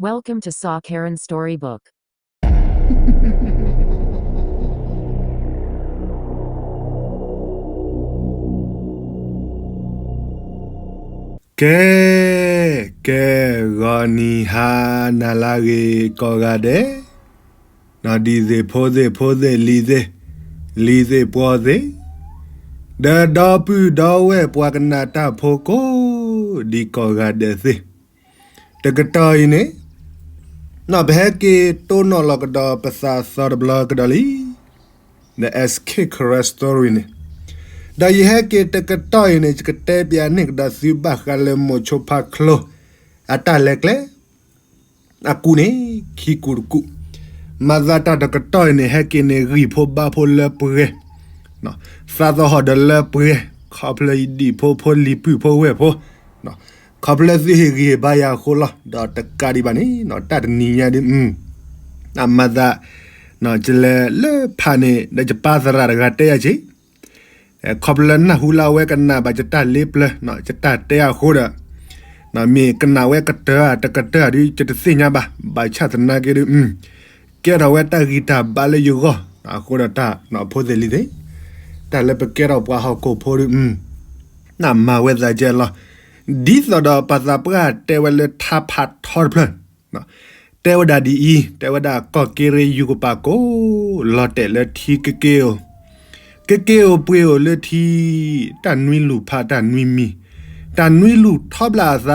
Welcome to Saw Karen Storybook. ကဲ, ကဲ, ဂီၤနံၤဟါနၤလၢအဂ့ၤကိးဂၤဒဲး, ဒီးဒံးသ့ၣ်ဖိသ့ၣ်ဖိသ့ၣ်လံၤသ့ၣ်, လံၤသ့ၣ်ပှီၤသ့ၣ်, ဒီးဒီပုၢ်ဒီဝဲၢ်ပှၤကနၣ်တၢ်ဖိကိးဒံးကိးဂၤဒဲးသ့ၣ်, တကတီၢ်အံၤန့ၣ် ပဟဲက့ၤတိၢ်နီၣ်လီၤကဒီးပသးသီတဘျီကဒီးလံ, the S K Karen Story န့ၣ်, ဒီးယဟဲက့ၤတကတီၢ်အံၤန့ၣ် ယကတဲပၠးန့ၢ်ကဒီးသုဘၣ်ဃးလၢမိၤဆိဖါချိၣ် အတၢ်လဲၤကျဲ အကူၣ်န့ၣ် ခံကူၣ်တကူၣ်, မၤသးတၢ်တကတီၢ်အံၤန့ၣ် ဟဲက့ၤန့ၣ် ဂံၢ်ဖိဘါဖိလၢပှဲၤ, သးသဟီၣ်ဒီးလၢပှဲၤ, ခီဖျိယဒံၣ်ဖိဖိလံၤပုၢ်ဖိဝဲၢ်ဖိ, ခီဖျိသုဟ့ၣ်ဂံၢ်ဟ့ၣ်ဘါယၤအဃိလီၤ. ဒီးတကးဒံးဘၣ်န့ၣ် တၢ်တနံၤညါဒ် အမၤသး ယလဲၤလၢဖးန့ၣ် ဒီးယပၢ်သရၣ်တဂၤတဲယၤက့ၤ, ခီဖျိနၢ်ဟူလၢအဝဲကနၣ်ဘၣ်ယတၢ်လ့ပျၢၤ ယတၢ်တဲအဃိဒီး, မ့ၢ်ကနၣ်ဝဲကတၢၢ်ဧါ တကတၢၢ်ဧါဒ် ယတသ့ၣ်ညါဘၣ်, ဘၣ်ဆၣ်သနာ်က့ဒ် ကဲထီၣ်ဝဲတၢ်ဂံၢ်တၢ်ဘါလၢယဂီၢ်, အဃိဒီးတၢ်ဖိသ့ၣ်လံၤသ့ၣ်, တၢ်လၢပကဲထီၣ်ပှၤဟီၣ်ခိၣ်ဖိဒ် နမၤဝဲသးကဲလီၤ. ဒ်သိးဒီးပှၤသးပှၢ်တဲဝဲလၢထါဖးထီတဖျၢၣ်, တဲဝဲဒၣ်ဒ်အံၤ, တဲဝဲဒၣ်ကီၢ်က့ရ့ယူၤကပာ်ကိး လီၤတဲာ်လၢထံကက့ၢ်ဧိၤ, ကက့ၢ်ဧိၤပှ့ၤဧိၤလၢထံ, တၢ်နွံလူၢ်ဖးတၢ်နွံမံၤ, တၢ်နွံလူၢ်ထီဘျၣ်အသ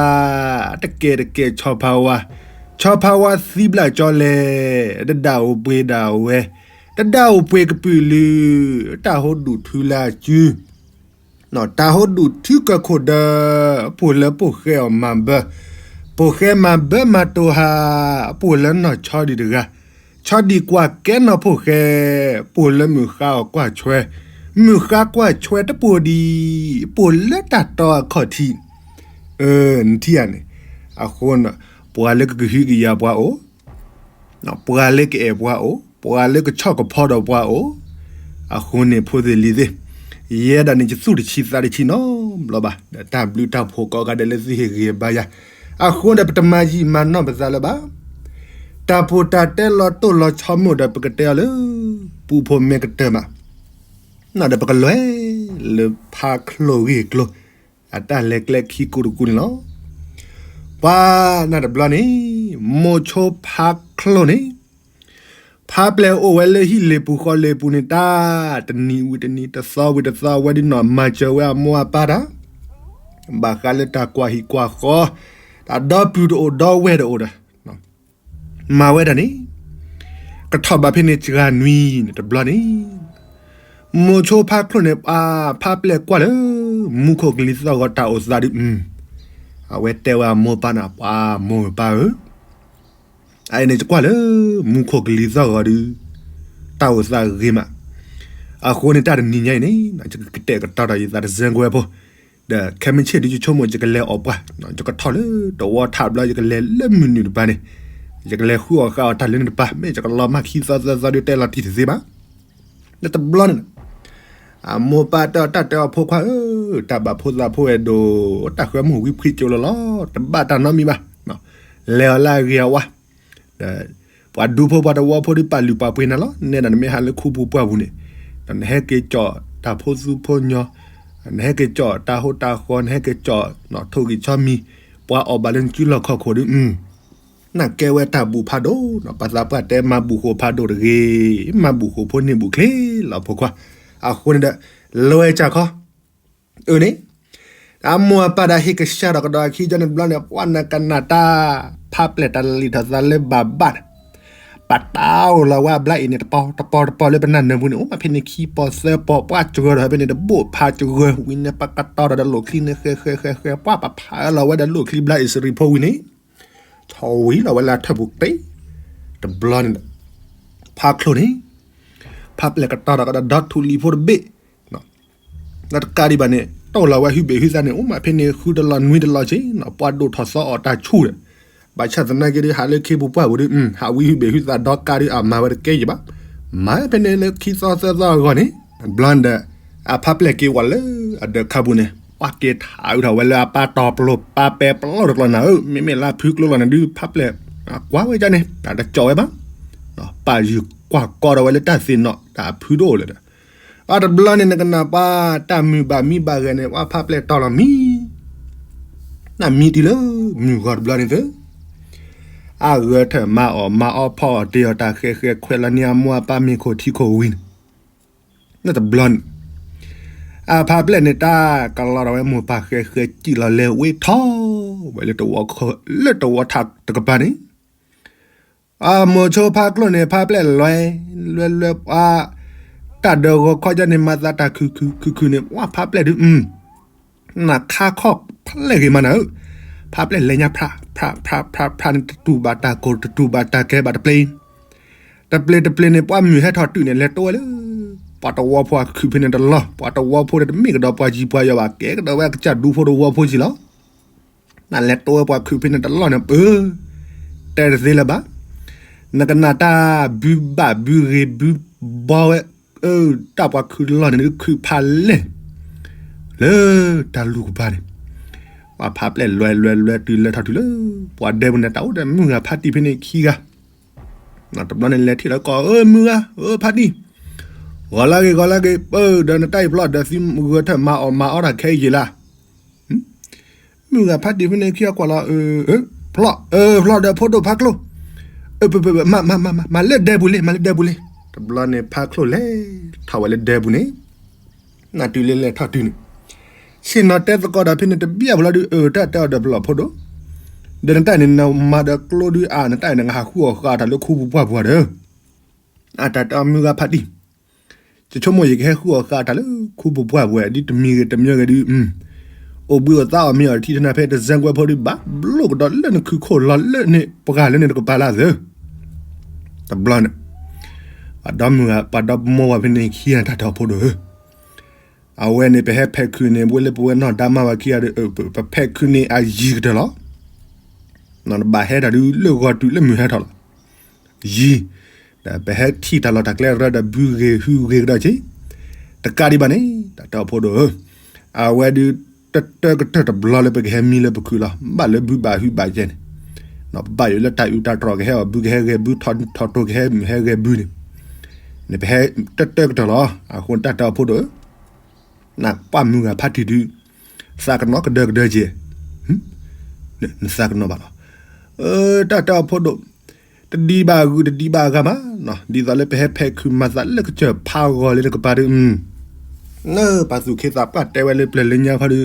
း, တကဲတကဲဆီဖါဝါ, ဆီဖါဝါသံဘျၣ်ကၠီလဲၣ်, တဒၣ်ဧိၤပှ့ၤဒၣ်ဝဲ, တဒၣ်ဧိၤပှ့ၤကပုာ်လုာ်, တၢ်ဟိဒူၣ်ထုလၢအစု တၢ်ဟိဒူၣ်ထုကၢၢ်ခိၣ်ဒၢ, ပိၢ်လၢပိၢ်ဃဲအီၤမၤဘၢ, ပိၢ်ဃဲမၤဘၢမၤတိၤဟါ, ပိၢ်လၢနီၢ်ဆီဒံၣ်တဂၤ, ဆီဒံၣ်ကွၢ်ကဲနီၢ်ဖိၣ်ဃဲ, ပိၢ်လၢမုၢ်ဃါအီၤကွၢ်ဆွဲ, မုၢ်ဃါကွၢ်ဆွဲတပိၢ်ဒံး, ပိၢ်လၢတၢ်တီအခီၣ်ထံး, နထံၣ်ဧါန့ၣ်, အဃိန့ၣ် ပှၤလၢကကဟုကယာ်ပှၤအိၣ် ပှၤလၢကအဲၣ်ပှၤအိၣ်, ပှၤလၢကဆီၣ်ကဖီဒီးပှၤအိၣ်, အဃိန့ၣ်ဖိသ့ၣ်လံၤသ့ၣ်, ယဲဒၣ်န့ၣ်ယသူၣ်တဆံးသးတဆံးနီတဘျီဘၣ်, ဒီးတၢ်ဘျုးတၢ်ဖှိၣ်ကိးဂၤဒဲးလၢသုဟ့ၣ်ဂံၢ်ဟ့ၣ်ဘါယၤ, အဃိဒီးပတမၤယံာ်မၤနီၢ်ပသးလၢၤဘၣ်, တၢ်ပိၢ်တၢ်တဲလီၤတိၢ်လီၤဆီမ့ၢ်ဒီးပကတဲအီၤလၢ ပူဖိမ့ၢ်ကတၢၢ်မး, ဒီးပကလဲၤလၢဖါချိၣ်ဂ့ၢ်ကျိၤအတၢ်လဲၤကျဲခံကူတကူန့ၣ်လီၤ. ပှၤနၢ်တဘျီန့ၣ် မိၤဆိဖါချိၣ်န့ၣ် ဖါပျဲၢ်အိၣ်ဝဲလၢဟံၣ်လ့ၣ်ပူၤဃီလ့ၣ်ပူၤန့ၣ် တၢ်တနံၤဝံၤတနံၤ တသီဝံၤတသီ အဝဲဒ်နီၢ်မၤစၢၤဝဲအမိၢ်အပၢ်တၢ် ဘၣ်ဃးလၢတၢ်ကွၢ်ဟံၣ်ကွၢ်ဃီ, တၢ်ဒီပုၢ်တအိၣ်ဒီဝဲၢ်တအိၣ်ဒီး မၤဝဲဒၣ်န့ၣ် ကထီၣ်ဘးဖဲန့ၣ်စှၤနွံန့ၣ်တဘျီန့ၣ် မိၤဆိဖါချိၣ်န့ၣ် ပှၤဖါပျဲၢ်ကွၢ်လၢ မူခိၣ်ကလံၤသီၣ်ဂီၤတၢ်အိၣ်သးဒုး အဝဲတဲဝဲအမိၢ်ပၢ်န့ၣ် ပှၤမိၢ်ပၢ်ဧၢ, အအံၤန့ၣ်ယကွၢ်လၢ မူခိၣ်ကလံၤသီၣ်ဂီၤဒုး တၢ်အိၣ်သးဂ့ၤမး, အဃိန့ၣ်တၢ်တနံၤညါအံၤန့ၣ် ယကကတဲာ်ကတီၤဒီးယသးတစဲကွဲဖိ, ဒီးခဲမုၢ်ဆ့ၣ်ဒုးယဆိကမိၣ် ယကလဲၤအီၣ်ပှၢ်, ယကထီၣ်လၢတဝီထးဘျီ ယကလဲၤလၢမုၢ်နုာ်တပၤန့ၣ်, ယကလဲၤဃုအီၣ်ဃာ်အီၣ်တၢ်လၢန့ၣ်တပၤ, မ့ၢ်ယကလီၤမၢ်ခံသီသၢသီဒုးတဲလီၤတံၢ်တသ့ဘၣ်. လၢတဘျီန့ၣ် အမိၢ်ပၢ်တဲအီၤတၢ်တဲအီၤဖိခွါဧၢ, တၢ်ဘၣ်ဖိသးဖိအဲၣ်ဒိး တၢ်ဃၢမုၢ်ဝံဖှံကၠိလီၤလီၤ, တဘၣ်တၢ်နီတမံၤဘၣ်, လဲၤအီၤလၢအဂ့ၤအဝါ, ဒီးပှၤဒူဖိပှၤတဝီဖိဒုးပာ်လုၢ်ပာ်ပှ့ၤနၤလီၤ, နဲဒၣ်နမ့ၢ်ဟးလၢခူပူၤပှၢ်ပူၤန့ၣ်, ဒီးနဟဲက့ၤကၠီၣ်တၢ်ဖိသူဖိညီ, နဟဲက့ၤကၠီၣ်တၢ်ဟိတၢ်ဃီ, နဟဲက့ၤကၠီၣ်နီၣ်ထိၣ်ဂံၢ်ဆီမံၤ, ပှၤအီၣ်ဘၣ်လၢနစုလီၢ်ခီၣ်ခိၣ်ဒုး နၢ်ကဲဝဲတၢ်ဘူၣ်ဖးဒိၣ်နီၤ, ပှၤသးပှၢ်တဲမၤဘူၣ်ဃိာ်ဖးဒိၣ်တဂ့ၤ, မၤဘူၣ်ဃိာ်ဖိန့ၢ်ဘူၣ်ချ့လီၤဖိခွါ, အဃိန့ၣ်ဒီး လဲၤဝဲကၢ်ခီ, အၢန့ၣ်, အမိၢ်အပၢ်ဒီးဟ့ၣ်ကစၢ်ဒီးကဒီးအခံကၠီန့ၣ်တဘျီန့ၣ် ပှၤနကနၣ်တၢ် ဖးပျဲၢ်တၢ်လံၣ်ထီၣ်သးလၢဘၣ်ဘၣ်န့ၣ်, ပတၢ်အိၣ်လီၤဝဲအဘျါအံၤန့ၣ် တပီၤတပီၤလၢပနၢ်နၢၤပူၤန့ၣ် အိၣ်မးဖဲန့ၣ်ခံပီၤသၢပီၤ, ပှၤစှၢၤဒီးဖဲန့ၣ်တဘိၣ်ဖးစှၢၤဝံၤန့ၣ် ပကတီၤဒီးတလိၣ်ချံန့ၣ် ဃဲဃဲဃဲဃဲ, ပှၤပဖးအၢလီၤဝဲဒီးလိၣ်ချံဘျါအံၤစရံဖိဝံၤန့ၣ် ဆီဝံၤလီၤဝဲလၢအထၢၣ်ပူၤတ့ၢ်, တဘျီန့ၣ်ဒီး ဖးချိၣ်န့ၣ် ဖးပျဲၢ်ကတီၤဒီးကဒီးဒီထူၣ်လံၤဖိတဘ့ၣ်, ဒီးတကးဒံးဘၣ်န့ၣ် တအိၣ်လီၤဝဲဟုဘ့ၣ်ဟုသးန့ၣ် အိၣ်မးဖဲန့ၣ်ဃုတလီၤနွံတလီၤက့ၤနီၤ, ပှၤဒိၣ်ထီၣ်သီအီၣ်တၢ်ဆူၣ်ဒီး, ဘၣ်ဆၣ်သနာ်က့ဒီး ဟးလၢခ့ပူၤပှၢ်ပူၤဒီး ဟးဝံဟုဘ့ၣ်ဟုသးဒီကးဒီး အမၤဝဲတကဲယံၤဘၣ်, မၤဖဲန့ၣ်လၢခံသီသၢသီအဂီၢ်န့ၣ်, ဘျီန့ၣ်ဒီး အဖးပျဲၢ်က့ၤဝဲလၢအဒၢးခါပူၤန့ၣ် ပှၤက့ၤထးအုးထီၣ်ဝဲလၢအပၢ်တီၤပျိၤ ပၢ်ပဲပျီတကျီၤနၤဧၢ, မ့မ့ၢ်လၢဖုကျိလီၤန့ၣ်ဒုး ဖးပျဲၢ် ကွၢ်ဝဲဒ်န့ၣ် တၢ်တကၠီဝဲဘၣ်, ပာ်ယုၢ်ကွၢ်ကီဒီးဝဲလၢတၢ်သ့ၣ်နီၣ်တၢ်အဖုတအိၣ်လၢၤဒီး, အတဘျီန့ၣ် နကနၣ်ပှၤတၢ်မုာ်ဘၣ်မံဘၣ်ဂဲၤန့ၣ် ပှၤဖးပျဲၢ်တီလီၤမံ, နမံတုၤလၢမုၢ်ဂီၤတဘျီန့ၣ်သ့ အဂဲၤထၢၣ်မၤအီၣ်မၤအီဖီအီၣ်တ့ၢ်အီၣ်တၢ်ဃဲးဃဲးခွဲးလီၤန့ၢ်အမိၢ်အပၢ် မ့ၢ်ခိၣ်ထံခိၣ်ဝံၤန့ၣ်, တဘျီန့ၣ် အဖးပျဲၢ်န့ၣ် တၢ်ကလီဒီးဝဲမိၢ်ပၢ်ဃဲးဃဲး စံၣ်လီၤလဲၤဝ့ထီၣ်ဝဲလၢတဝီခီ လၢတဝီထးတကပၤန့ၣ်, အမိၤဆိဖးကျိန့ၣ် ဖးပျဲၢ်လွဲ လွဲလွဲပှၤ တၢ်ဒၢဂီၤခီကန့ၣ် မၤသးတၢ်ခုၣ်ခုၣ်ခုၣ်ခုၣ်န့ၣ် ပှၤဖးပျဲၢ်ဒုး နခါခီၣ်ဖျဲၣ်ဂ့ၤမးနၤဧၢ, ဖးပျဲၢ်လဲၤညါဖြး ဖြး ဖြး ဖြး ဖြးန့ၣ် တတူၢ်ဘၣ်တၢ်ကိၢ် တတူၢ်ဘၣ်တၢ်ကဲဘၣ်တပျ့ၤ, တပျ့ၤတပျ့ၤန့ၣ် ပှၤမုၢ်ဟဲထီၣ်တုၤန့ၣ် လဲၤတိဝဲလၢ ပှၤတဝီဖိအခုၣ်ဖဲန့ၣ်တလီၢ်, ပှၤတဝီဖိန့ၣ် တမ့ၢ်ကဒီးပှၤယံၤပှၤယီၤဘၣ် ကဲကဒီးဝဲအကစၢ်ဒူဖိတဝီဖိဆံးလီၤ. နလဲၤတိဝဲပှၤခုၣ်ဖဲန့ၣ်တလီၢ်န့ၣ် ပၢ တဲတသ့လၢၤဘၣ်, နကနၣ်တၢ်ဘုဘၣ်ဘုဂ့ၤဘုဘီဝဲ, တၢ်ပှၤခုၣ်တလီၢ်န့ၣ် ခုၣ်ဖးလဲၢ် လၢတၢ်လူၢ်ကပၤန့ၣ်, ပှၤဖးပျဲၢ်လွဲလွဲလွဲတုၤလဲၤထီၣ်တုၤလၢ ပှၤဒဲပူၤန့ၣ် တၢ်အိၣ်ဒီးမုၢ်ဂၤဖးတံၢ်ဖဲန့ၣ်ခံဂၤ, တဘျီန့ၣ်လဲၤထံၣ်လၢကီၢ် အၢ မုၢ်ဂၤ အၢ ဖးတံၢ်, ဂီၤလၢဂ့ၤ ဂီၤလၢဂ့ၤ ပၢ ဒီးနတၢ်အံၤဖျီၣ်ဒီးသုဂဲၤထၢၣ်မၤအီၣ်မၤအီတၢ်ခဲအံၤယ့ၤလၢ မုၢ်ဂၤဖးတံၢ်ဖဲန့ၣ်ခံဂၤကွၢ်လီၤ, ဖျီၣ် ဖျီၣ်ဒီးဖိဒိၣ်ဖးကျိ, မၤ မၤ မၤ မၤလၢဒဲပူၤလံ မၤလၢဒဲပူၤလံ, တဘျီန့ၣ်ဖးကျိလဲၤထီၣ်ဝဲလၢဒဲပူၤန့ၣ်, နတုၤလၢလဲၤထီၣ်တုၤန့ၣ်, ဆ့ၣ်နီၤတဲသကိးဒီးဖဲန့ၣ်တဘျီဘျီဒုး အၢ တၢ်တဲအီၤဒီးပလီၢ်ဖိဒိၣ်, ဒီးနတၢ်န့ၣ်နမၤဒီးကျိဒုးအါ နတၢ်အံၤနကဟးဃုအီၣ်ဃာ်တၢ်လၢခူပူၤပှၢ်ပူၤဒီး အတၢ်တဲအီၤမုၢ်ဂၤဖးတံၢ်, ယဆိကမိၣ်ယကဟဲဃုအီၣ်ဃာ်တၢ်လၢခူပူၤပှၢ်ပူၤဝဲ ဒ်တမံၤဂ့ၤတမံၤဂ့ၤဒုး, အိၣ်ဘှံးအိၣ်သါအီၣ်မ့ၤအီၣ်တထံၣ်တနၤဖဲတစဲကွဲဖိဒုး ဘၣ်ဘျိကဒီးလၢနခုခိၣ်လီၤလၢန့ၣ် ပှၤလၢန့ၣ်တကပၤလၢသၢ တဘျီန့ၣ်, ပှၤဒီမုၢ်ဂၤ ပှၤဒီမိၢ်ဝဲဖဲန့ၣ်ခံဂၤတၢ်တဲအီၤဖိဒိၣ်ဧၢ, အဝဲန့ၣ် ပဟဲဖဲးခုးန့ၣ် ဝဲလၢပဝဲနီၢ်ဒါမါဝၤခံဂၤဒီး ပဖဲးခုးန့ၣ်အယံၤကတၢၢ်လီၤ. နဘၣ်ဟဲတၢ်ဒုးလၢဂီၤတုၤလၢမုၢ်ဟဲထီၣ်လီၤ. ယံၤ, ဒီးပဟဲထံၣ်တၢ်လီၢ်တၢ်ကျဲရၢဒီးဘုဂ့ၤဟုဂ့ၤကဒီးက့ၤ, တကးဒံးဘၣ်န့ၣ် တၢ်တဲအီၤဖိဒိၣ်ဧၢ, အဝဲဒုး တတၢကတၢၢ်တဘျီလၢပကဟဲမံလၢပခုးလီၤ. ဘၣ်လၢဘုဘၣ်ဟုဘၣ်ယဲန့ၣ်, ဘၣ်ယိၣ်လၢတၢ်အုးတၢ်တြီၢ်ကဟဲအီၣ်ဘုကဟဲဂဲၤဘု ထီၣ်တိၢ်ကဟဲမုၢ်ဟဲဂဲၤဘုန့ၣ်, နပဟဲတတၢကတၢၢ်လီၤ. အဃိတၢ်တဲအီၤဖိဒိၣ်ဧၢ နကွၢ်မုၢ်ဂၤဖးတံၢ်ဒုး သးကနီၤကဒၢကဒၢက့ၤ, နသးကနီၤဘၣ်လီၤ. တၢ်တဲအီၤဖိဒိၣ်, တဒံးဘၣ်ဂုာ်တဒံးဘၣ်ဂၤမး, ဒ်သိးလၢပဟဲဖဲးခုးမၤသးလၢကစၢၢ်ဖးဂီၤလၢတကပၤဒုး, ပှၤသူၣ်ခ့သးပှၢ်တဲဝဲလၢပျၢၤလၢညါဖီဒုး,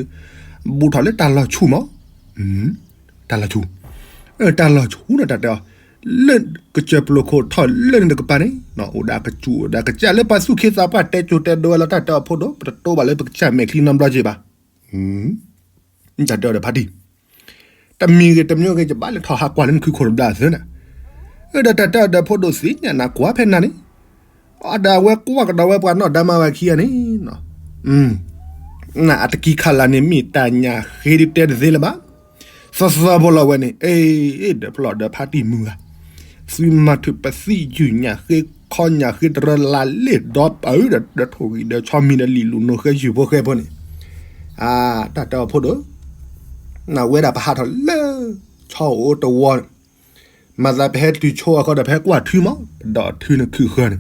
ဘူးထီၣ်လၢတၢ်လီၤဆူၣ်မး, တၢ်လီၤဆူၣ်, တၢ်လီၤဆူၣ်န့ၣ်တၢ်တဲအီၤ, လၢကစၢၢ်ပျိာ်ခိၣ်ထီၣ်လၢန့ၣ်တကပၤန့ၣ်, အိၣ်ဒၣ်ကစူၣ်အိၣ်ဒၣ်ကစၢ်လၢပှၤသူၣ်ခ့သးပှၢ်တဲကိၤတဲဒိဝဲလီၤ. တၢ်တဲအီၤဖိဒိၣ် ပတတိဘၣ်လၢပကစၢ်မဲာ်ချံနီတဘျီက့ၤဘၣ်. တၢ်တဲအီၤဒီးဖးတံၢ်, တမံၤဂ့ၤတမံၤဂ့ၤ ယဘၣ်လဲၤထီၣ်ဟးကွၢ်လၢနခုခိၣ်တဘျီသၢနၤ, ဒီးတၢ်တဲအီၤဒီးဖိဒိၣ်သ့ၣ်ညါနၤကွၢ်ဖဲနၤန့ၣ်, ဒီးအဝဲကွၢ်ကဒီးဝဲပှၤနီၢ်ဒါမါဝၤခံဂၤန့ၣ်, နအတကံခးလၢ်န့ၣ် မ့ၢ်တၢ်ညၣ်ဃ့ဒုးတဲတသ့လၢၤဘၣ်. သီသီဖိလီၤဝဲန့ၣ်, အ့ ဒီးဖျီၣ်ဒီးဖးတံၢ်မုၢ်ဂၤ, သုမၤထုးပသံယုၢ်ညၣ်ဃ့ခီညၣ်ဃ့တရၢလၢ်လ့ၣ်ဒီးပၢ်ဒီး ဒီးထိၣ်ဂံၢ်ဒီးဆီမံၤဒီးလံာ်လူၤနိၣ်ဃဲယုၢ်ဖိဃဲဖိန့ၣ်, တၢ်တဲအီၤဖိဒိၣ်, နဝဲဒၣ်ပဟးထီၣ်လၢ ဆီအိၣ်တဝီန့ၣ်, မၤသးပဟဲတုၤဆိအဃိဒီး ပဟဲကွၢ်ထုမး, ပဒီးထုန့ၣ်ခုၣ်ဃၢၤန့ၣ်,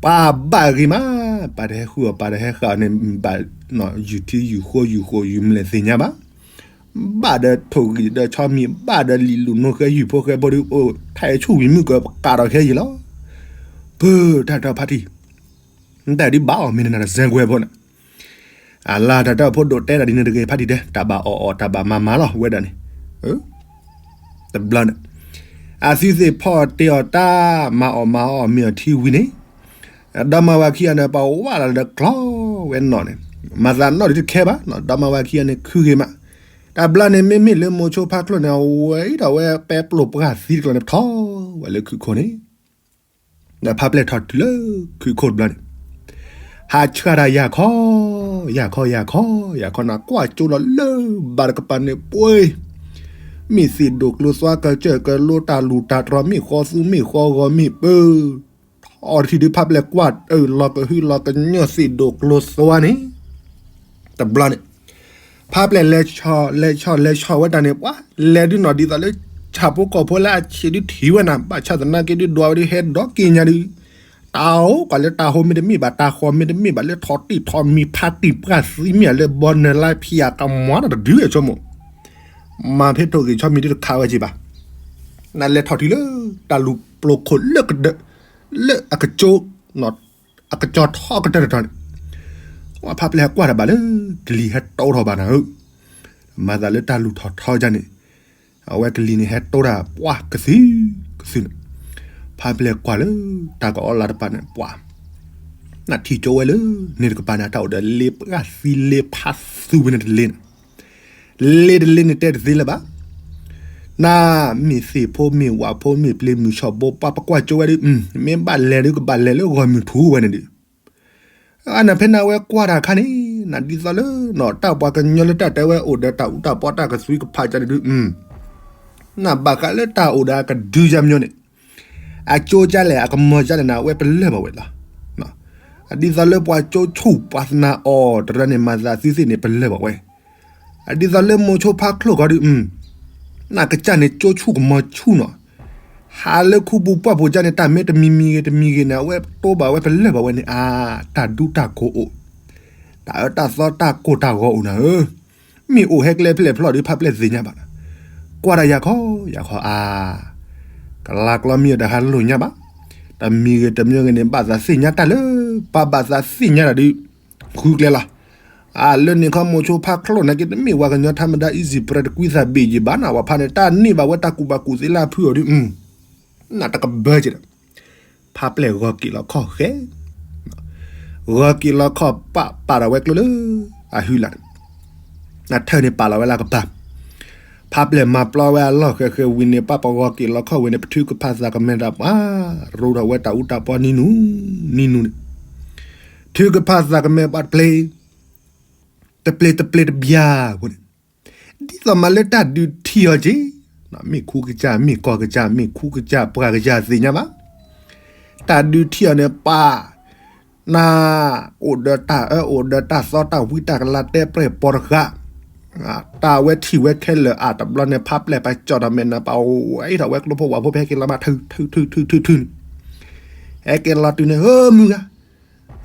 ပှၤဘၣ်ဂ့ၤမး, ပှၤတဟဲဃုအီၣ် ပှၤတဟဲဃာ်အီၤန့ၣ် ဘၣ်ယုၢ်ထံယုၢ်ဃိယုၢ်ဃိယုၢ်မလဲၣ်သ့ၣ်ညါဘၣ်. ဘၣ်ဒီးထိၣ်ဂံၢ်ဒီးဆီမံၤ ဘၣ်ဒီးလံာ်လူၤနိၣ်ဃဲယုၢ်ဖိဃဲဖိဒုး အိၣ်ထဲဆိၣ်ဝံၤမုၢ်ကပာ်ဒီးခဲယံၤလီၤ. ပၢ်တၢ်တဲအီၤဖးတံၢ်, နတၢ်ဒ်ဘၣ်အီၤမ့ၢ်နနၤတစဲကွဲဖိန့ၣ်, အလါတၢ်တဲအီၤဖိဒိၣ်တဲဒၣ်ဒ်န့ၣ်တဂ့ၤဖးတံၢ်တဲ တၢ်ဘၣ်အီၣ်အီၣ်တၢ်ဘၣ်မၤမၤလီၤဝဲဒၣ်န့ၣ်, တဘျီန့ၣ်, အသုသ့ၣ်ဖီအီၣ်တ့ၢ်အီၣ်တၢ် မၤအီၣ်မၤအီၣ်မ့ၤအီၣ်ထံဝံၤန့ၣ်, ဒီမါဝၤခံဂၤန့ၣ် ပှၤဝၢ်လီၤဒီးကျီဝဲနီၣ်န့ၣ်, မၤသးနီၣ်ဒုးတခဲဘၣ်, ဒီမါဝၤခံဂၤန့ၣ်ခုဂ့ၤမး, တဘျီန့ၣ် မ့မ့ၢ်လၢမိၤဆိဖါကျိန့ၣ် အဝဲအံၤဒီးဝဲပဲပျိၢ်ပှၢ်သံတကျိၤန့ၣ် ထီၣ်ဝဲလၢခုးခိၣ်န့ၣ် ဒီးဖါပျဲၢ်ထီၣ်တုၤလၢခုးခိၣ်တဘျီန့ၣ်, ဟးဆှၣ်တၢ်ယၤခီ, ယၤခီ ယၤခီ, ယၤခီနၤကွၢ်ကၠိလီၤလၢဘၣ်တကပၤန့ၣ်ပှ့ၤ, မ့ၢ်သ့ၣ်ဒိၣ်ကျိသွါကစၢၢ်ကလိတၢ်လူၢ်တၢ်တြီၤ မ့ၢ်ဃီသူမ့ၢ်ဃီဂီၤမ့ၢ်ပၢ, ထီၣ်တထံၣ်ဒုးဖါပျဲၢ်ကွၢ်အၢၣ်လီၤကဟုလီၤကညီၢ်သ့ၣ်ဒိၣ်ကျိသွါန့ၣ်, တဘျီန့ၣ် ဖါပျဲၢ်လဲၤဆီၣ်လဲၤဆီၣ်လဲၤဆီၣ်ဝဲတၢ်န့ၣ် ပှၤလဲၤဒုးနီၢ်ဒ်သိးလၢ ဆ ထးဖိကီၢ်ဖိလၢအဆံးဒုးထံၣ်ဝဲနၤ ဘၣ်ဆၣ်သနာ်က့ဒုးဒွးဝဲဒုးဟဲဒီက့ၤညါဒုး တၢ်အိၣ်ကီးလၢတၢ်ဟိမ့တမ့ၢ်ဘၣ် တၢ်ဃီမ့တမ့ၢ်ဘၣ် လၢထီၣ်တံၢ်ထီၣ်မံၤဖးတံၢ်ပှၢ်သံမ့ၢ်ဧါ လၢဘီနၢၤလါဖံးအကမွၤတၢ်တဒုအဆိကမိၣ် မၤဖဲထိၣ်ဂ့ၤဆီမံၤဒုးတခးဝဲက့ၤဘၣ် နလဲၤထီၣ်တုၤလၢ တၢ်လူၢ်ပျိာ်ခိၣ်လၢကဒၢး လၢအကကၠိ အကကၠီၤထီကတၢၢ်တတီၤန့ၣ် ဝဲဖါပျဲၢ်ဟဲကွၢ်တၢ်ဘၣ်လၢ ကလံၤဟဲတိထီၣ်ဘၣ်နၤဧၢ, မၤသးလၢတၢ်လူၢ်ထီၣ်ထီကန့ၣ် အဝဲကလံၤန့ၣ်ဟဲတိတၢ်ပှၢ်ကသုၣ်ကသုၣ်န့ၣ်, ဖါပျဲၢ်ကွၢ်လၢ တၢ်ကအီလၢတပၤန့ၣ် ပှၤ နထံၣ်ကၠိဝဲလၢ န့ၣ်တကပၤန့ၣ် တၢ်အိၣ်ဒီးလ့ပှၢ်သံလ့ဖးသူဝဲန့ၣ်တလ့န့ၣ် လ့တလ့န့ၣ်တဲတသ့လၢၤဘၣ်. နမ့ၢ်သ့ၣ်ဖိမ့ၢ်ဝၣ်ဖိမ့ၢ်ပျ့ၤမုၢ်ဆီၣ်ဘိပှၤပကွၢ်ကၠိဝဲဒီး မ့ၢ်ဘၣ်လဲၤဒုး ကဘၣ်လဲၤလၢဂီၢ်မုၢ်ထူဝဲန့ၣ်ဒုး, အန့ၣ်ဖဲန့ၣ်အဝဲကွၢ်တၢ်ခါန့ၣ် နဒ်သိးလၢ တၢ်ပှၤကညီလၢတၢ်တဲဝဲအိၣ်ဒီးတၢ်အူတၢ်ပီတၢ်ကသွံကဖးကန့ၣ်ဒုး နဘၣ်ဃးလၢတၢ်အိၣ်ဒီးအကဒုယါမညီန့ၣ်, အကၠိကလဲၣ် အကမီၤကလဲၣ်န့ၣ် အဝဲပလၢၢ်ဘၣ်ဝဲလီၤ. ဒ်သိးလၢပှၤကၠိဆူၣ်ပှၤသနာ်အီၤတရၢန့ၣ် မၤသးသုသ့ၣ်န့ၣ် ပလၢၢ်ဘၣ်ဝဲ, ဒ်သိးလၢမိၤဆိဖါချိၣ်ခီဒုး နကစၢ်န့ၣ်ကၠိဆူၣ်ကမီၤဆူၣ်နီၤ, ဟးလၢခူပူၤပှၢ်ပူၤကန့ၣ် တၢ်မ့ၢ်တမံၤမံၤဂ့ၤတမံၤဂ့ၤန့ၣ် အဝဲတိဘၣ်ဝဲပလၢၢ်ဘၣ်ဝဲန့ၣ် အါ တၢ်ဒူတၢ်ကိးအိၣ်, တၢ်အၢတၢ်သီတၢ်ကိၢ်တၢ်ဂီၤအိၣ်နၤဧၢ, မ့ၢ်အိၣ်ဟဲကျဲဖျဲၣ်ဖျီၣ်ဒုး ဖါပျဲၢ်သ့ၣ်ညါဘၣ်နၤ, ကွၢ်တၢ်ယၤခီယၤခီအါ ကလၤကျီမံအတဟးလိာ်ညါဘၣ်, တမံၤဂ့ၤတမံၤဂ့ၤန့ၣ် ဘၣ်သးသ့ၣ်ညါတၢ်လၢ ပှၤဘၣ်သးသ့ၣ်ညါတၢ်ဒုး ဃုကျဲလီၤ. အလၢန့ၣ်ခီမိၤဆိဖါချိၣ်နာ်က့ တမ့ၢ်ဝဲကညီထါမဒါ easy press တကွံသးဘ့ၣ်ယံၤဘၣ်နၤ ဝဲဖါန့ၣ် တၢ်န့ၢ်ဘၣ်ဝဲတၢ်ကူၣ်ဘၣ်ကူၣ်သ့လၢအဖုအီၤဒုး နတကဘၢက့ၤဒီး ဖါပျဲၢ်ဂီၤက့ၤလီၤခီၣ်ဃဲ ဂီၤက့ၤလီၤခီၣ်ပာ်ပာ်ဒီးဝဲကျိလၢ အဟုလး အထၢၣ်န့ၣ်ပာ်လီၤဝဲလၢကပၤ, ဖါပျဲၢ်မၤပျီဝဲအလီၢ်ဃဲဃဲဝံၤန့ၣ် ပာ်ပဂီၤက့ၤလီၤခီၣ်ဝံၤန့ၣ် ပထုကဖၣ်သးကမဲတၢ်ပှၤ ရိထီၣ်ဝဲတၢ်အူတၢ်ပီနံၤနူၤ နံၤနူၤန့ၣ်, ထုကဖၣ်သးကမဲပှၤတပျ့ၤ တပျ့ၤတပျ့ၤတဘျါအဃိန့ၣ်, ဒ်သိးမးလၢတၢ်ဒုးထံၣ်အီၤက့ၤ, မ့ၢ်ခူကစၢ် မ့ၢ်ကီၢ်ကစၢ် မ့ၢ်ခူကစၢ် ပှၤကစၢ်သ့ၣ်ညါဘၣ်, တၢ်ဒုးထံၣ်အီၤန့ၣ်ပာ် န အိၣ်ဒီးတၢ်အၢ အိၣ်ဒီးတၢ်သီ တၢ်ဝံတၢ်ကလၤ တဲပြဲၢ်ပိာ်တဃာ်, တၢ်ဝဲထံၣ်ဝဲခဲလၢာ်အါ တဘျီန့ၣ် ဖါပျဲၢ်ပာ်ကၠီၣ်ထီၣ်မဲာ်နၤ ပာ်ဝဲထီၣ်ဝဲကျိဖိဝၣ်ဖိ ဖဲဟဲက့ၤလီၤမး ထုထုထုထုထုန့ၣ်, ဟဲက့ၤလီၤတုၤန့ၣ် ဧၢ မုၢ်ဂၤ,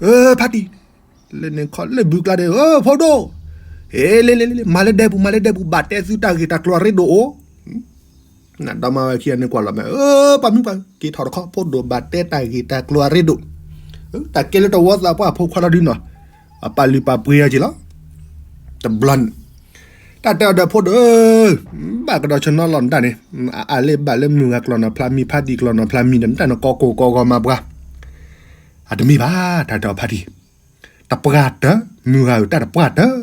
ဧၢ ဖါတံၢ်, လၢန့ၣ်ခီလၢဘုကျါန့ၣ် ဧၢ ဖိဒိၣ်, ဟ့ လ့လ့လ့ မၤလၢဒဲပူၤ မၤလၢဒဲပူၤ ဘၣ်တဲသုတၢ်ဂ့ၢ်တၢ်ကျိၤအရ့ဒိၣ်အိၣ် ဒီမါဝၤခံဂၤန့ၣ်ကွၢ်လီၤမဲာ် အၢ ပှၤမုၣ်ပှၢ် က့ၤထီၣ်တခီ ဖိဒိၣ် ဘၣ်တဲတၢ်ဂ့ၢ်တၢ်ကျိၤအရ့ဒိၣ်, တၢ်ကဲလၢတဝီသးပှၢ်ဖိခွါလီၤဒုနီၤ, အပာ်လုၢ်ပာ်ပှ့ၤအီၤက့ၤလီၤ, တဘျီန့ၣ်, တၢ်တဲအီၤဒီးဖိဒိၣ်ဧၢ, ဘၣ်ကဒီးဆၢနီၤလီၤနတၢ်န့ၣ်, အလၢဘၣ်လၢမုၢ်ဂၤကျီၢ်နီၢ်ဖျါမံၤ ဖါတံၢ်ကျီၢ်နီၢ်ဖျါမံၤဒီး နတၢ်န့ၣ်ကီၢ်ကိၢ်ကီၢ်ဂီၤမၤပှၤ အတမ့ၢ်ဘၣ် တၢ်တဲအီၤဖါတံၢ်, တပှၢ်တၢၢ် မုၢ်ဂၤဧၢ တၢ်တပှၢ်တၢၢ်,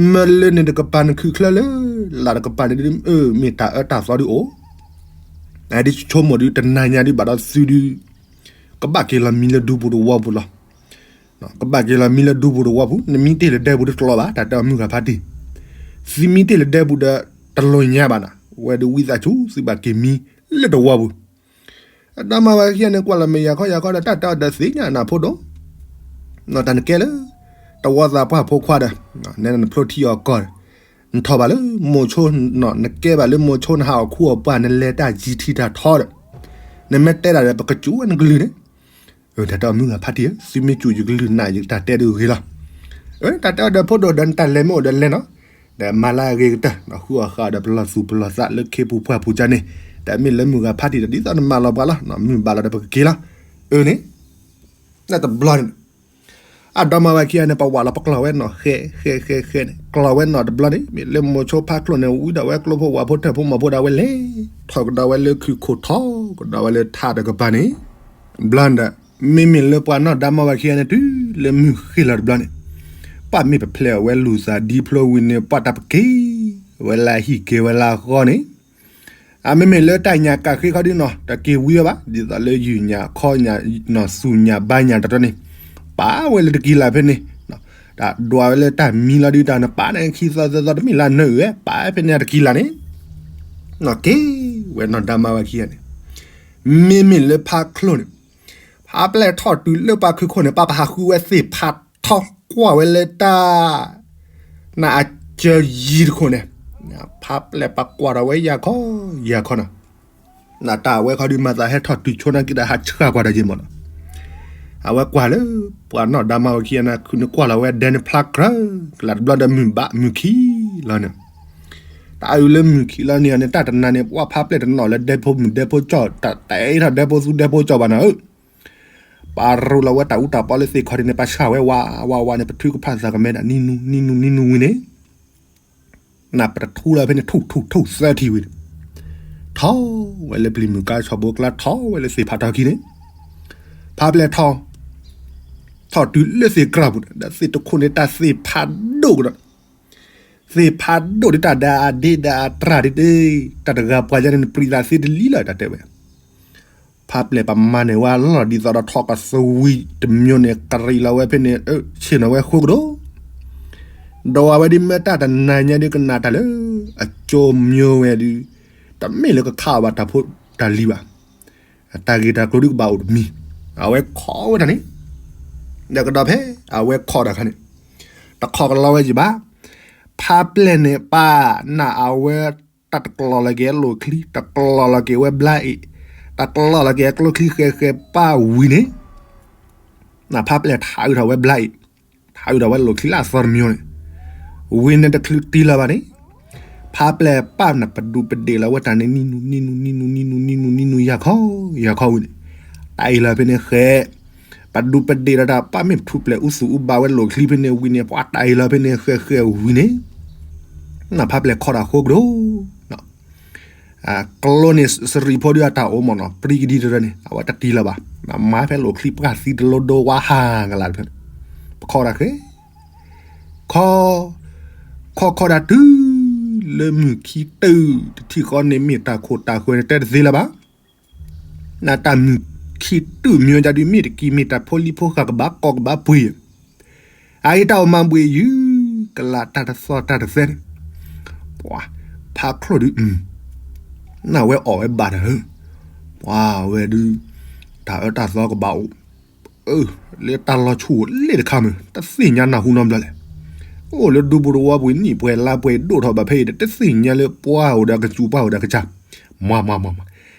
မ့ၢ်လၢန့ၣ်တကပၤနခုၣ်ချၢလၢ လၢ်တကပၤန့ၣ်ဒုး မ့ၢ်တၢ်အၢတၢ်သီဒုးအိၣ်, ဒ်ဆိကမိၣ်ဒုး တနၤညါဒုးဘၣ်ဒီးသုဒုး ကဘၣ်က့ၤလီၤမံလၢဒူပူၤတဝီပူၤလီၤ, ကဘၣ်က့ၤလီၤမံလၢဒူပူၤတဝီပူၤ နမံတ့ၢ်လၢဒဲပူၤတကျိၤဘၣ် တၢ်တဲအီၤမုၢ်ဂၤဖါတံၢ်, သုမံတ့ၢ်လၢဒဲပူၤဒီး တလိၣ်ညါဘၣ်နၤ, ဝဲဒုးဝံသးစူၤ သုဘၣ်က့ၤမံလၢတဝီပူၤ ဒီမါဝၤခံဂၤန့ၣ် ကွၢ်လီၤမဲာ်ယၤခီယၤခီဒီး တၢ်တဲအီၤဒီးသ့ၣ်ညါနၤဖိဒိၣ်, တၢ်နကဲလၢ တဝီသးပှၢ်ဖိခွါဒီး နဲနဖျိထံအီၤကီၢ်ဒီး နထီၣ်ဘၣ်လၢမိၤဆိ, နကဲဘၣ်လၢမိၤဆိ နဟးအီၣ်ခူအီၣ်ပှၢ် နလဲၤတၢ်ယံၤထံတၢ်ထီဒီး နမ့ၢ်တဲဒၣ်ဒီး ပကစူၢ်ဝဲနကလုၢ်န့ၣ်, တၢ်တဲအီၤမုၢ်ဂၤဖါတံၢ်ဧၢ, သုမ့ၢ်စူၢ်ယကလုၢ်နၤ ယတၢ်တဲဒုးဂ့ၤလီၤ, တၢ်တဲအီၤဒီးဖိဒိၣ်ဒီး နတၢ်လဲၤမ့ၢ်အိၣ်ဒီးလဲၤနီၤ, ဒီးမၤလၢအဂ့ၤကတၢၢ် ဃုအီၣ်ဃာ်ဒီးပလီၢ်သူၣ်ပလီၢ်သးလၢခ့ပူၤပှၢ်ပူၤကန့ၣ်, ဒီးမ့ၢ်လၢမုၢ်ဂၤဖါတံၢ်ဒီး ဒ်သိးနမၤလီၤပှၤလီၤ, မုၢ်ဘၣ်လီၤဒီးပကက့ၤလီၤ, အၢန့ၣ်, နတဘျီန့ၣ်, အဒီမါဝၤခံဂၤန့ၣ် ပဝၢ်လီၤပကျီၢ်ဝဲနီၤ ဃဲဃဲဃဲဃဲန့ၣ် ကျီၢ်ဝဲနီၤတဘျီန့ၣ် မ့ၢ်လၢမိၤဆိဖါချိၣ်န့ၣ် ဝံဒီးဝဲကျိဖိဝၣ်ဖိထၢၣ်ဖိမီၤဖိဒီးဝဲလဲၤ ထီၣ်ကဒီးဝဲလၢခုၣ်ခိၣ်ထီၣ်ကဒီးဝဲလၢထးတကပၤန့ၣ်, ဘျီဒီး မ့မ့ၢ်လၢပှၤနီၢ်ဒီမါဝၤခံဂၤန့ၣ် တုၤလၢမုၢ်ဃ့ၢ်လီၤတဘျီန့ၣ်, ပှၤမ့ၢ်ပဖျဲးအီၤဝဲလူၤသးဒ်ဖျိဝံၤန့ၣ် ပှၤတၢ်ပက့ၤဝဲလၢအဟံၣ်က့ၤဝဲလၢအဃီန့ၣ် အမ့မ့ၢ်လၢတၢ်ညၣ်ကးဃ့ခီဒုနီၤ တက့ၤဝံအီၤဘၣ် ဒ်သိးလၢယုၢ်ညၣ်ခီညၣ်နီၤ သူၣ်ညၣ်ဘါညၣ်တတီၤန့ၣ်, ပာ်ဝဲလၢတကံလၤဖဲန့ၣ်, တၢ်ဒွးဝဲလၢတၢ်မံလီၤဒု တၢ်နပာ်န့ၣ်ခံသီသၢသီတမ့ၢ်လၢနၢအုၣ်ဝဲ ပာ်ဝဲဖဲန့ၣ်တကံလၤန့ၣ်, နီၤက့ၤဝဲနီၢ်ဒီမါဝၤခံဂၤန့ၣ်, မ့မ့ၢ်လၢဖါချိၣ်န့ၣ်, ဖါပျဲၢ်ထီၣ်တုၤလၢပှၤခုၣ်ခိၣ်န့ၣ် ပှၤပဟးဃုဝဲသ့ၣ်ဖးထီကွၢ်ဝဲလၢတၢ် နအစၢယံၤတခိၣ်န့ၣ်, ဖးပျဲၢ်ပကွၢ်ထီၣ်ဝဲယၤခီ ယၤခီနီၤ, နတၢ်အဝဲခီဒုးမၤသးဟဲထီၣ်တုၤဆိနာ်က့တၢ်ဟးဆှၣ်ကွၢ်တၢ်ယဲၢ်မးနီၤ, အဝဲကွၢ်လၢ ပှၤနီၢ်ဒါမါဝဲခံအနၢ်ခုန့ၣ်ကွၢ်လီၤဝဲဒဲန့ၣ်ဖျါကြၢး ကလးတဘျီဒီးမုၢ်ဘၣ်မုၢ်ခံလီၤန့ၣ်, တၢ်အုးလၢမုၢ်ခံလီၤန့ၣ်န့ၣ် တၢ်တနၤန့ၣ် ပှၤဖးပျဲၢ်တနီၤလၢဒဲဖိမုၣ်ဒဲဖိကၠီၣ် တၢ်တဲထီၣ်ဒဲဖိသူဒဲဖိကၠီၣ်ဘၣ်နီၤဧၢ, ပာ်ရူးလီၤဝဲတၢ်အူတၢ်ပီလၢသ့ၣ်ခီဒ်န့ၣ် ပာ်ဆှၣ်ဝဲဝးဝးဝးန့ၣ် ပထုကဖၣ်သးကမဲဒၣ်နံၣ်နူနံၣ်နူနံၣ်နူဝံၤန့ၣ် နပတထူလီၤဖဲန့ၣ် ထူၣ်ထူၣ်ထူၣ်သၢထံၣ်ဝံၤန့ၣ်, ထီၣ်ဝဲလၢပျံၤမုၢ်ကါဆီၣ်ဘိကျါ ထီၣ်ဝဲလၢသ့ၣ်ဖးထီခံန့ၣ်, ဖးပျဲၢ်ထီၣ်, ထီၣ်တုၤလၢသ့ၣ်ကြၢၢ်ပူၤန့ၣ် ဒီးသ့ၣ်တခိၣ်န့ၣ် တၢ်သ့ၣ်ဖးဒိၣ်ကဒီး, သ့ၣ်ဖးဒိၣ်ဒ်တၢ်ဒီးအဒ့ဒီးအတြၢ်ဒ်တ့ၢ်, တၢ်တဂၤပှၤယါန့ၣ် နပြံသးသ့တလံလီၤ တၢ်တဲဝဲ ဖးပျဲၢ်ပမၤန့ၢ်ဝဲလီၤ ဒ်သိးဒီးထီၣ်ကသဝံတမံၤန့ၣ် ကရံးလီၤဝဲဖဲန့ၣ် ဆ့ၣ်နီၤဝဲဃိကဒီး, ဒီးအဝဲဒ်မ့ၢ်တၢ်တနၤညါဒ်ကနၣ်တၢ်လၢ အကၠိမံဝဲဒုး, တမ့ၢ်လၢကခးအီၤဘၣ်တၢ်ဖိတၢ်လံၤဘၣ်, တၢ်ဂ့ၢ်တၢ်ကျိၤဒုးကဘၣ်အိၣ်တမံၤ, အဝဲခီဝဲဒၣ်န့ၣ်, ဒီးကဒီးဖဲအဝဲခီတၢ်ခါန့ၣ်, တခီကလီဝဲယံၤဘၣ်, ဖးပျဲၢ်န့ၣ်ပာ်နၢ်အဝဲ တၢ်တကျီၢ်လီၤက့ၤအလိၣ်ချံ, တကျီၢ်လီၤက့ၤဝဲဘျါအ့ၣ်, တကျီၢ်လီၤက့ၤအကျိချံဃဲၤဃဲၤပာ်ဝံၤန့ၣ်, နဖးပျဲၢ်ထးအုးထီၣ်ဝဲဘျါအ့ၣ်, ထးအုးထီၣ်ဝဲလိၣ်ချံလၢအသီတမံၤန့ၣ်, ဝံၤန့ၣ်တချုးတံၢ်လၢၤဘၣ်န့ၣ်, ဖးပျဲၢ်ပာ်နၢ်ပဒူးပဒ့ၣ်လီၤဝဲတၢ်န့ၣ် နံၣ်နူနံၣ်နူနံၣ်နူနံၣ်နူနံၣ်နူနံၣ်နူယၤခီ, ယၤခီဝံၤန့ၣ်, တၢ်အ့ၣ်လီၤဖဲန့ၣ်ဃဲၤ ပဒူးပဒ့ၣ်ဒီးတၢ်ပာ်မ့ၢ်ထူးပျဲၢ်အူသူၣ်အူဘၣ်ဝဲလိၣ်ချံဖဲန့ၣ်ဝံၤန့ၣ် ပှၤတၢ်အ့ၣ်လီၤဖဲန့ၣ်ဃဲၤဃဲၤဝံၤန့ၣ်, နဖးပျဲၢ်ခီတၢ်ဃိကဒီး, ကျိန့ၣ်စရံးဖိဒုးအတၢ်အိၣ်မ့ၢ်နီၤ ပြံကဒံတရၢန့ၣ် အဝဲတတံၢ်လၢၤဘၣ်, မၤဖဲလိၣ်ချံပှၢ်သံတလိဒိဝါဟးကလးတဖျၢၣ်န့ၣ်, ပခီတၢ်ဃဲၤ ခီ, ခီခီဒၣ်တုၤ လၢမုၢ်ခံတုၤ တထံၣ်ဃီန့ၣ်မ့ၢ်တၢ်ခိၣ်တၢ်ဃၢၤန့ၣ်တဲတသ့လၢၤဘၣ်, နတၢ်မုၢ်ခံတုၤမံၤဒၣ်ဒုးမ့ၢ်တကံၢ်မ့ၢ်တၢ်ဖိလံၤဖိဃာ်ကဘၣ်ကီကဘၣ်ပှ့ၤ, အအံၤတၢ်အိၣ်မၤဘှံးယုၢ် ကလးတၢ်တသီတၢ်တသဲန့ၣ်, ပှၤ, ဖးချိၣ်ဒုး, နဝဲအီၣ်ဝဲဘၣ်တၢ်ဧၢ, ပှၤဝဲဒုး, တၢ်အၢတၢ်သီကဘၣ်အိၣ်, လၢတၢ်လီၤဆူၣ်အိၣ်လ့ၣ်တခါမုၢ် တသ့ၣ်ညါနၢ်ဟူနီတဘျီလဲၣ်, အိၣ်လၢဒူပူၤတဝီပူၤနံၣ်ပှဲၤလါပှဲၤ ဒိၣ်ထီၣ်ဘၣ်ဖဲအံၤဒီး တသ့ၣ်ညါလၢပှၤအိၣ်ဒီးကစူၤပှၤအိၣ်ဒီးကစၢ်, မၤမၤမၤမၤ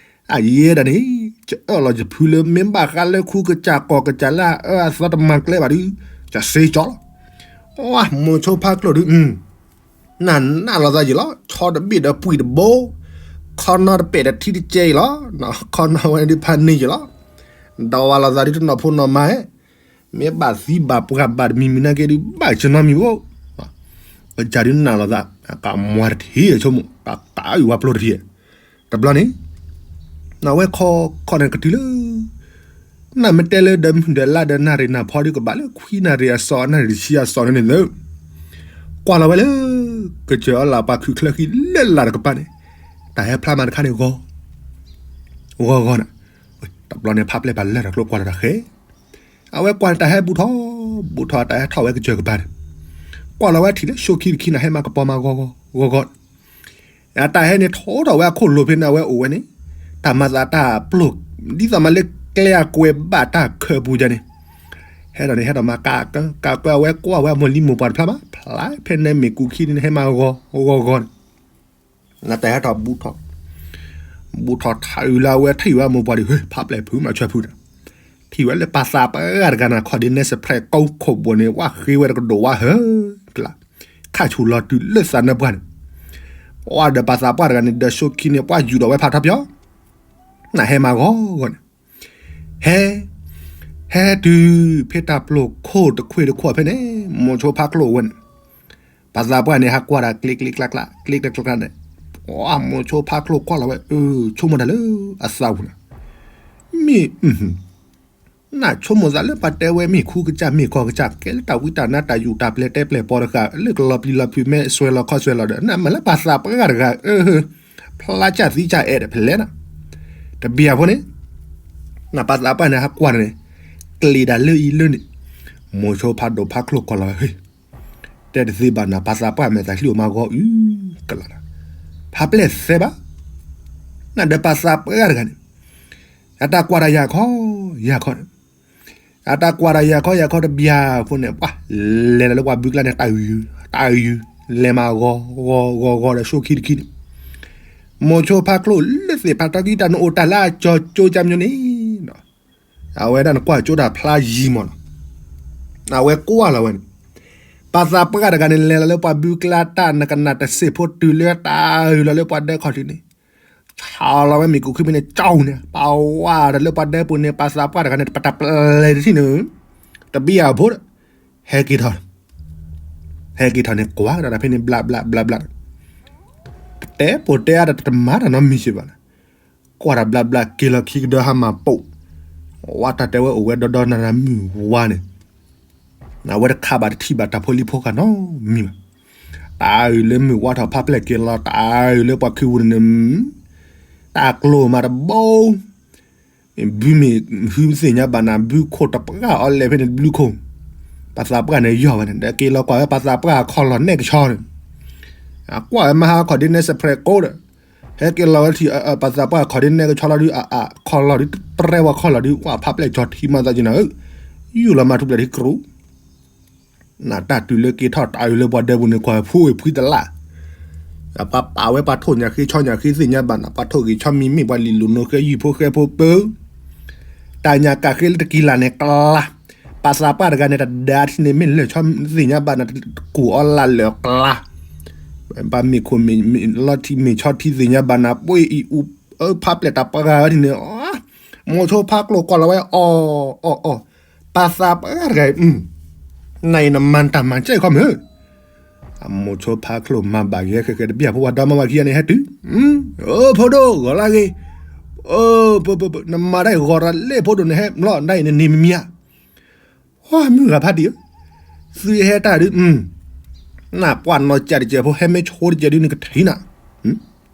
အယဲဒၣ်န့ၣ်, ယအၢၣ်လီၤယဖုလၢမ့ၢ်ဘၣ်ဃးလၢခူကစၢ်ကီၢ်ကစၢ်လၢအအၢအသီတမၤကျဲဘၣ်ဒုး, ယစ့ကၠီလီၤ, မိၤဆိဖးကျိၣ်ဒုး, နနၢ်လိာ်သးယံာ်လီၤ ဆီတဘ့ၣ်ဒီးပှံၢ်တဘိ, ခီနီတပဲာ်ဒီးထံတကဲအံၤလီၤ, ခီနီဝဲဒုးဖးန့ၢ်ယံာ်လီၤ, ဒီးဝၤလိာ်သးဒုးတနီၢ်ဖိနီၢ်မါဧၢ, မ့ၢ်ဘၣ်သံဘၣ်ပှၢ်ဘၣ်တမံၤမံၤနာ်က့ဒုး ဘၣ်ဆၢနီတမံၤဘၣ်, ကစၢ်ဒုးနၢ်လိာ်သး, ကမွၤတထံၣ်ဆိကမိၣ် တၢ်အုၣ်ဝါပျိတထံၣ်, တဘျီန့ၣ်, နဝဲခီခီန့ၣ်ကတုၤလၢ, နမ့ၢ်တဲလၢဒီမုၢ်ဒီလါဒီနၣ်ရံၣ်နၢ်ဖီဒုးကဘၣ်လၢခွံနၣ်ရံၣ်အစီၤနၣ်ရံၣ်တဆံအစီၤန့ၣ်န့ၣ်, ကွၢ်လီၤဝဲလၢ, ကစၢၢ်အလၣ်ပှၤခုၣ်ချၢဃံလၢလၢ်တကပၤန့ၣ်, တၢ်ဟဲဖျါမၤတခါန့ၣ်ဂီၤ ဂီၤဂီၤန့ၣ်, တဘျီန့ၣ်ဖးပျဲၢ်ပာ်လၢတၢ်ကျိကွၢ်လီၤတၢ်ဃဲၤ, အဝဲကွၢ်န့ၣ်တၢ်ဟဲဘူးထီၣ်, ဘူးထီၣ်တၢ်ဟဲထီၣ်ဝဲကစၢၢ်ကပၤန့ၣ်, ကွၢ်လီၤဝဲထံၣ်လၢဆိခံတခံန့ၣ် ဟဲမၤကပီၤမၤဂီၤဂီၤဂီၤဂီၤ, အတၢ်ဟဲန့ၣ်ထီၣ်ထီၣ်ဝဲအခိၣ်လိၤဖဲန့ၣ် အဝဲအိၣ်ဝဲန့ၣ်, တၢ်မၤသးတၢ်ပျိၢ်, ဒ်သိးမးလၢကျဲအကွဲးဘၣ်တၢ်ခၢၣ်ပူၤယါန့ၣ်, ဟဲဒီးန့ၣ် ဟဲဒီးမၤကကကကွဲးအဝဲကွၢ်ဝဲအမိၢ်လံမိၢ်ပှၢ်တဖျါဘၣ် ဖျါဖဲန့ၣ်မ့ၢ်ကူခံန့ၣ် ဟဲမၤဂီၤဂီၤဂီၤန့ၣ် နတၢ်ဟဲထီၣ်ဘူးထီၣ်, ဘူးထီၣ်ထးအုးလၢအဝဲထံၣ်ဝဲအမိၢ်ပှၢ်ဒုး ဟ့ ဖးပျဲၢ်ဖုမၤဆွဲဖုဒီး, ထံၣ်ဝဲလၢပှၤသးပှၢ်တဂၤတဂၤန့ၣ် ခီၣ်ဒ့နဲစဖရဲးကိးခိၣ်ဘိန့ၣ် ဝဲဃ့ဝဲတကဒိၣ်ဝါဟၢကျါ, ခးဆူၣ်လီၤတုၤလၢသးနၢပှၢ်န့ၣ်, ပှၤဒီးပှၤသးပှၢ်တဂၤန့ၣ် ဒီးဆိခံန့ၣ် ပှၤယူၤဒီးဝဲဖးထီပၠီ, နဟဲမၤဂီၤဂီၤန့ၣ် ဟဲ, ဟဲတုၤဖဲတၢ်ပျိၢ်ခိၣ်တခွ့ၣ်တခီၣ်ဖဲန့ၣ် မိၤဆိဖးကျိၣ်ဝဲန့ၣ်, ပှၤသးပှၢ်န့ၣ် ဟးကွၢ်တၢ်ကျ့ကျ့ကျါကျါ ကျ့ကျါကျါန့ၣ်, မိၤဆိဖးကျိၣ်ကွၢ်လီၤဝဲ အၢ ဆိကမိၣ်တၢ်လၢအသးပူၤန့ၣ်, မ့ၢ် နဆိကမိၣ်သးလၢပှၤတဲဝဲမ့ၢ်ခူကစၢ်မ့ၢ်ကီၢ်ကစၢ် ကဲလၢတၢ်ဝံတၢ်နါတၢ်ယူၤတၢ်ပျဲတဲပျဲၢ်ပီတဃာ် လၢကလီၤပျံၤလီၤဖုးမ့ၢ်စွဲလီၤခီစွဲလီၤဒီး နမ့ၢ်လၢပှၤသးပှၢ်တဂၤတဂၤ အၢ ဖျါစၢ်သံစၢ်အဲၣ်ဒီးဖဲလဲၣ်နီၤ, တဘျီအဖိန့ၣ် နပှၤသးပှၢ်န့ၣ် ဟးကွၢ်န့ၣ် ကျ့ဒၣ်လၢအံၤလၢန့ၣ်, မိၤဆိဖးဒိၣ်ဖးကျိၣ်ကွၢ်လီၤဝဲ တဲတသ့ဘၣ်နၤ ပှၤသးပှၢ်မဲာ်သးချံအိၣ်မၤဂီၤအုးကလးနၤ, ဖးပျဲၢ်သဲဘၣ်, နဒီးပှၤသးပှၢ်တဂၤန့ၣ်, အတၢ်ကွၢ်တၢ်ယၤခီ, ယၤခီန့ၣ်, အတၢ်ကွၢ်တၢ်ယၤခီယၤခီတဘျီအဖိန့ၣ် ပှၤလဲၤလီၤလၢပှၤဘုကျါန့ၣ် တၢ်အုး, တၢ်အုး, လဲၤမၤဂီၤဂီၤဂီၤဂီၤဒီး ဆိခံတခံန့ၣ်, မိၤဆိဖါချိၣ်လၢသ့ၣ်ဖးထီခံတၢ် နအိၣ်တၢ်လၢအကၠီကၠိကၠၢမညီန့ၣ်, အဝဲဒၣ်နကွၢ်ကၠိတၢ်ဖျါယံၤမးနီၤ, အဝဲကွၢ်လီၤဝဲန့ၣ်, ပှၤသးပှၢ်တဂၤန့ၣ် လဲၤလီၤလၢပှၤဘုကျါတၢ် နကနၣ်တစ့ၣ်ဖိတုၤလၢတၢ်အုးလီၤလၢပှၤဒၢခီၣ်ထံးန့ၣ်, ဆီလီၤဝဲမ့ၣ်ကိၣ်ခံဖဲန့ၣ် ကၠီန့ၣ် ပှၤဝါဒီးလၢပှၤဒၢပူၤန့ၣ် ပှၤသးပှၢ်တဂၤန့ၣ် ပတၢ်ပျဲၢ်တထံၣ်န့ၣ်, တဘံၣ်အဖိဒီး ဟဲက့ၤထီၣ် ဟဲက့ၤထီၣ်န့ၣ် ကွၢ်ကဒီးတၢ်ဖဲန့ၣ် ဘျးဘျးဘျးဘျး, တတဲပိာ်တဲအါဒီးတမၤတၢ်နီတမံၤစ့ၢ်ဘၣ်န့ၣ်, ကွၢ်တၢ်ဘျးဘျး က့ၤလီၤခံကဒီးဟါမၢ်ပိာ်, ဝါတၢ်တဲဝဲအိၣ်ဝဲဒီဒီနၤနၤမုၢ်ဝါန့ၣ်, အဝဲတခးဘၣ်တထံၣ်ဘၣ်တၢ်ဖိလံၤဖိဃာ်နီတမံၤဘၣ်, တၢ်အုးလၢမုၢ်ဝါထီၣ်ဖးပျဲၢ်က့ၤလီၤ တၢ်အုးလၢပှၤခံပူၤန့ၣ်န့ၣ်, တၢ်ကျိၤမးတဘိ ဘုမ့ၢ်ဟုသ့ၣ်ညါဘၣ်နၤ ဘုခိၣ်တပှၢ်အီၤလဲၣ်ဖဲန့ၣ်တဘျုးခိၣ်, ပှၤသးပှၢ်န့ၣ်ယီၢ်ဝဲန့ၣ် ဒီးက့ၤလီၤကွၢ်ဝဲပှၤသးပှၢ်အခီၣ်လီၢ်နဲၣ်ကဆီန့ၣ်, အကွၢ်ဝဲမဟါခီၣ်ဒ်နဲၣ်စဲးဖရဲးကိးဒီး, ဟဲက့ၤလီၤဝဲထံၣ် ပှၤသးပှၢ်အခီၣ်ဒ်နဲၣ်ကဆီလီၤဒုး အခီၣ်လီၢ်ဒုးတရဲဝဲခီၣ်လီၢ်ဒုး ကွၢ်ဖးပျဲၢ်ကၠီထံမၤသးက့ၤနၤဧၢ, ယူၢ်လီၤမၤထူပျဲၢ်ထံကရူၢ် နတၢ်တုၤလၢက့ၤထီၣ်တၢ်အုးလၢပှၤဒၢပူၤန့ၣ် ကွၢ်ဖှိၣ်ဝဲဖှံတလၢ်, ပှၤပာ်ဝဲပှၤထိၣ်ညၣ်ဃ့ဆီညၣ်ဃ့သ့ၣ်ညါဘၣ်နၤ ပှၤထိၣ်ဂ့ၤဆီမံၤမ့ၢ်ပှၤလံၤလိာ်နိဃဲယုၢ်ဖိဃဲဖိပၢ, တၢ်ညၣ်ကၣ်ဃ့လၢတကံလၢ်န့ၣ်ကျါ, ပှၤသးပှၢ်တဂၤန့ၣ် တဒါထံၣ်န့ၣ်မ့ၢ်လၢာ်ဆီသ့ၣ်ညါဘၣ်နၤ တကူၣ်အီၤလၢ်လၢာ်ကျါ, ပှၤမ့ၢ်ခိၣ်မ့ၢ်လီၤထံမ့ၢ်ဆီထံသ့ၣ်ညါဘၣ်နၤ ပှ့ၤအံၤအူ ဖးပျဲၢ်တၢ်ပှၤဂၤဝဲထံၣ်န့ၣ် မိၤဆိဖါကျိၤကွၢ်လီၤဝဲအီၤအီၤအီၤ, ပှၤသးပှၢ်တဂၤအံၤ, နအံၤနမၤတၢ်မၤကဲခီမ့ၢ်, အမိၤဆိဖါချိၣ်မၤဘၣ်ဂ့ၤဃဲဃဲတဘျီဖိ ပှၤဒီမါဝၤခံဂၤန့ၣ်ဟဲတုၤ, ဖိဒိၣ်ဂီၤလၢဂ့ၤ, နမၤတၢ်အံၤဂီၤတၢ်လၢဖိဒိၣ်န့ၣ်ဟဲ လီၤဒၣ်အံၤနန့ၢ်မမံၤဧါ, ဟီမုၢ်ဂၤဖးတံၢ်ဧၢ, သုဟဲတၢ်ဒုး, နပှၢ်နီၢ်ကၢ်တကဲးဖိ ဟဲမ့ၢ်ဆိတကဲးဒုးန့ၣ်ကထံၣ်နၤ,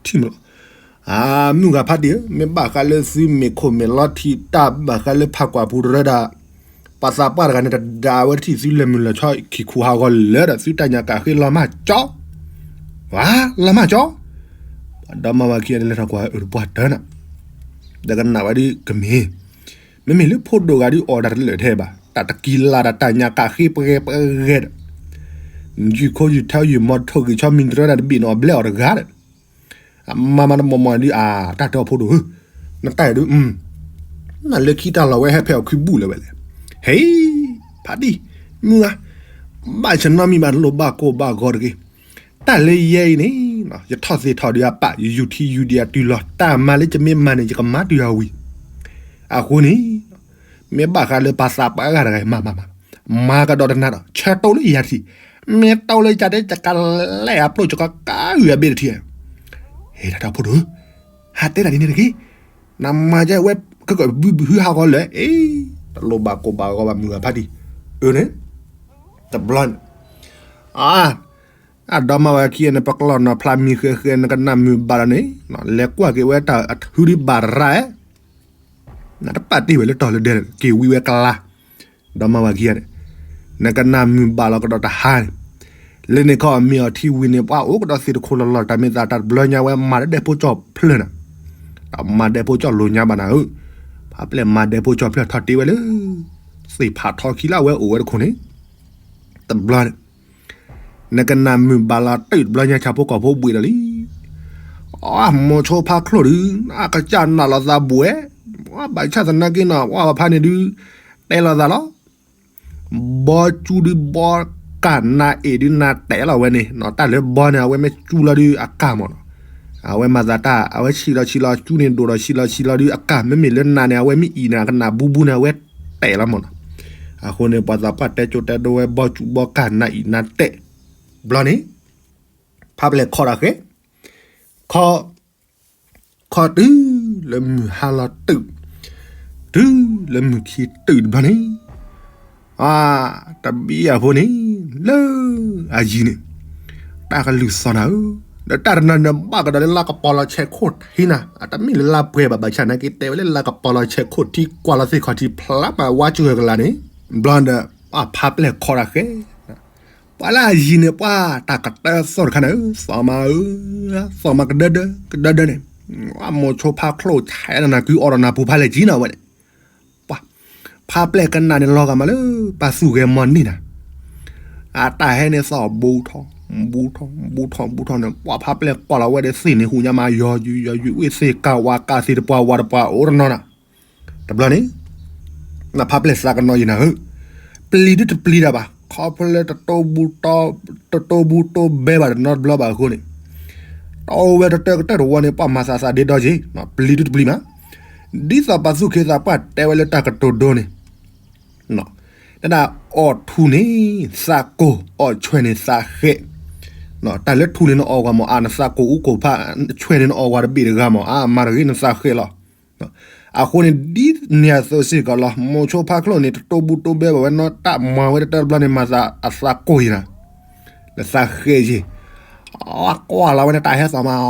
ထံၣ်မးလီၤ အမုၢ်ဂၤဖးတံၢ်ဧၢ, မ့ၢ်ဘၣ်ဃးလၢသုမ့ၢ်ခိၣ်မ့ၢ်လီၤထံတၢ်ဘၣ်ဃးလၢဖးကွၢ်ပူၤတရၢဒၣ်, ပှၤသးပှၢ်တဂၤန့ၣ် တဒါဝဲတထံၣ်သုလၢာ်မုၢ်လၢာ်ဆီခံခူဟးဂီၤလၢာ်ဒီး သုတၢ်ညၣ်ကၣ်ဃ့လီၤမၢ်ကၠီ, ဝါ, လီၤမၢ်ကၠီ, ပှၤဒီမါဝၤခံဂၤန့ၣ်လဲၤထီၣ်ကွၢ်အၢတပှၢ်တၢၢ်နၤ, ဒီးကနၣ်ဝဲဒ်ကမ့ၢ်, မ့မ့ၢ်လၢဖိဒိၣ်ဂၤဒုးအီၣ်တၢ်တလၢာ်ထဲဘၣ် တၢ်တကံလၢ်ဒီးတၢ်ညၣ်ကၣ်ဃ့ပှဲၤပှဲၤဒီး ယုၢ်ခိယုၢ်ထီယုၢ်မီထိၣ်ဂ့ၤဆီမံၤတရၢဒၣ်တဘ့ၣ်န့ၣ် အီၣ်ဘျဲအီၤတဂၤဒီး, အမၤမၤတမီၢ်မီၢ်ဒုး အတၢ်တဲအီၤဖိဒိၣ်ဧၢ, နတၢ်အံၤဒုး, နလၢခံတၢ်လီၢ်ဝဲဟဲဖဲအီၣ်ခုဘူၣ်လၢၤဝဲလဲၣ်, ဟဲ, ဖးဒံၣ်, မုၢ်ဂၤ, ဘၣ်ဆၢနီတမံၤဘၣ် လိၣ်ဘၣ်ကိၢ်ဘၣ်ဂီၤတဂ့ၤ, တၢ်လၢယဲအံၤန့ၣ်, ယထီၣ်သ့ၣ်ထီၣ်ဒုးအပၢ် ယယူၢ်ထံယူၢ်ဒံးအတုၤလီၤ တၢ်မၤလၢယမ့ၢ်မၤန့ၣ် ယကမၤတုၤအဝံၤ, အဃိန့ၣ် မ့ၢ်ဘၣ်ဃးလၢပှၤသးပှၢ်ဂၤတဂၤအံၤ မၤမၤမၤ, မၤကဒီးတနၤဒီး ဆၢတိၢ်လၢယၤတထံၣ်, မ့ၢ်တိၢ်လၢယၤတဲ ယကလဲၢ်အပျိၢ် ယကကါဂုာ်အဘ့ၣ်တထံၣ်, ဟဲတၢ်တၢ်ဖိဒိၣ်ဧၢ, ဟးတဲတၢ်ဒ်န့ၣ်တဂ့ၤ, နမၤကဲဝဲ ကကဘုဘုဟုဟးဂီၤလၢာ်, တလိၣ်ဘၣ်ကိၢ်ဘၣ်ဂီၤဘၣ် မုၢ်ဂၤဖးဒံၣ်, အၢန့ၣ်, တဘျီန့ၣ် အ အဒီမါဝၤခံဂၤန့ၣ် ပကျီၢ်နီၢ်ဖျါမံၤဃဲဃဲ နကနၣ်မုာ်ဘၣ်လီၤန့ၣ်, လဲၤကွၢ်က့ၤဝဲတၢ်အထုဒုးဘၣ်ရၤ, နတပာ်တ့ၢ်ဝဲလၢတီၤလၢဒဲး က့ၤဝံဝဲကျါ, ဒီမါဝၤခံဂၤန့ၣ်, နကနၣ်မုာ်ဘၣ်လီၤကဒီးတဟါန့ၣ်, လၢန့ၣ်ခီအမ့ၢ်အီၤထံဝံၤန့ၣ် ပှၤအိၣ်ကဒီးသ့ၣ်တခိၣ်လီၤလီၤ တၢ်မ့ၢ်သးတၢ်တဘျီညါဝဲမၤလၢဒဲဖိကၠီၣ်ဖျၢၣ်နၤ, တၢ်မၤဒဲဖိကၠီၣ်လိာ်ညါဘၣ်နၤဧၢ, ဖးပျဲၢ်မၤဒဲဖိကၠီၣ်ဖျၢၣ်ထီၣ်တ့ၢ်ဝဲလၢ သ့ၣ်ဖးထီခံလၢအဝဲအိၣ်ဝဲတခိၣ်န့ၣ်, တဘျီန့ၣ် နကနၣ်မုာ်ဘၣ်လီၤတုၤတဘျီညါ ဆၣ်ဖိကီၢ်ဖိဘှံးဒီးလံ, အမိၤဆိဖါချိၣ်ဒုး အကစၢ်နာ်လိာ်သးဘှဲ, ဘၣ်ဆၣ်သနာ်က့နီၤ ပှၤဖးန့ၣ်ဒုး တဲလိာ်သးလီၤ, ဘီကၠူဒုး ဘီကၢ်နါအ့ၣ်ဒုးနါတဲာ်လီၤဝဲန့ၣ်, တၢ်လၢဘီန့ၣ် အဝဲမ့ၢ်ကၠူလီၤဒုးအကၢ်မ့ၢ်နီၤ, အဝဲမၤသးတၢ် အဝဲဆံးလီၤဆံးလီၤ ကၠူန့ၣ်ဒိၣ်ဒီးဆံးလီၤဆံးလီၤဒုးအကၢ်, မ့မ့ၢ်လၢနါန့ၣ် အဝဲမ့ၢ်အံၣ်န့ၣ် အကနၣ်ဘူးဘူးန့ၣ် အဝဲတဲာ်လီၤမ့ၢ်နီၤ, အဃိန့ၣ် ပှၤသးပှၢ်တဲကၠိတဲဒိဝဲ ဘီကၠူဘီကၢ်နါအ့ၣ်နါတဲာ်, ဘျီန့ၣ် ဖးပျဲၢ်ခီတၢ်ဃဲ, ခီ, ခီတုၤလၢမုၢ်ဟါလီၤတုၤ, တုၤလၢမုၢ်ခံတုၤတဘျီန့ၣ်, အ တဘံၣ်အဖိန့ၣ်, လၢအယံၤန့ၣ်, တၢ်ကလုၢ်သီနၤဧၢ, ဒီးတၢ်တနၤနဘၣ်ကဒီးလၢလါကပီၤလီၤဆဲးခိၣ်ထံနၤ, အတမ့ၢ်လၢလါပှဲၤဘၣ် ဘၣ်ဆၣ်သနာ်က့တဲဝဲလၢလါကပီၤလီၤဆဲးခိၣ်ထံ ကွၢ်လီၤသ့ၣ်ခီၣ်ထံဖျါမးဝါကၢၢ်ကလာ်န့ၣ်, ဘျီဒီး အဖးပျဲၢ်ခီတၢ်ဃဲ ပှၤလၢအယံၤန့ၣ် ပှၤတၢ်ကတၢၢ်သီၣ်တခါန့ၣ် သီၣ်မးဧၢ, သီၣ်မးကဒၢဒၢ ကဒၢဒၢန့ၣ်, အမိၤဆိဖါချိၣ်ဆဲးဒီးနၤ ကုအီဒီးနၤ ပူၤဖးလဲၣ်ကံနၤဝဲန့ၣ်, ပှၤ ဖးပျဲၢ်ကနၣ်န့ၣ် လီၤဂာ်မးလၢ ပှၤသူၣ်ဂဲၤမီၤန့ၢ်နၤ, အတၢ်ဟဲန့ၣ်သီၣ်ဘူးထီၣ် ဘူးထီၣ်ဘူးထီၣ်ဘူးထီၣ်န့ၣ် ပှၤဖးပျဲၢ်ကွၢ်လီၤဝဲဒီးသ့ၣ်န့ၣ်ဟူညါမး ယီၤယုာ်ယီၤယုာ် ဝ့ၢ်သ့ၣ်ကၢ်ဝါကၢ်သ့ၣ်တပှၤဝါတပှၤအိၣ်တနီၤနၤ. တဘျီန့ၣ် နဖးပျဲၢ်သးကနီယံၤနၤဧၢ, ပျံၤဒုတပျံၤတၢ်ဘၣ် ခီဖျိလၢ တတိဘူတိဘဲဘၣ်တနီတဘျီဘၣ်အဃိန့ၣ် တအိၣ်ဝဲတတၢၢ်ကတၢၢ်တဝီန့ၣ် ပှၤမၤသးသးဒ့ဒီက့ၤ ပျံၤဒုတပျံၤမး, ဒ်သိးပှၤသူၣ်က့သးပှၢ်တဲဝဲလၢတၢ်ကတိၤဒိန့ၣ် တဒၣ်အီၣ်ထူန့ၣ်သးကိၢ် အီၣ်ဆွဲန့ၣ်သးဃဲး, တၢ်လၢထူန့ၣ်နအီၣ်ဂၤမး အါနသးကိၢ်အူကိၢ်ဖး, ဆွဲန့ၣ်နအီၣ်ဂၤတဘ့ၣ်တဂၤမး အါမၤတဂ့ၤနသးဃဲးလီၤ. အဃိန့ၣ် ဒ်န့ၣ်အသိးစ့ၢ်ကီးလီၤ မိၤဆိဖါချိၣ်န့ၣ် တတိဘူတိဘဲဘၣ်ဝဲနီတၢ်မၤဝဲတတၢၢ်တဘျီန့ၣ် မၤသးအသးကိၢ်ယံၤနၤ, နသးဃဲးယံၤ, ကွၢ်လီၤဝဲန့ၣ် တၢ်ဟဲသီၣ်မး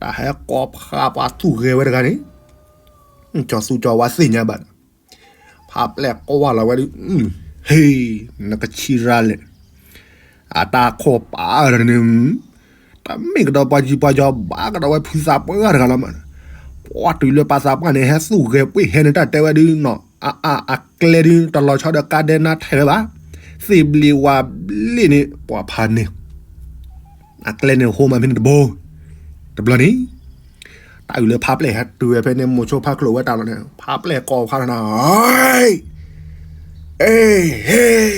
တၢ်ဟဲကိးဖးပှၤသူၣ်ဂဲၤဝဲတဂၤန့ၣ်, ကၠီသူကၠီဝါသ့ၣ်ညါဘၣ်, ဖးပျဲၢ်ကွၢ်လီၤဝဲဒုး, ဟ့ၣ်, နကဆံရၤလဲၣ်, အတၢ်ခိၣ်ပာ်အၢၣ်န့ၣ်, တမ့ၢ်ကဒီးပှၤကၠံပှၤကၠီဘၣ်ကဒီးဝဲဖုသးပှၢ်တဂၤလီၤမး, ပှၤတုၤလၢပှၤသးပှၢ်န့ၣ် ဟဲသူၣ်ဂဲၤပှ့ၤဟဲန့ၣ် တၢ်တဲဝဲဒုးနီၤ, အအၢ်အကျဲဒုး တလီၤဆီဒီးကါဒဲနါထဲးဝဲဘၣ်, သ့ၣ်ဘျံးဝါဘျ့ၣ်န့ၣ် ပှၤဖးန့ၣ် အကျဲန့ၣ်ဟိမးဖဲန့ၣ်တဘိ, တဘျီန့ၣ်, တၢ်အုၣ်လၢဖးပျဲၢ်ဟဲတုၤဝဲဖဲန့ၣ် မိၤဆိဖါချိၣ်ဝဲတၢ်လီၤန့ၣ် ဖးပျဲၢ်ကိးဖးနၤ, အ့ၣ်,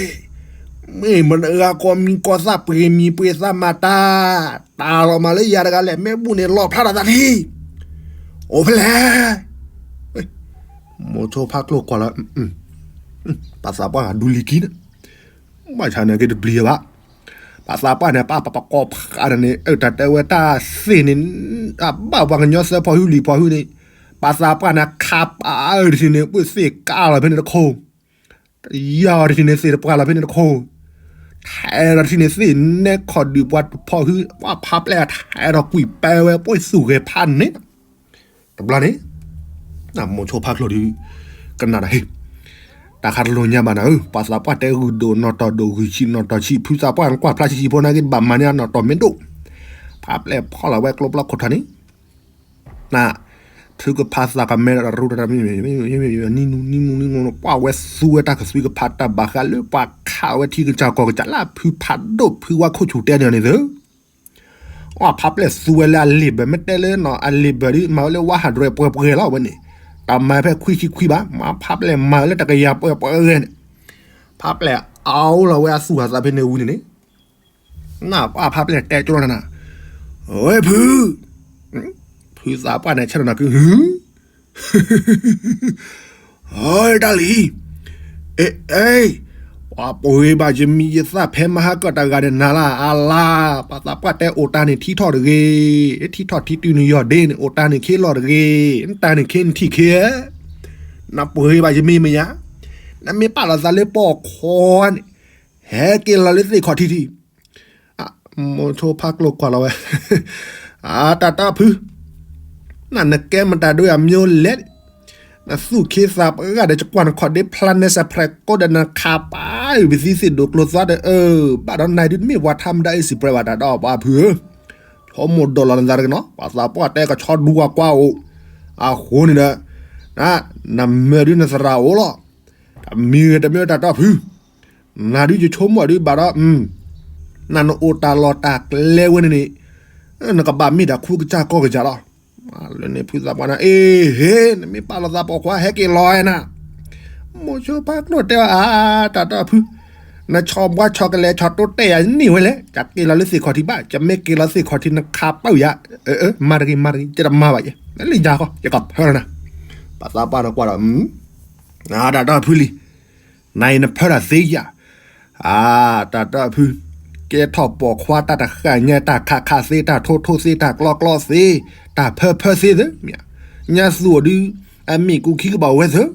မ့ၢ်မတဂၤကိးမံၤကိးသၣ်ပှ့ၤမံၤပှ့ၤသၣ်မၤတၢ်, တၢ်လီၤမးလၢယၤတဂၤလဲၣ် မ့ၢ်ဘူၣ်န့ၣ်လီၣ်ဖျါထီၣ်သးထံ, အိၣ်ဖဲလဲၣ်, မိၤဆိဖါချိၣ်ကွၢ်လီၤ, ပှၤသးပှၢ်ဒူလံၤကံန့ၣ်, ဘၣ်ဆၣ်န့ၣ်က့ၤတပျံၤဘၣ် ပှၤသးပှၢ်န့ၣ် ပာ်ပာ်ပကိးဖးန့ၣ် အတၢ်တဲဝဲတၢ်သ့ၣ်န့ၣ်, အဘၣ်ပှၤကညီသၢဖီဟူလံၤဖီဟူန့ၣ်, ပှၤသးပှၢ်န့ၣ် ခးပာ်အၢတထံန့ၣ် ပှ့ၤသ့ၣ်ကါလီၤဖဲန့ၣ်တခိၣ်, ယီၤတထံန့ၣ်သ့ၣ်တပှၢ်လီၤဖဲန့ၣ်တခိၣ်, ထဲးဒီးတထံန့ၣ်သ့ၣ်နဲခီၣ်ဒုးပှၤတဖီဟူ, ပှၤဖးပျဲၢ်ထဲးဒီးကွံာ်ပဲဝဲ ပှ့ၤသူၣ်ဂဲၤဖးန့ၣ် တဘျီန့ၣ်, မိၤဆိဖါချိၣ်ဒုး, ကနၣ်ဒီးဟ့ၣ်, တၢ်ခါတလိၤညါဘၣ်နၤဧၢ, ပှၤသးပှၢ်တဲဂုၢ်ဒိၣ်နီၢ်တီၢ်ဒိၣ်ဂုၢ်ဆံးနီၢ်တီၢ်ဆံး ဖုသးပှၢ်ကွၢ်ဖျါဆံးဆံးဖိနာ်က့ ဘၣ်မၤန့ၢ်အနီၢ်တီၢ်မ့ၢ်ဒိၣ်, ဖးပျဲၢ်ဖီၣ်လီၤဝဲကျိပျီခိၣ်ထီၣ်န့ၣ်, န, ထုကဖၣ်သးကမဲဒီးတရူးတရၣ်မ့ၢ်, နံၤနံၤနံၤနံၤနံၤ ပှၤဝဲသူဝဲတၢ်ကသွံကဖးတၢ်ဘၣ်ဃးလၢပှၤခးဝဲထံကစၢ်ကီၢ်ကစၢ်လၢဖုဖးဒိၣ်ဖုဝါခိၣ်ဆူၣ်တဲန့ၣ်န့ၣ်သၢ အဖးပျဲၢ်သူဝဲလၢအလံာ်ဘၢၣ် မ့ၢ်တဲလၢနီၤ အလံာ်ဘၢၣ်ဒ်မၤဝဲလၢ one hundred ပှဲၤပှဲၤလီၤဝဲန့ၣ်, တမၤဖဲခွံဆံခွံဘၣ် မၤဖးပျဲၢ်မၤဝဲလၢတကယၤပှဲၤပှဲၤဂ့ၤန့ၣ်, ဖးပျဲၢ်အအိၣ်လီၤဝဲအသူၣ်အသးဖဲန့ၣ်ဝံၤန့ၣ်န့ၣ်, နပှၤဖးပျဲၢ်တဲကၠိလီၤနၤ, ဝဲဖု, ဖုသးပှၢ်န့ၣ်ဆဲးနီၤနၤက့ၤ ဟၢ တၢ်လံၤ, အ့ အ့, ပှၤပှ့ၤဘၣ်ယမံၤယသၣ်ဖဲမဟါကၢၣ်တဂၤန့ၣ်နၤလၢ်အလါ, ပှၤသးပှၢ်တဲအိၣ်တၢ်န့ၣ်ထံထီၣ်တဂ့ၤ, ထံထီၣ်ထံတုၤနယီၢ်ဒ့န့ၣ် အိၣ်တၢ်န့ၣ်ခ့လီၤတဂ့ၤ, နတၢ်န့ၣ်ခ့နထံၣ်ခ့, နပှ့ၤဘၣ်ယမံၤမ့ၢ်ယါ, နမ့ၢ်ပာ်လီၤသးလၢပိာ်ခွါန့ၣ်, ဟဲက့ၤလီၤလၢသ့ၣ်ခီၣ်ထံးထံး မိၤဆိဖါကျိၤကွၢ်လီၤဝဲ, အတၢ်တီဖု, နနကဲမတၤဒိယၤမၠိလဲၣ်, နသူၣ်ခ့သးပှၢ်ဒီး ယကွၢ်နခီၣ်ဒ့ဖျါနဲစဲးဖရဲးကိးဒီး နခးပာ်အုၣ်ပသံသ့ၣ်ဒိၣ်ကျိၤသွါဒီး အၢ ဘၣ်ဒီးနၤဒုးတမ့ၢ်ပှၤထါမတၤအ့ၣ်စံးပြဲးဘၣ်တၢ်ဒီးပှၤဖုဧၢ, ဆိကမိၣ်ဒိးလီၤနသးတက့ၢ်နီၤ, ပှၤသးပှၢ်တဲကဆီဒူဝါကွၢ်အိၣ်, အဃိန့ၣ်ဒီး နမၢဒုးနသရၣ်အိၣ်လီၤ, တမံၤဂ့ၤတမ့ၢ်တၢ်တီဖု နၤဒုးယဆိကမိၣ်ဒုးဘၣ်ဒီး, နနအိၣ်တၢ်လီၢ်တၢ်ကျဲဝဲန့ၣ်န့ၣ်, နကဘၣ်မ့ၢ်ဒၣ်ခူကစၢ်ကီၢ်ကစၢ်လီၤ. လၢန့ၣ်ဖုသးပှၢ်န့ၣ် အ့ဟ့, နမ့ၢ်ပာ်လီၤသးပိာ်ခွါ ဟဲက့ၤလီၤနၤ. မိၤဆိဖါကျိၤတဲအီၤ အါ, တၢ်တီဖု, နဆီဘှါဆီကလဲၤဆီတိတဲာ်ယၤန့ၢ်ဝဲလဲၣ်, ယက့ၤလီၤလၢသ့ၣ်ခီၣ်ထံးဘၣ်, ယမ့ၢ်က့ၤလီၤသ့ၣ်ခီၣ်ထံး နခးပာ်ယၤ, အၢ အၢ မၤတဂ့ၤ မၤတဂ့ၤ ယတမၤဘၣ်ယဲ, လၢယၤဃီ ယကဖၢလီၤနၤ. ပှၤသးပှၢ်န့ၣ်ကွၢ်ဒီး, တၢ်တီဖုလံ နအံၤနဖၢတၢ်သ့ယၤ, အါ, တၢ်တီဖု, ကဲထီၣ်ပိာ်ခွါတၢ်တဃၣ်ညါ တၢ်ခးခးသ့ တၢ်ထိထိသ့ တၢ်ကျီကျီသ့, တၢ်ဖၢဖၢသ့သၢ, ညါသူၣ်အီၤဒုး, အမ့ၢ်ကူခံကဘၣ်ဝဲသၢ,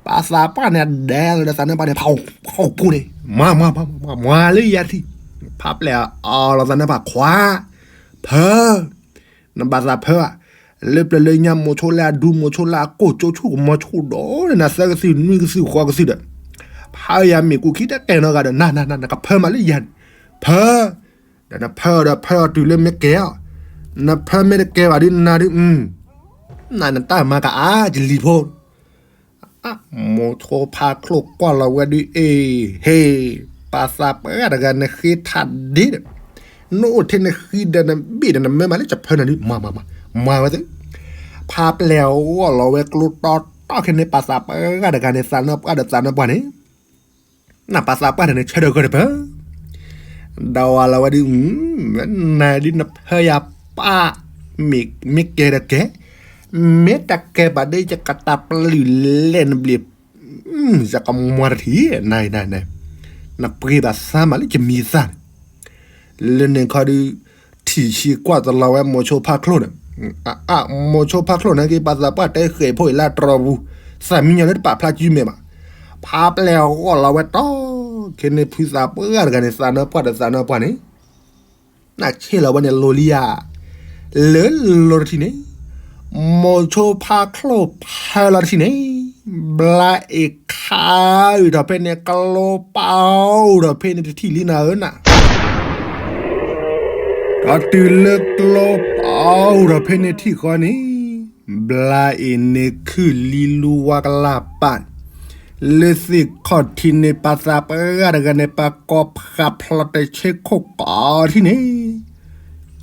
ပှၤသးပှၢ်န့ၣ် အဒဲလီၤဒီးသးနၢ်ပှၢ်န့ၣ် ဖီၣ်ဖီၣ်ပူၤန့ၣ်, မၤ မၤ မၤ မၤ မၤလၢယၤထံၣ်, ဖးပျဲၢ်အီၤလီၤသးနၢ်ပှၢ်ခွါ, ဖၢ နဘၣ်သးဖၢဧါ, လၢပျၢၤလၢညါမိၤဆိလၢအဒူ မိၤဆိလၢအကိၢ်ကၠိဆူၣ်ကမီၤဆူၣ်ဒီး နသၢကသုၣ်နွံကသုၣ်ဃိးကသုၣ်ဒီး, ဖးယၤမ့ၢ်ကူခံတကဲနီတဂၤဒီး နၤ နၤ နၤ နကဖၢမးလၢယၤန့ၣ်, ဖၢ, ဒီးနဖၢဒီးဖၢအီၤတုၤလၢမ့ၢ်ကဲအီၤ, နဖၢမ့ၢ်တကဲဘၣ်ဒုးနၤဒုး, နၤနတၢ်မၤကအါယလံၤဖိ မိၤဆိဖါချိၣ်ကွၢ်လီၤဝဲဒုး အ့ၣ် ဟ့ၣ်, ပၢ်သးပှၢ်တဂၤန့ၣ်ဃ့ထးဒ့ဒီး, နအိၣ်ထဲနဃံဒီးနဘ့ၣ်ဒီး နမၢမၤလၢကဖၢနၤဒုး မၤမၤမၤ မၤဝဲသ့ၣ်, ဖါပျဲၢ်ဂီၢ်လီၤဝဲကျိတီတီခဲန့ၣ် ပၢ်သးပှၢ်တဂၤန့ၣ် သးနၢပှၢ်ဒီးသးနၢပှၢ်န့ၣ် နပၢ်သးပှၢ်တဂၤန့ၣ် ဆၢထၢၣ်ဂၢၢ်တပၢၢ် ဒီးဝဲလီၤဝဲဒုး, နဒုးနဖၢယၤပၢ်, မ့ၢ်ကဲဒီးကဲ, မ့ၢ်တကဲဘၣ်ဒီး ယကတၢ်ပျုၢ်လဲၣ်နဘျံး, ယကမွၤတထံၣ်, နပှ့ၤဘၣ်သးမးလၢယမံၤသၣ်န့ၣ်, လၢန့ၣ်ခီဒုး, ထံၣ်ဆံးကွၢ်တလီၤဝဲမိၤဆိဖါချိၣ်န့ၣ်, အၢ မိၤဆိဖါချိၣ်န့ၣ်က့ ပၢ်သးပှၢ်တဲဃဲၤဖိအံၤလၢတြီပူၤ, သးမံညီၤလၢတပာ်ဖျါကုမဲာ်ဘၣ်, ဖါပျဲၢ်ဂီၢ်လီၤဝဲတီ, ခဲန့ၣ် ဖုသးပှၢ်တဂၤန့ၣ် သးနၢပှၢ်ဒီးသးနၢပှၢ်န့ၣ် နဆ့ၣ်လီၤဝဲန့ၣ်လိၤလံဧါ, လၢလိၤတထံၣ်န့ၣ်, မိၤဆိဖါချိၣ်ဖၢလီၤတထံၣ်န့ၣ်, ဘျါအ့ၣ်ခးအုၣ်ထီၣ်ဖဲန့ၣ် ကျိပာ်အုၣ်ထီၣ်ဖဲန့ၣ်တထံၣ်လံနၤဧၢနၤ ဒီးတုၤလၢကျိပာ်အုၣ်ထီၣ်ဖဲန့ၣ်ထံၣ်ဃီန့ၣ်, ဘျါအ့ၣ်န့ၣ်ခုၣ်လံလူဝါကလၢ်ပာ်, လၢသ့ၣ်ခီၣ်ထံးန့ၣ် ပၢ်သးပှၢ်တဂၤန့ၣ် ပၢ်ကိးဖးဖျီတဆ့ခိၣ်ကိးထံၣ်န့ၣ်,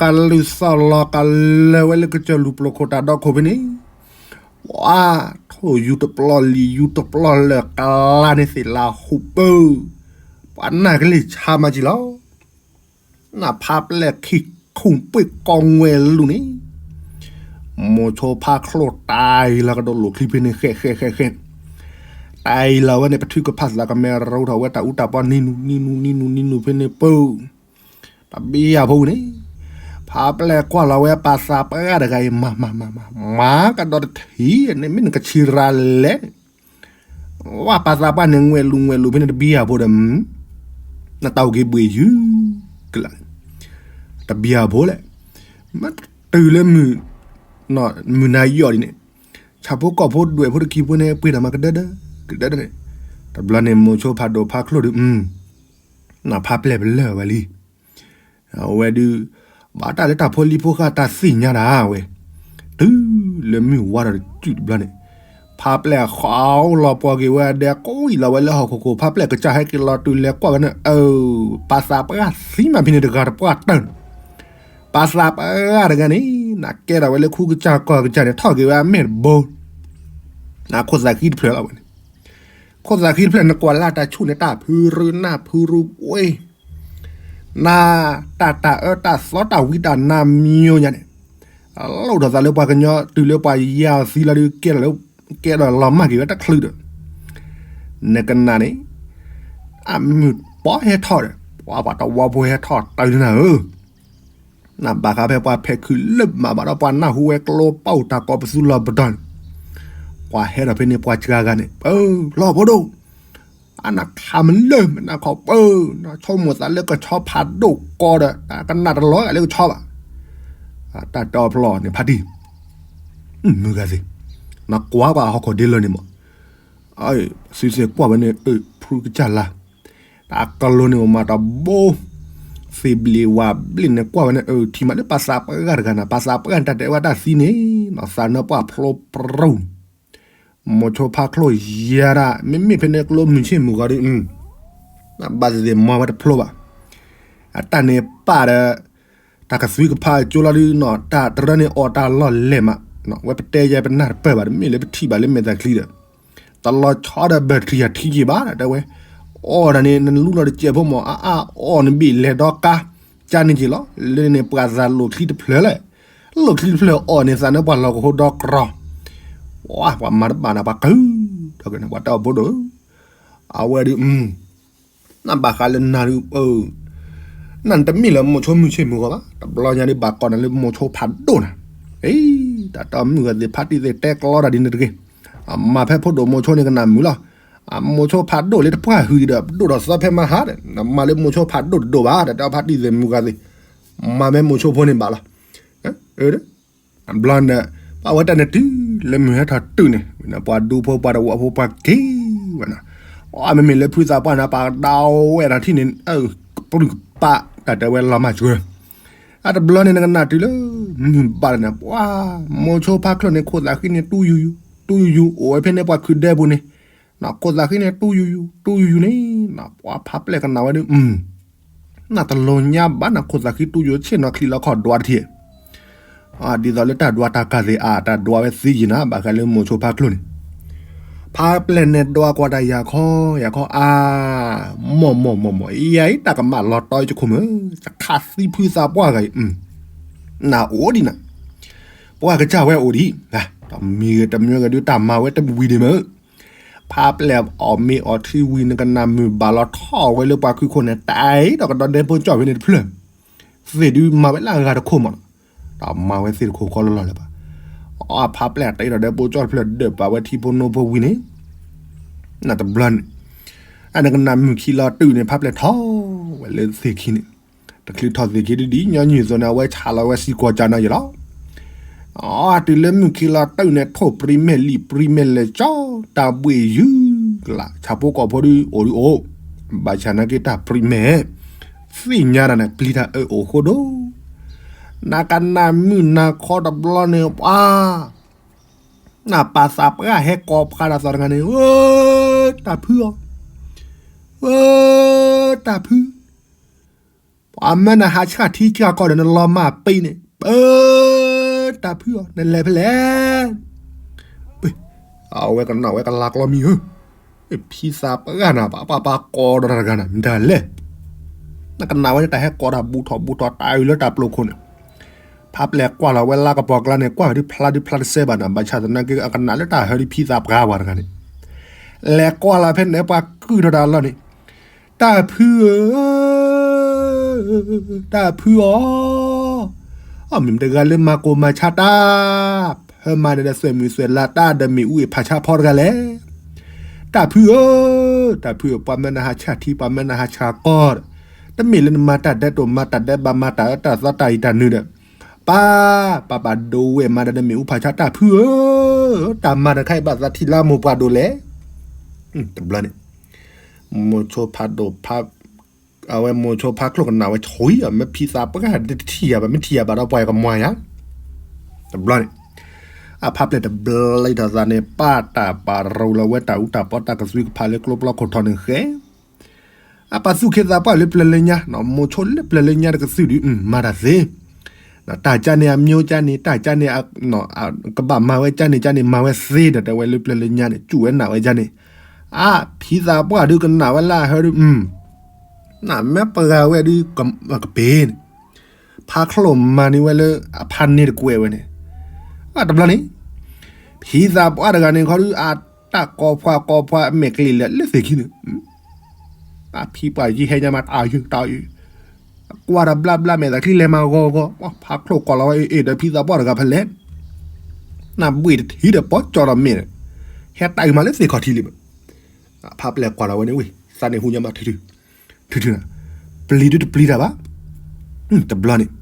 ကလုၢ်သီၣ်လီၤကလၢာ်ဝဲလၢကစၢၢ်လူၤပျိၤခိၣ်တၢ်ဒီခိၣ်ဖဲန့ၣ်, ပှၤထိၣ်ယူၤတပျီလံာ်ယူၤတပျီလၢာ်ကလါန့ၣ်သ့ၣ်လၢဟူးပၢၢ်, ပှၤနၢ်ကလ့ၢ်ဆါမးကံလီၤ နဖါပျဲၢ်ခံၣ်ခိၣ်ပှ့ၢ်ကိးငွဲၢ်လူၤန့ၣ်, မိၤဆိဖါချိၣ်တၢ်အံၤလီၤကဒီးလိာ်ချံဖဲန့ၣ် ဃဲးဃဲးဃဲးဃဲး, တၢ်အံၤလီၤဝဲန့ၣ် ပထုကဖၣ်သးကမဲရူထီၣ်ဝဲတၢ်အူတၢ်ပီ နံၤနူၤ နံၤနူၤ နံၤနူၤ နံၤနူၤဖဲန့ၣ်ပူၤ, တဘံယၤဖိန့ၣ်, ဖါပျဲၢ်ကွၢ်လီၤဝဲပၢ်သးပှၢ်တဂၤအံၤ မၤ မၤ မၤ မၤ မၤကဒီးတထံၣ်န့ၣ် မ့ၢ်နကဆံးရၤလဲၣ်န့ၣ် ဝဲပၢ်သးပှၢ်န့ၣ် ငွဲၢ်လူၤငွဲၢ်လူၤဖဲန့ၣ်တဘံယၤဖိဒီး, နတၢ်အိၣ်က့ၤဘှံးယုၢ်ကလး, တဘံယၤဖိလဲၣ်, မ့ၢ်တုၤလၢမုၢ်, မုၢ်နၤယီၣ်ဒ်န့ၣ်, ဆၣ်ဖိကီၢ်ဖိဒွဲၣ်ဖိတကံၤဖိန့ၣ် ပှ့ၤတၢ်မၤကဒၢဒၢ, ကဒၢဒၢန့ၣ်, တဘျီန့ၣ် မိၤဆိဖးဒိၣ်ဖါချိၣ်ဒီး, နဖါပျဲၢ်ပလၢၢ်ဝဲလံ အဝဲဒုး, ဘၣ်တၢ်လၢတၢ်ဖိလံၤဖိဃာ်တၢ်သ့ၣ်ညါတၢ်ဝဲ, တုၤလၢမုၢ်ဝါဒီးတစုၣ်တဘျီန့ၣ်, ဖါပျဲၢ်ဃီလီၤပှီၤက့ၤဝဲဒဲး ကိးအံၤလီၤဝဲလၢဟီၣ်ခိၣ်ခိၣ် ဖါပျဲၢ်ကစၢ်ဟဲက့ၤလီၤတုၤလဲၤကွၢ်ဝဲန့ၣ် အၢ, ပၢ်သးပှၢ်သံမးဖဲန့ၣ်တဂၤတပှၢ်တၢၢ်န့ၣ်, ပၢ်သးပှၢ်တဂၤန့ၣ် နကဲထီၣ်ဝဲလၢခူကစၢ်ကီၢ်ကစၢ်န့ၣ် ထီၣ်က့ၤဝဲအမဲာ်တဘိ နခိၣ်သးဃံတဖျၢၣ်လီၤဝဲန့ၣ်, ခိၣ်သးဃံတဖျၢၣ် နကွၢ်လၢတၢ်ဆူၣ်န့ၣ် တၢ်ဖုရူနၢ်ဖုရူပှ့ၤ, နတၢ်တၢ်အၢတၢ်သီတၢ်ဝံတၢ်နါမံၤညါန့ၣ်, လိၣ်ထီၣ်သးလၢပှၤကညီ တုၤလၢပှၤယၤအီၤသံလီၤဒုး ကဲထီၣ်လၢ, ကဲထီၣ်လီၤမၢ်က့ၤဝဲတချုးဒီး, နကနၣ်န့ၣ်, အမုၢ်ပီဟဲထီၣ်ဒီး ပှၤပှၤတဝီဖိဟဲထီၣ်တၢ်နၤဧၢ နဘၣ်ဃးဖဲပှၤဖဲးခုးလၢမးဘၣ်ဒီး ပှၤနၢ်ဟူဝဲကျိပာ်အုၣ်တၢ်ကိးပသူလီၤပဒီန့ၣ်, ပှၤဟဲထီၣ်ဖဲန့ၣ် ပှၤစှၤဂၤန့ၣ် ပၢ်လီၤဖိဒိၣ်, အနခးမလၢၢ်မနၤခီပၢ်, နဆိကမိၣ်သးလၢကဆီဖးဒိၣ်ကီဒီး ကနၣ်တလီၤဂာ်လၢကဆီဘၣ်, တၢ်တဲအီၤဖျီန့ၣ်ဖါတံၢ် မုၢ်ဂၤသ့ၣ်, နကွၢ်ပှၤဟီၣ်ခိၣ်ဒ့လၢန့ၣ်မး, သုသ့ၣ်ကွၢ်ဝဲန့ၣ် ဖုကစၢ်လါ, တၢ်ကလိၤန့ၣ်မၤတဘိ, သ့ၣ်ဘျ့ၣ်ဝၣ်ဘျ့ၣ်န့ၣ်ကွၢ်ဝဲန့ၣ် အၢ ထံၣ်မးလၢပၢ်သးပှၢ်တဂၤနၤ, ပၢ်သးပှၢ်တၢ်တဲဝဲတၢ်သံန့ၣ်, သးနၢပှၢ်ဖျိပြူၣ်, မိၤဆိဖါချိၣ်ယၤဒၣ် မ့မ့ၢ်ဖဲန့ၣ်ကျိမုၢ်ဆ့ၣ်မုၢ်ဂီၤဒီး, ဘၣ်သ့ၣ်သ့ၣ်မၤဝဲတဖျိဘၣ်, အတၢ်န့ၣ်ပာ်ဒီး တၢ်ကသွံကဖးကၠိလီၤဒုးနီၤ, တၢ်တရၢန့ၣ်အီၣ်တၢ်လီၢ်လဲၢ်မး, ဝဲပတဲယဲပနၢ်တပၢၢ်ဘၣ် တမ့ၢ်လၢပထံၣ်ဘၣ်လၢမဲာ်သၣ်ချံဒီး, တလီၤဆီဒီးဘၢၣ်ထံၣ်ယၤထံက့ၤဘၣ် တဲဝဲ, အီၣ်တၢ်န့ၣ် နလူလီၤတစဲးဖိမး အါအါအီၣ်နဘ့ၣ်လဲၤဒီကါ, ကန့ၣ်က့ၤလီၤ, လၢန့ၣ်ပှၤသးလိာ်ချံတဖျၢၣ်လဲၣ်, လိာ်ချံတဖျၢၣ်အီၣ်န့ၣ် သးနၢပှၢ်လီၤကဟိဒီကြီ, ပှၤမၤတဘၣ်နၤ ပှၤကုၢ်, ဒီးကန့ၣ် ပှၤတဲအီၤဖိဒိၣ်, အဝဲဒုး နဘၣ်ဃးလၢနၤဒုး, နတမ့ၢ်လၢမိၤဆိမုၢ်ဆ့ၣ်မုၢ်ဂီၤဘၣ်, တဘျီညါဒုးဘၣ်ကိးနၤလၢမိၤဆိဖးဒိၣ်နၤ, အံၤ တၢ်တမုၢ်ဂၤသ့ၣ်ဖါတံၢ်သ့ၣ်တဲကျီတၢ်ဒ်န့ၣ်တဂ့ၤ, အမၤဖဲဖိဒိၣ်မိၤဆိန့ၣ်ကနၣ်မုာ်လီၤ, အမိၤဆိဖးဒိၣ်လၢတပှၢ်ဟုဒီး ပဒိၣ်ထီၣ်သီဖဲမဟါဒီး နမၤလၢမိၤဆိဖးဒိၣ်တဒိၣ်ဘၣ်, တၢ်တဲဖါတံၢ်သ့ၣ်မုၢ်ဂၤသ့ၣ်, မၤဖဲမိၤဆိဖိန့ၣ်ဘၣ်လီၤ, ဘျီန့ၣ်, ပှၤဝဲတၢ်န့ၣ်တုၤလၢမုၢ်ဟဲထီၣ်တုၤန့ၣ်, ပှၤဒူဖိပှၤတဝီဖိပှၤက့ၤဝဲနီၤ, အမ့မ့ၢ်လၢဖုသးပှၢ်န့ၣ် ပှၤကဒါဝဲဒၣ်ထံၣ်န့ၣ်, ကပြုၢ်ကပာ်တၢ်တဲဝဲလီၤမၢ်ဆှၢ, အတဘျီန့ၣ်နကနၣ်တုၤလၢ, မုၢ်ဘၣ်န့ၣ် ပှၤ, မိၤဆိဖါချိၣ်န့ၣ် ခိၣ်သးဃံန့ၣ် တူၢ်ယူၤယူၤ, တူၢ်ယူၤယူၤ အိၣ်ဝဲဖဲန့ၣ်ပှၤခုးဒဲပူၤန့ၣ်, ခိၣ်သးဃံန့ၣ် တူၢ်ယူၤယူၤ တူၢ်ယူၤယူၤန့ၣ် ပှၤဖးပျဲၢ်ကနၣ်ဝဲဒုး နတလိၤညါဘၣ်နၤ ခိၣ်သးဃံတူၢ်ယူၤဆ့ၣ်နီၤချံလီၤခီၣ်ဒွးတထံၣ် ဒ်သိးလၢတၢ်ဒွးတၢ်ကၢ်သ့ၣ်အါ တၢ်ဒွးဝဲသ့ယံၤနၤ ဘၣ်ဃးလၢမိၤဆိဖါချိၣ်န့ၣ် ဖးပျဲၢ်န့ၣ်ဒွးကွၢ်တၢ်ယၤခီ ယၤခီအါ မီၢ်မီၢ်မီၢ်မီၢ် ယၤအံၤတၢ်ကမၣ်လီၤတီယခိၣ်မုၢ် ယခးသံဖုသးပှၢ်ဂၤအံၤ နအိၣ်ဒံးနၤ ပှၤကစၢ်ဝဲအိၣ်ဒံး တမံၤဂ့ၤတမံၤဂ့ၤဒုးတၢ်မၤဝဲတဝံၤဒံးမ့ၢ် ဖးပျဲၢ်အီၣ်မ့ၤအီထံဝံၤ နကနၣ်မုၢ်ဘၣ်လီၤထီၣ်ဝဲလၢပှၤခုခိၣ်န့ၣ် တၢ်အံၤဒီးကဒီးဒဲဖိကၠီၣ်ဖဲန့ၣ်တဖျၢၣ် သ့ၣ်ဒုးမၤဝဲလၢအဂၤတခိၣ်မးနီၤ တၢ်မၤဝဲသ့ၣ်တခိၣ်ကီလီၤလီၤလၢၤဘၣ် အဖးပျဲၢ်တၢ်အံၤဒီးဒဲဖိကၠီၣ်တဖျၢၣ်ဒၢးပာ်ဝဲထံဖိနိဖိဝံၤန့ၣ် နတဘျီန့ၣ် အနကနၣ်မုၢ်ခံလီၤတုၤန့ၣ် ဖးပျဲၢ်ထီၣ်ဝဲလၢသ့ၣ်ခံန့ၣ် တချုးထီၣ်သ့ၣ်ခံဒ်ဒ်ညီနုၢ်အသိးန့ၣ် အဝဲဆးလီၤဝဲစံၣ်ကွီၢ်ကၢ်နီၤယဲလီၤ အတုၤလၢမုၢ်ခံလီၤတုၤန့ၣ် ထိၣ်ပြံမဲာ်လံာ်ပြံမဲာ်လဲၤကၠီ တၢ်ဘှ့ၣ်ယုၢ်ကလး ဆၣ်ဖိကီၢ်ဖိဒုးအိၣ်ဒုးအိၣ် ဘၣ်ဆၣ်နာ်က့တၢ်ပြံမဲာ် သ့ၣ်ညါတၢ်န့ၣ် ပျံၤတၢ်အၢအိၣ်ဃိဒိၣ် နကနၣ်မုၢ်နၤခီတဘျီန့ၣ် ပှၤ နပာ်သးပှၢ်ဟဲကိးဖးတၢ်သီတဂၤန့ၣ် ဧၢ တၢ်ဖုအီၤ ဧၢ တၢ်ဖု ပှၤမၢနဟးဆှၣ်ထံဆှၣ်ကီၢ်ဒီးနလီၤမၢ်ပ့ၤန့ၣ် ပၢ တၢ်ဖုအီၤ နလဲၤဖဲလဲၣ် အဝဲကနၣ်ဝဲကလၤကျီမံၤဧၢ ဖံသးပှၢ်နၤ ပှၤပှၤကိးဒီးတၢ်တဂၤနၤ မတၤလဲၣ် နကနၣ်ဝဲန့ၣ် တၢ်ဟဲကိးတၢ်ဘူးထီၣ်ဘူးထီၣ်တၢ်အုးလၢတၢ်ပျိခိၣ်န့ၣ် ဖးပျဲၢ်ကွၢ်လီၤဝဲလၢကပီၤကျါန့ၣ် ကွၢ်ဒုးဖျါဒုးဖျါတစဲးဘၣ်နၤ ဘၣ်ဆၣ်သနာ်က့ အကနၣ်လၢတၢ်ဟၢဒ်ဖံသးပှၢ်ပှၤတဂၤန့ၣ် လဲၤကွၢ်လီၤဖဲန့ၣ် ပှၤကုၢ်ထီၣ်တၢ်လီၢ်န့ၣ် တၢ်ဖုဧၢ တၢ်ဖုအီၤ အမ့ၢ်မတၤတဂၤလၢမၤကိၢ်မၤဆါတၢ် ဖၢမၤန့ၣ်ဒီးသွဲၣ်မုာ်သွဲၣ်လါတၢ်ဒီးမ့ၣ်အူအ့ၣ်ဖးဆါဖီတဂၤလဲၣ် တၢ်ဖုဧၢ တၢ်ဖုဧၢ ပှၤမၢနဟးဆှၣ်ထံ ပှၤမၢနဟးဆှၣ်ကီၢ် တမ့ၢ်လၢနမၤတၢ်ဒဲးတိၢ်မၤတၢ်ဒဲးဘးမၤတၢ်အၢတၢ်သီတၢ်အံၤတၢ်နုၤဒီး ပၢ် ပၢ်ပၢ်ဒိဝဲၢ်မၤဒီးမ့ၣ်အူဖးဆါတၢ်ဖုဧၢ တၢ်မၤတခါအံၤဘၣ်သးထံၣ်လၢမိၢ်ပှၢ်ဒိၣ်လဲၣ် တဘျီန့ၣ် မိၤဆိဖးဒိၣ်ဖး အဝဲမိၤဆိဖးချိၣ်ကနၣ်ဝဲဆံးအီၤ မ့ၢ်ဖံသးပှၢ်တထံၣ်ယၤဘၣ် မ့ၢ်ထံၣ်ယၤဘၣ်ဒီးပှၤကမွၤယၤ တဘျီန့ၣ် အဖးပျဲၢ်တဘျီလံထီၣ်သးန့ၣ် ပၢ်တၢ်ပာ်ရူၤလီၤဝဲတၢ်အူတၢ်ပီတၢ်ကသွံကဖးလၢကျိပျီခိၣ်ထီန့ၣ်ဃဲ အပာ်သူၣ်ခ့သးပှၢ်လၢပျၢၤလၢညါ မိၤဆိလၢပျၢၤလၢညါတကသုၣ်ဒုး မၤတၢ်သ့ တၢ်ကၢန့ၣ်အမျိုးကၢန့ၣ် တၢ်ကၢန့ၣ် ကဘၣ်မၤဝဲကၢန့ၣ်ကၢန့ၣ် မၤဝဲသ့ဒီးတဲဝဲလၢပျၢၤလၢညါန့ၣ် စူၢ်ဝဲနာ်ဝဲကၢန့ၣ် အဖံသးပှၢ်ဒုးကနၣ်ဝဲလၢအဟၢဒုး နမ့ၢ်ပှၤဝဲဒုး ကပ့ၤန့ၣ် ဖးချိၣ်မၤန့ၢ်ဝဲလၢအဖးန့ၢ်တကွဲးဝဲန့ၣ် တဘျီန့ၣ် ဖံသးပှၢ်တဂၤန့ၣ်ခီဒုး အတၢ်ကိးဖှၤကိးဖှၤအမဲာ်ကျ့လဲၤလၢသ့ၣ်ခံန့ၣ် အဖံပှၢ်ယံၤဟဲညါမးတၢ်ယုာ်တၢ်ယုာ် ကွၢ်ဒီးဘျါဘျါမဲာ်သးချံလဲၤမၤဂီၤဂီၤ ဖးချိၣ်ကိးလီၤဝဲအ့ၣ်ဒီး ဖံသးပှၢ်တဂၤဖဲလဲၣ် နဘှ့ၣ်တထံၣ်ဒီးပီကၠီဒီးမဲာ် ဟဲတၢ်အုၣ်မးလၢသ့ၣ်ခီၣ်ထံးလံ ဖးပျဲၢ်ကွၢ်လီၤဝဲန့ၣ်ဝံၤ သးန့ၣ်ဟူညါမးထုထု ထုထုနၤ ပျံၤဒုတပျံၤတၢ်ဘၣ် တဘျီန့ၣ်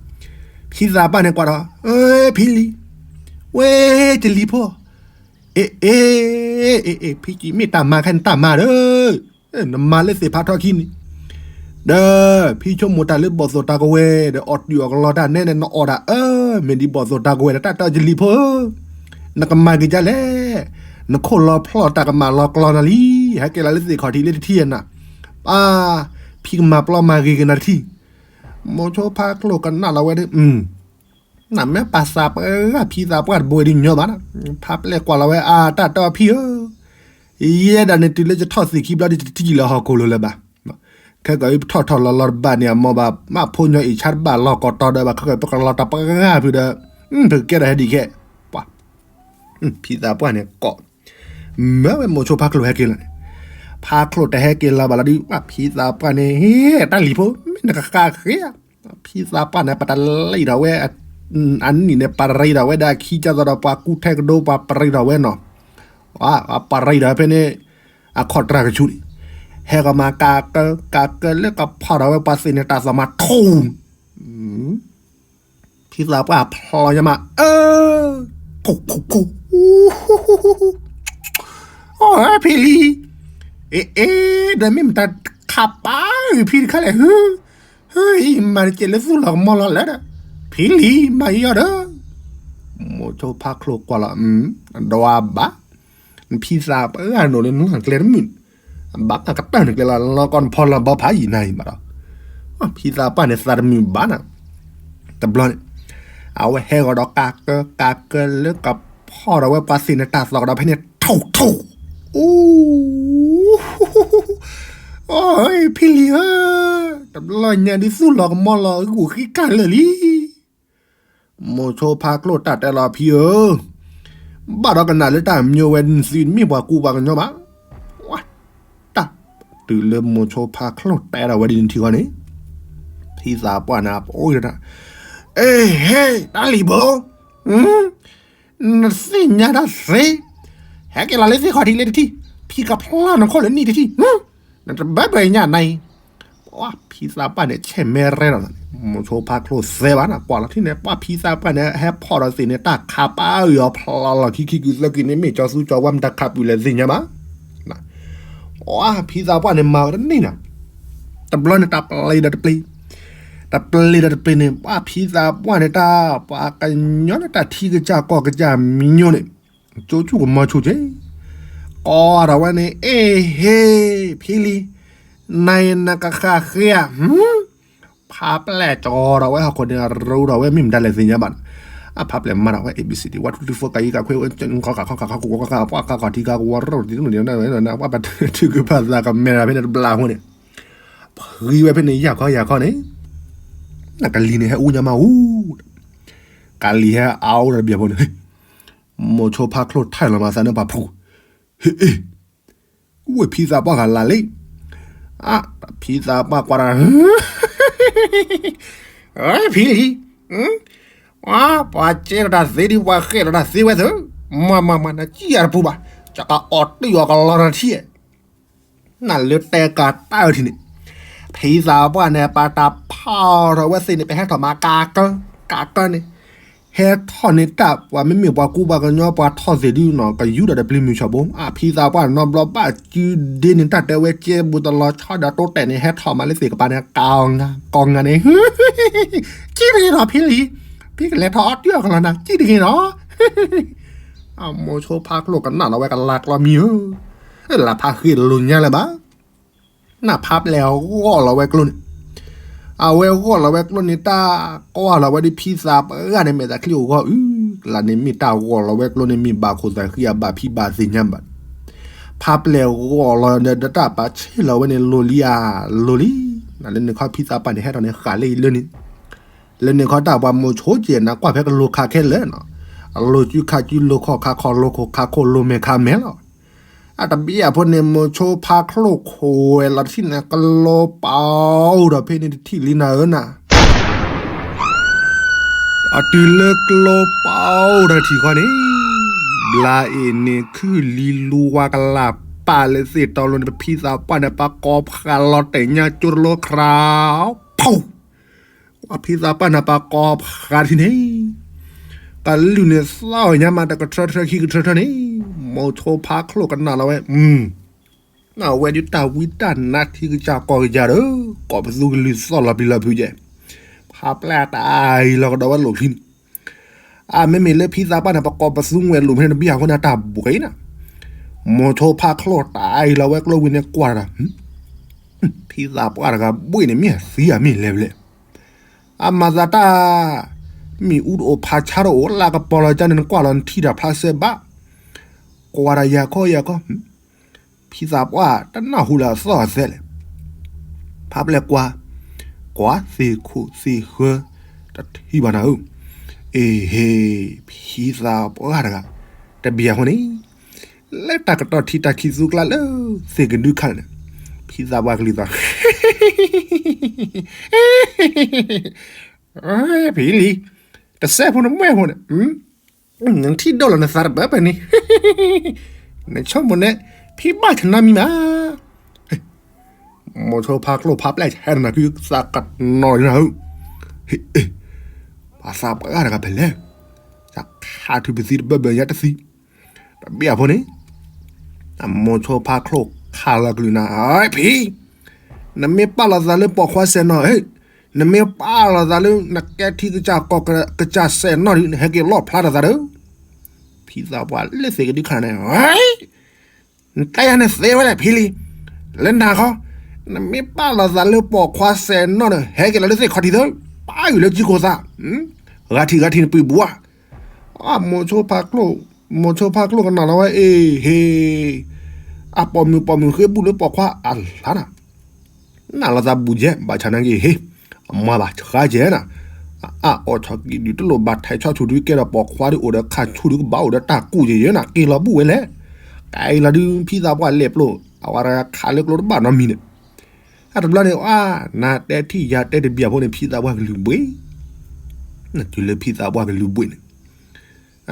ဖံသးပှၢ်န့ၣ်ကွၢ်ဒီး ဖံလံၤ ဝဲ ကလံၤဖိ အ့ၣ် အ့ၣ် အ့ၣ် ဖံကံမ့ၢ်တၢ်မၤခဲန့ၣ်တၢ်မၤဒီး နမၤလၢသ့ၣ်ဖးထီခံန့ၣ် ဒီး ဖံဆိကမိၣ်တၢ်လၢဘီၣ်သိၣ်တၢ်ကဝဲၤဒီး အီၣ်တုာ်အီၣ်ကလီတၢ်နဲန့ၣ် နအီၣ်တၢ်အၢ မ့ၢ်ဒ်ဘီၣ်သိၣ်တၢ်ကဝဲၤဒီး တၢ်တီကလံၤဖိဧၢ နကမၤဂ့ၤဒ်လဲၣ် နခိၣ်လီၤဖျီၣ်တၢ်ကမၣ်လီၤကျီနၤလံ ဟဲက့ၤလီၤလၢသ့ၣ်ခီၣ်ထံးလၢတထံၣ်နၤ ပၢ် ဖံကမၤပျီမၤဂ့ၤက့ၤနၤတထံၣ် မိၤဆိဖးချိၣ်ကနၣ်လီၤဝဲဒၣ် နမ့ၢ်ပာ်သးပှၢ်ဂၤဖံသးပှၢ်တဘိဒ်ညီဘၣ် ဖးပျဲၢ်ကွၢ်လီၤဝဲအါတၢ်တီဖံဧၢ ယဲဒၣ်န့ၣ်တုၤလၢယထီၣ်သ့ၣ်ခံဘျီဒီး ယတထံၣ်လၢဟီၣ်ခိၣ်လိၤလၢၤဘၣ် ခဲကီးပထီၣ်ထီၣ်လီၤလီၤတဘၣ်န့ၣ် အမိၢ်ဘၣ်မးဖိညီအ့ၣ်ဆါတဘၣ်လီၤကီးတီဒီးဘၣ် ခဲကီးပကလီၤတၢ်ပှၢ်ဂၤဖုဒီး ပကကဲထီၣ်ဟဲဒ်ခဲ ပှၤ ဖံသးပှၢ်န့ၣ်ကိး မ့ၢ်ဝဲမိၤဆိဖးချိၣ်ဟဲက့ၤလီၤန့ၣ် ဖးချိၣ်တဟဲက့ၤလီၤဘၣ်လီၤဒုး ဖံသးပှၢ်န့ၣ် တၢ်လံၤဖိ မ့ၢ်နကဃါဃ့ဧါ ဖံသးပှၢ်န့ၣ် ပတလံၣ်ထီၣ်ဝဲ အနံၣ်န့ၣ် ပရံးထီၣ်ဝဲဒၣ်ခံကသိးဒီးပှၤကူထဲကဒိ ပှၤပရံးထီၣ်ဝဲနီၤ ပှၤပရံးထီၣ်ဖဲန့ၣ် အခီၣ်တြၢ်ကဆူန့ၣ် ဟဲကမၤကးကၢကးကၢလၢကဖီၣ်ထီၣ်ဝဲပှၤသ့ၣ်န့ၣ် တၢ်သီၣ်မၤထူ ဖံသးပှၢ်ဖျီညါမး အၢ ခိၣ်ခိၣ်ခိၣ် အိၣ်ဖံလံၤ အ့ၣ် အ့ၣ် ဒီးမ့ၢ်မတၤခးပာ်ဂ့ၤဖံတခါလဲၣ် ဟု ဟု အံၤမၤတကဲးလၢသူၣ်လီၤကမီလီၤလဲၣ်ဒီး ဖံလံၤမၤယီၤဒီး မိၤဆိဖးချိၣ်ကွၢ်လီၤ ဒွးဘၣ် ဖံသးပှၢ်နီၤလၢနလီၢ်ကျဲတမုာ်, ဘၣ်ကတၢၢ်နကျဲလီၤ လီၤကီနဖီလီၤဘီဖးယံာ်နၤအံၤဘၣ်ဒီး, ဖံသးပှၢ်န့ၣ်သးတမုာ်ဘၣ်နၤ, တဘျီန့ၣ်, အဝဲဟဲဂီၤဒီးကးကၢကးကၢလၢကဖီၣ်ဒီးဝဲပှၤသ့ၣ်န့ၣ်တၢ်သီၣ်ကဒီးဖဲန့ၣ် ထိၣ်ထိၣ်, အိ ဖံလံၤဧၢ, တဘျီညါဒုးသူၣ်လီၤကမီလီၤဂုာ်ဃံကၢ်လၢာ်လံ. မိၤဆိဖါချိၣ်တၢ်တဲလီၤဖံဧၢ, ဘၣ်ဒီးကနၣ်လၢတၢ်မံဝဲနသုတမ့ၢ်ပှၤကူပှၤကညီဘၣ်. တၢ်တုၤလၢမိၤဆိဖါချိၣ်တဲဒီးဝဲဒ်န့ၣ်ထံဃီန့ၣ်, ဖံသးပှၢ်န့ၣ် ပအိၣ်တၢ်, အ့ဟ့ တၢ်လံၤဘိ နသ့ၣ်ညါတၢ်သ့, ဟဲက့ၤလီၤလၢသ့ၣ်ခီၣ်ထံးလၢတထံၣ်, ဖံကဖျီၣ်နခိၣ်လၢနံၣ်တထံၣ်, နတဘၢဘၢညါနၤအံၤ, ပှၤဖံသးပှၢ်န့ၣ် ဆဲးမဲရဲဒီး, မိၤဆိဖါချိၣ်သဲဘၣ်နၤ ကွၢ်လီၤထံၣ်န့ၣ် ပှၤဖံသးပှၢ်န့ၣ် ဟဲဖီၣ်ဒီးသ့ၣ်န့ၣ် တၢ်ခးပၢ်အၢၣ်အီၤဖျီလီၤခံခံကုသၢကုန့ၣ် မ့ၢ်ကၠီသူကၠီဝါမတၤခးပုၢ်လဲၣ်သ့ၣ်ညါဘၣ်. ပှၤဖံသးပှၢ်န့ၣ် မၤဝဲတန့ၢ်နၤ, တဘျီန့ၣ် တၢ်ပျ့ၤဒီးတပျ့ၤ, တပျ့ၤဒီးတပျ့ၤန့ၣ် ပှၤဖံသးပှၢ်န့ၣ် တၢ်ပှၤကညီန့ၣ် တၢ်ထံကစၢ်ကီၢ်ကစၢ်မံၤညိန့ၣ် ကၠိဆူၣ်ကမီၤဆူၣ်က့ၤ, ကိးဒီးဝဲန့ၣ် အ့ဟ့ ဖံလံၤ, နၤအံၤနကဃၣ်ဃ့ဧါ, ဖါပျဲၢ်ကၠီဒီးဝဲဟီၣ်ခိၣ်န့ၣ် ရူဒီးဝဲမ့ၢ်မတၤလဲၣ်သ့ၣ်ညါဘၣ်, အဖါပျဲၢ်မၤဒီးဝဲ A B C D one two three four ကယံကခွ့ ခီခါခီခါခီခါခီခါ ပှၤခါခီထံခါကဝီၤရိၣ်တံၢ်န့ၣ် ပှၤပထုကဖၣ်သးကမဲာ်ဖဲန့ၣ်တဘျီအဃိန့ၣ်, ဖှံဝဲဖဲန့ၣ် ယၢ်ခီယၢ်ခီန့ၣ်, နကလံၤန့ၣ် ဟဲအူညါမးအူ, ကလံၤဟဲအါအိၣ်ဒီးတဘျီဖိန့ၣ်, မိၤဆိဖါချိၣ်ထၢၣ်လီၤမၤသးန့ၣ်ပှၤဖူ, ဟ့ၣ်အ့ၣ်, ဝဲဖံသးပှၢ်ဂၤလၢ်လံ, အ ဖံသးပှၢ်ကွၢ်ဒီး ဖံလံၤ, ပှၤကဲဒီးတၢ်သ့ဒ်ပှၤဃဲဒီးတၢ်သ့ဝဲသၢ, မၤမၤမၤ နစံၣ်ယၤတပူၤဘၣ်, ကကအီၣ်တ့ၢ်အီၤကလီၤတထံၣ်, နလၢတဲကၤတၢ်အၢထံန့ၣ်, ဖံသးပှၢ်န့ၣ် ပတၢ်ဖီၣ်ထီၣ်ဝဲသ့ၣ်န့ၣ် ပဟဲထီၣ်မၤကးကၢ, ကးကၢန့ၣ်, ဟဲထီၣ်န့ၣ်တၢ်ပှၤမ့မ့ၢ်ပှၤကူပှၤကညီပှၤထီၣ်သ့ၣ်ဒုနီၤ ကယူဒိၣ်ဒီးပျံၤမုၢ်ဆီၣ်ဘိ, အဖံသးပှၢ်နီတဘျီဘၣ်စုဒ့န့ၣ် တၢ်တဲဝဲကဲဘူးတလီၤဆီဒီးတိတဲာ်န့ၣ် ဟဲထီၣ်မၤလၢသ့ၣ်ကပၤန့ၣ် ကးအီၤငါ ကီၢ်ငါန့ၣ်, ကံၣ်တဂ့ၤနီၤဖံလံၤ, ဖံကလဲၤထီၣ်အီၣ်တ့ၢ်အီၤကလီၤနၤ ကံၣ်တဂ့ၤနီၤ, အမိၤဆိဖါချိၣ်ကနၣ်လီၤဝဲကလၤကျီမံၤဧၢ, လၢဖးဃ့လိၤညါလၢၤဘၣ် နဖါပျဲၢ်ဂီၢ်လီၤဝဲကျိန့ၣ်, အဝဲဂီၢ်လီၤဝဲကျိန့ၣ် တၢ်ကွၢ်လီၤဝဲဒ်ဖံသးပှၢ်ဂၤန့ၣ် မဲာ်သးချံအိၣ်ဂီၢ်အု, လၢန့ၣ်မ့ၢ်တၢ်ဂီၢ်လီၤဝဲကျိန့ၣ် မ့ၢ်ဘၣ်ခိၣ်သးဃံအဘၣ်ဖံးဘၣ်သ့ၣ်ညါဘၣ်, ဖါပျဲၢ်ဂီၢ်လီၤဒီးတၢ်ပာ်ဆ့ၣ်လီၤဝဲန့ၣ် လိၤလံဧါ, လိၤလံ, နလၢန့ၣ်ခီဖံသးပှၢ်န့ၣ် ဟဲထီၣ်န့ၣ်ဃာ်လၢအံၤလၢန့ၣ်, လၢန့ၣ်ခီတၢ်ပှၤမိၤဆိကဲးနၤကွၢ်ဖဲကလိၤခးခဲလၢာ်နီၤ, အလိၤစုခးစု လိၤခီၣ်ခးခီၣ်လိၤမဲာ်ခးမဲာ်လီၤ. အတဘျီအဖီန့ၣ် မိၤဆိဖါချိၣ်ခိၣ်ဝဲလီၤတထံၣ်န့ၣ် ကလိၤပာ်အိၣ်ဒီးဖဲန့ၣ်တထံၣ်လံနၤဧၢနၤ, အတုၤလၢကလိၤပာ်အိၣ်ဒီးထံၣ်ဃီန့ၣ်, ဘျါအ့ၣ်န့ၣ်ခုၣ်လံလူဝါကလၤပာ်လၢသ့ၣ်တီလိၤန့ၣ် ပဖံသးပှၢ်န့ၣ် ပကိးဖးလီၤတဲာ်ညါကၠိတလိခရါ, ဖီၣ် ပှၤဖံသးပှၢ်န့ၣ် ပကိးဖးထံၣ်န့ၣ်, ကလုၢ်န့ၣ်သီၣ်ညါမးတကထၢထၢခံကထၢထၢန့ၣ်, မိၤဆိဖါချိၣ်ကနၣ်လီၤဝဲ, အဝဲဒၣ်တၢ်ဝံတၢ်နါထံကစၢ်ကီၢ်ကစၢ်ဒီး, ကိးပသူကလုၢ်သီၣ်လီၤပျံၤလီၤဖုးကဲ, ဖးပျဲၢ်တၢ်အံၤလီၤကဒီးဝဲလိာ်ချံန့ၣ်, အမ့မ့ၢ်လၢဖံသးပှၢ်န့ၣ် ပကိးပသူဝဲလိာ်ဖဲန့ၣ်တဘျီအဃိန့ၣ် တၢ်ဘှံးနၤ, မိၤဆိဖါချိၣ်တၢ်အံၤလီၤဝဲကျိဝံၤန့ၣ်ကွၢ်တၢ် ဖံသးပှၢ်တဂၤဘှ့ၣ်န့ၣ် မ့ၢ်အသံဧါမ့ၢ်လဲၣ်ဘျဲၣ်, အမၤသးတၢ်, မ့ၣ်အူတအိၣ်ဖးဆါတအိၣ် လၢကပီၤလီၤကၢန့ၣ် နကွၢ်လီၤနထံၣ်တၢ်ဖျါဆၢဘၣ်, ကွၢ်တၢ်ယၤခီယၤခီ, ဖံသးပှၢ်တနၢ်ဟူလၢအသီၣ်အသဲလဲၣ်, ဖးပျဲၢ်ကွၢ်, ကွၢ်သ့ၣ်ခိၣ်သ့ၣ်ဃၢ, တထံၣ်ဘၣ်နၤဧၢ, အ့ဟ့, ဖံသးပှၢ်တဂၤ, တဘျီအဃိန့ၣ် လၢတၢ်ကတီၢ်ထံတၢ်ခံသူကျါလၢ သ့ၣ်ကဒုခါန့ၣ်, ဖံသးပှၢ်ကလုၢ်သီၣ်, ဖံလံၤ, တစဲးဖိနမှဲၣ်ဖိန့ၣ်, နထံၣ်ဒိၣ်လီၤနသးတဘၢဘၢန့ၣ်, နဆိကမိၣ်န့ၣ်, ဖံဘၣ်ဆနါမံၤမး မိၤဆိဖါချိၣ်ဖးပျဲၢ်ဟဲနၤခုသးကနီၤနၤဧၢ, ပှၤသးပှၢ်တဂၤဖဲလဲၣ်, ခးထုးပသံတဘၢဘၢညါတသံ, တဘျီအဖိန့ၣ်, မိၤဆိဖါချိၣ်ခးလီၤကလုၢ်နၤ, ဖံ, နမ့ၢ်ပာ်လီၤသးလၢပိာ်ခွါစဲးနီၤ, နမ့ၢ်ပာ်လီၤသးလၢနကဲထံကစၢ်ကီၢ်ကစၢ်စဲးနီၤဒီး နဟဲက့ၤလီၣ်ဖျါထီၣ်သးဒီး, ဖံသးပှၢ်လၢသ့ၣ်ကဒုခါန့ၣ်, နတဲယၤန့ၣ်သ့ဝဲလဲၣ်ဖံလံၤ, လၢနၤခီ, နမ့ၢ်ပာ်လီၤသးလၢပိာ်ခွါစဲးနီၣ်န့ၣ် ဟဲက့ၤလီၤလၢသ့ၣ်ခီထံးသၢ, ပာ်ဂံၢ်လၢကံၢ်ခိၣ်သး, ဂၤထံၣ်ဂၤထံၣ်နပှ့ၤဘူးဧါ, အမိၤဆိဖါကျိၣ်, မိၤဆိဖါကျိၣ်ကနၣ်လီၤဝဲအ့ၣ်ဟ့ၣ်, အပိာ်မုၣ်ပိာ်မုၣ်ဃ့ဘူၣ်လၢပိာ်ခွါအလါနၤ နၢ်လီၤသးဘူးကဲ ဘၣ်ဆၣ်နာ်က့ၤဟ့ၣ်, အမၤဘၣ်ဆှါကဲနၤ, အအီၣ်ဆီၣ်ကံၣ်ဒုးတလိၣ်ဘၣ်ထဲးဆီဆူၣ်ဒုးကဲဒီးပိာ်ခွါဒုးအိၣ်ဒီးခါဆူၣ်ဒုးကဘၣ်အိၣ်ဒီးတၢ်ကူၣ်ယဲယဲနၤ က့ၤလီၤဘူၣ်ဝဲလဲၣ်, ကဲလီၤဒုးဖံသးပှၢ်လဲၤပျိ, အဝဲခးလၢကျိတဘၣ်နီတမံၤန့ၣ်, အတဘျီန့ၣ် အါ, နတဲထံၣ်ယၤတဲတဘံၣ်အဖိန့ၣ် ဖံသးပှၢ်ကလုၢ်ဘှ့ၣ်, နတုၤလၢဖံသးပှၢ်ကလုၢ်ဘှ့ၣ်န့ၣ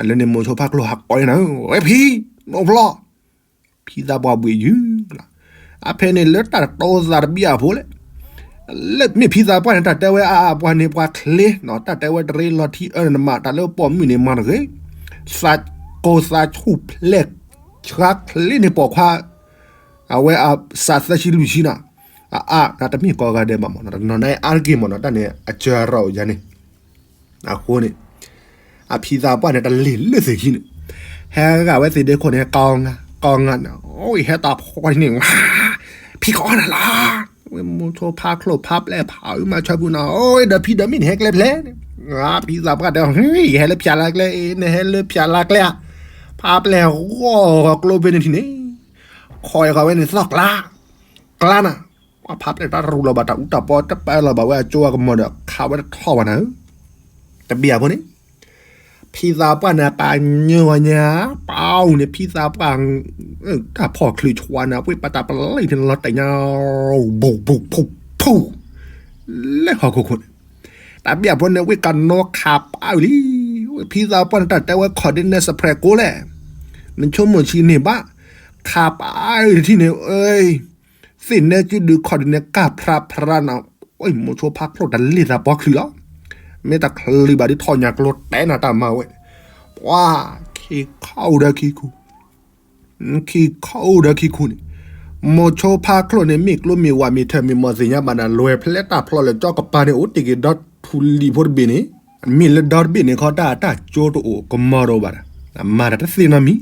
်, လၢန့ၣ်မိၤဆိဖါကျိၣ်ဟးကိးနၤ, ဝဲဖံ, နိဖျီ ဖံသးပှၢ်ဘှ့ၣ်ယုၤ, အဖဲန့ၣ်လၢတၢ်တတီသးတဘံၣ်အဖိလဲၣ်, လၢမ့ၢ်ဖံသးပှၢ်န့ၣ် တၢ်တဲဝဲအါအါပှၤန့ၣ်ပှၤချ့, တၢ်တဲဝဲတရ့လီၤထံအၢန့ၣ် နမၤတၢ်လၢပိာ်မုၣ်န့ၣ်မၤတဂ့ၤ, သးကိးသးဆူၣ်ဖျဲၣ်, ဆှါချ့န့ၣ်ပိာ်ခွါ, အဝဲအစးသၢဆံလွံၢ်ဆံနၤ, အအါ, နတမ့ၢ်ကိးဂၤဒဲးဘၣ်မး, တနီၤနအါတက့ၢ်မးနီၤ တၢ်န့ၣ်အစၢၤရီၣ်ယၤန့ၣ် အဃိန့ၣ်, အဖံသးပှၢ်န့ၣ် တလ့ၤလၢသ့ၣ်ခံန့ၣ်, ဟဲဂၤဝဲသ့ၣ်ဒ့ခိၣ်န့ၣ် ကိးငါ, ကိးငါန့ၣ်, အိၣ်ဟဲတၢ်ဖီန့ၣ်, ဖံကိးနၤလီၤ, ဝဲမိၤဆိဖါကျိၣ်ဖါပျဲၢ်ဖးအုးမၤဆၢပူၤနၤ, အိၣ်ဒီးဖံဒီးမ့ၢ်နဟဲကျဲဖျဲၣ်န့ၣ်, ဖံသးပှၢ်တဲ, ယဟဲလၢဖၠးလါကျဲ, နဟဲလၢဖၠးလါကျဲဧါ, ဖါပျဲၢ်ဂီၢ်ဂီၢ်ကျိဖဲန့ၣ်ထံၣ်န့ၣ်, ခိးအီၤဃီဝဲန့ၣ်သီၣ်ကျါ, ကျါနၤ ပှၤဖါပျဲၢ်တၢ်ရူၤလီၤဘၣ်တၢ်အူတၢ်ပီ တပာ်လီၤဘၣ်ဝဲအကၠိအကမီၤဒီး ခးဝဲတထီၣ်ဘၣ်နၤဧၢ, တဘံၣ်အဖိန့ၣ်, ဖံသးပှၢ်န့ၣ် ပာ်ညၢဝဲညါ, ပာ်အူန့ၣ် ဖံသးပှၢ်, တၢ်ဖီၣ်ချုးဆှါန့ၣ် အဝဲပာ်တၢ်ပလံၣ်န့ၣ်လီၤတဲာ်ညါ, ဘူးဘူးဖူးဖူး, လၢဟီၣ်ခိၣ်ခိၣ်န့ၣ်, တဘံၣ်အဖိန့ၣ် ဝဲကနီခးပာ်အူလံ, ဝဲဖံသးပှၢ်န့ၣ် တၢ်တဲဝဲ ခီၣ်ဒ့နဲစဲးဖရဲးကိးလဲၣ်, နဆိကမိၣ်ဆံးန့ၣ်ဘၣ်, ခးပာ်အူတထံၣ်န့ၣ်, သ့ၣ်နဲကဒုးခီၣ်ဒုးန့ၣ် ကၢ်ဖြးဖြးနၤ, မိၤဆိဖါကျိၣ်တလ့ၤသးပှီချုးလီၤ, မ့ၢ်တချုးဘၣ်ဒုးထီၣ်ညၣ်ကျိတဲနၤတၢ်မၤဝဲ, ပှၤ, ခံခီအိၣ်ဒီးခံခူ, ခံခီအိၣ်ဒီးခံခူန့ၣ်, မိၤဆိဖါကျိၣ်န့ၣ် မ့ၢ်ကျိမ့ၢ်ဝးမ့ၢ်ထၢၣ်မ့ၢ်မီၢ်သ့ၣ်ညါဘၣ်နၤ လဲၤဖဲလဲၣ်တၢ်ဖျီလၢကၠီကပၤန့ၣ် အိၣ်တ့ၢ်က့ၤဒီထူလံၤဖိတဘ့ၣ်န့ၣ်, မ့ၢ်လၢဒီတဘ့ၣ်န့ၣ်ခီ တၢ်တၢ်ကၠိတအိၣ်ကမီၤတအိၣ်ဘၣ်ဒီး, မၤတၢ်တသ့နီတမံၤ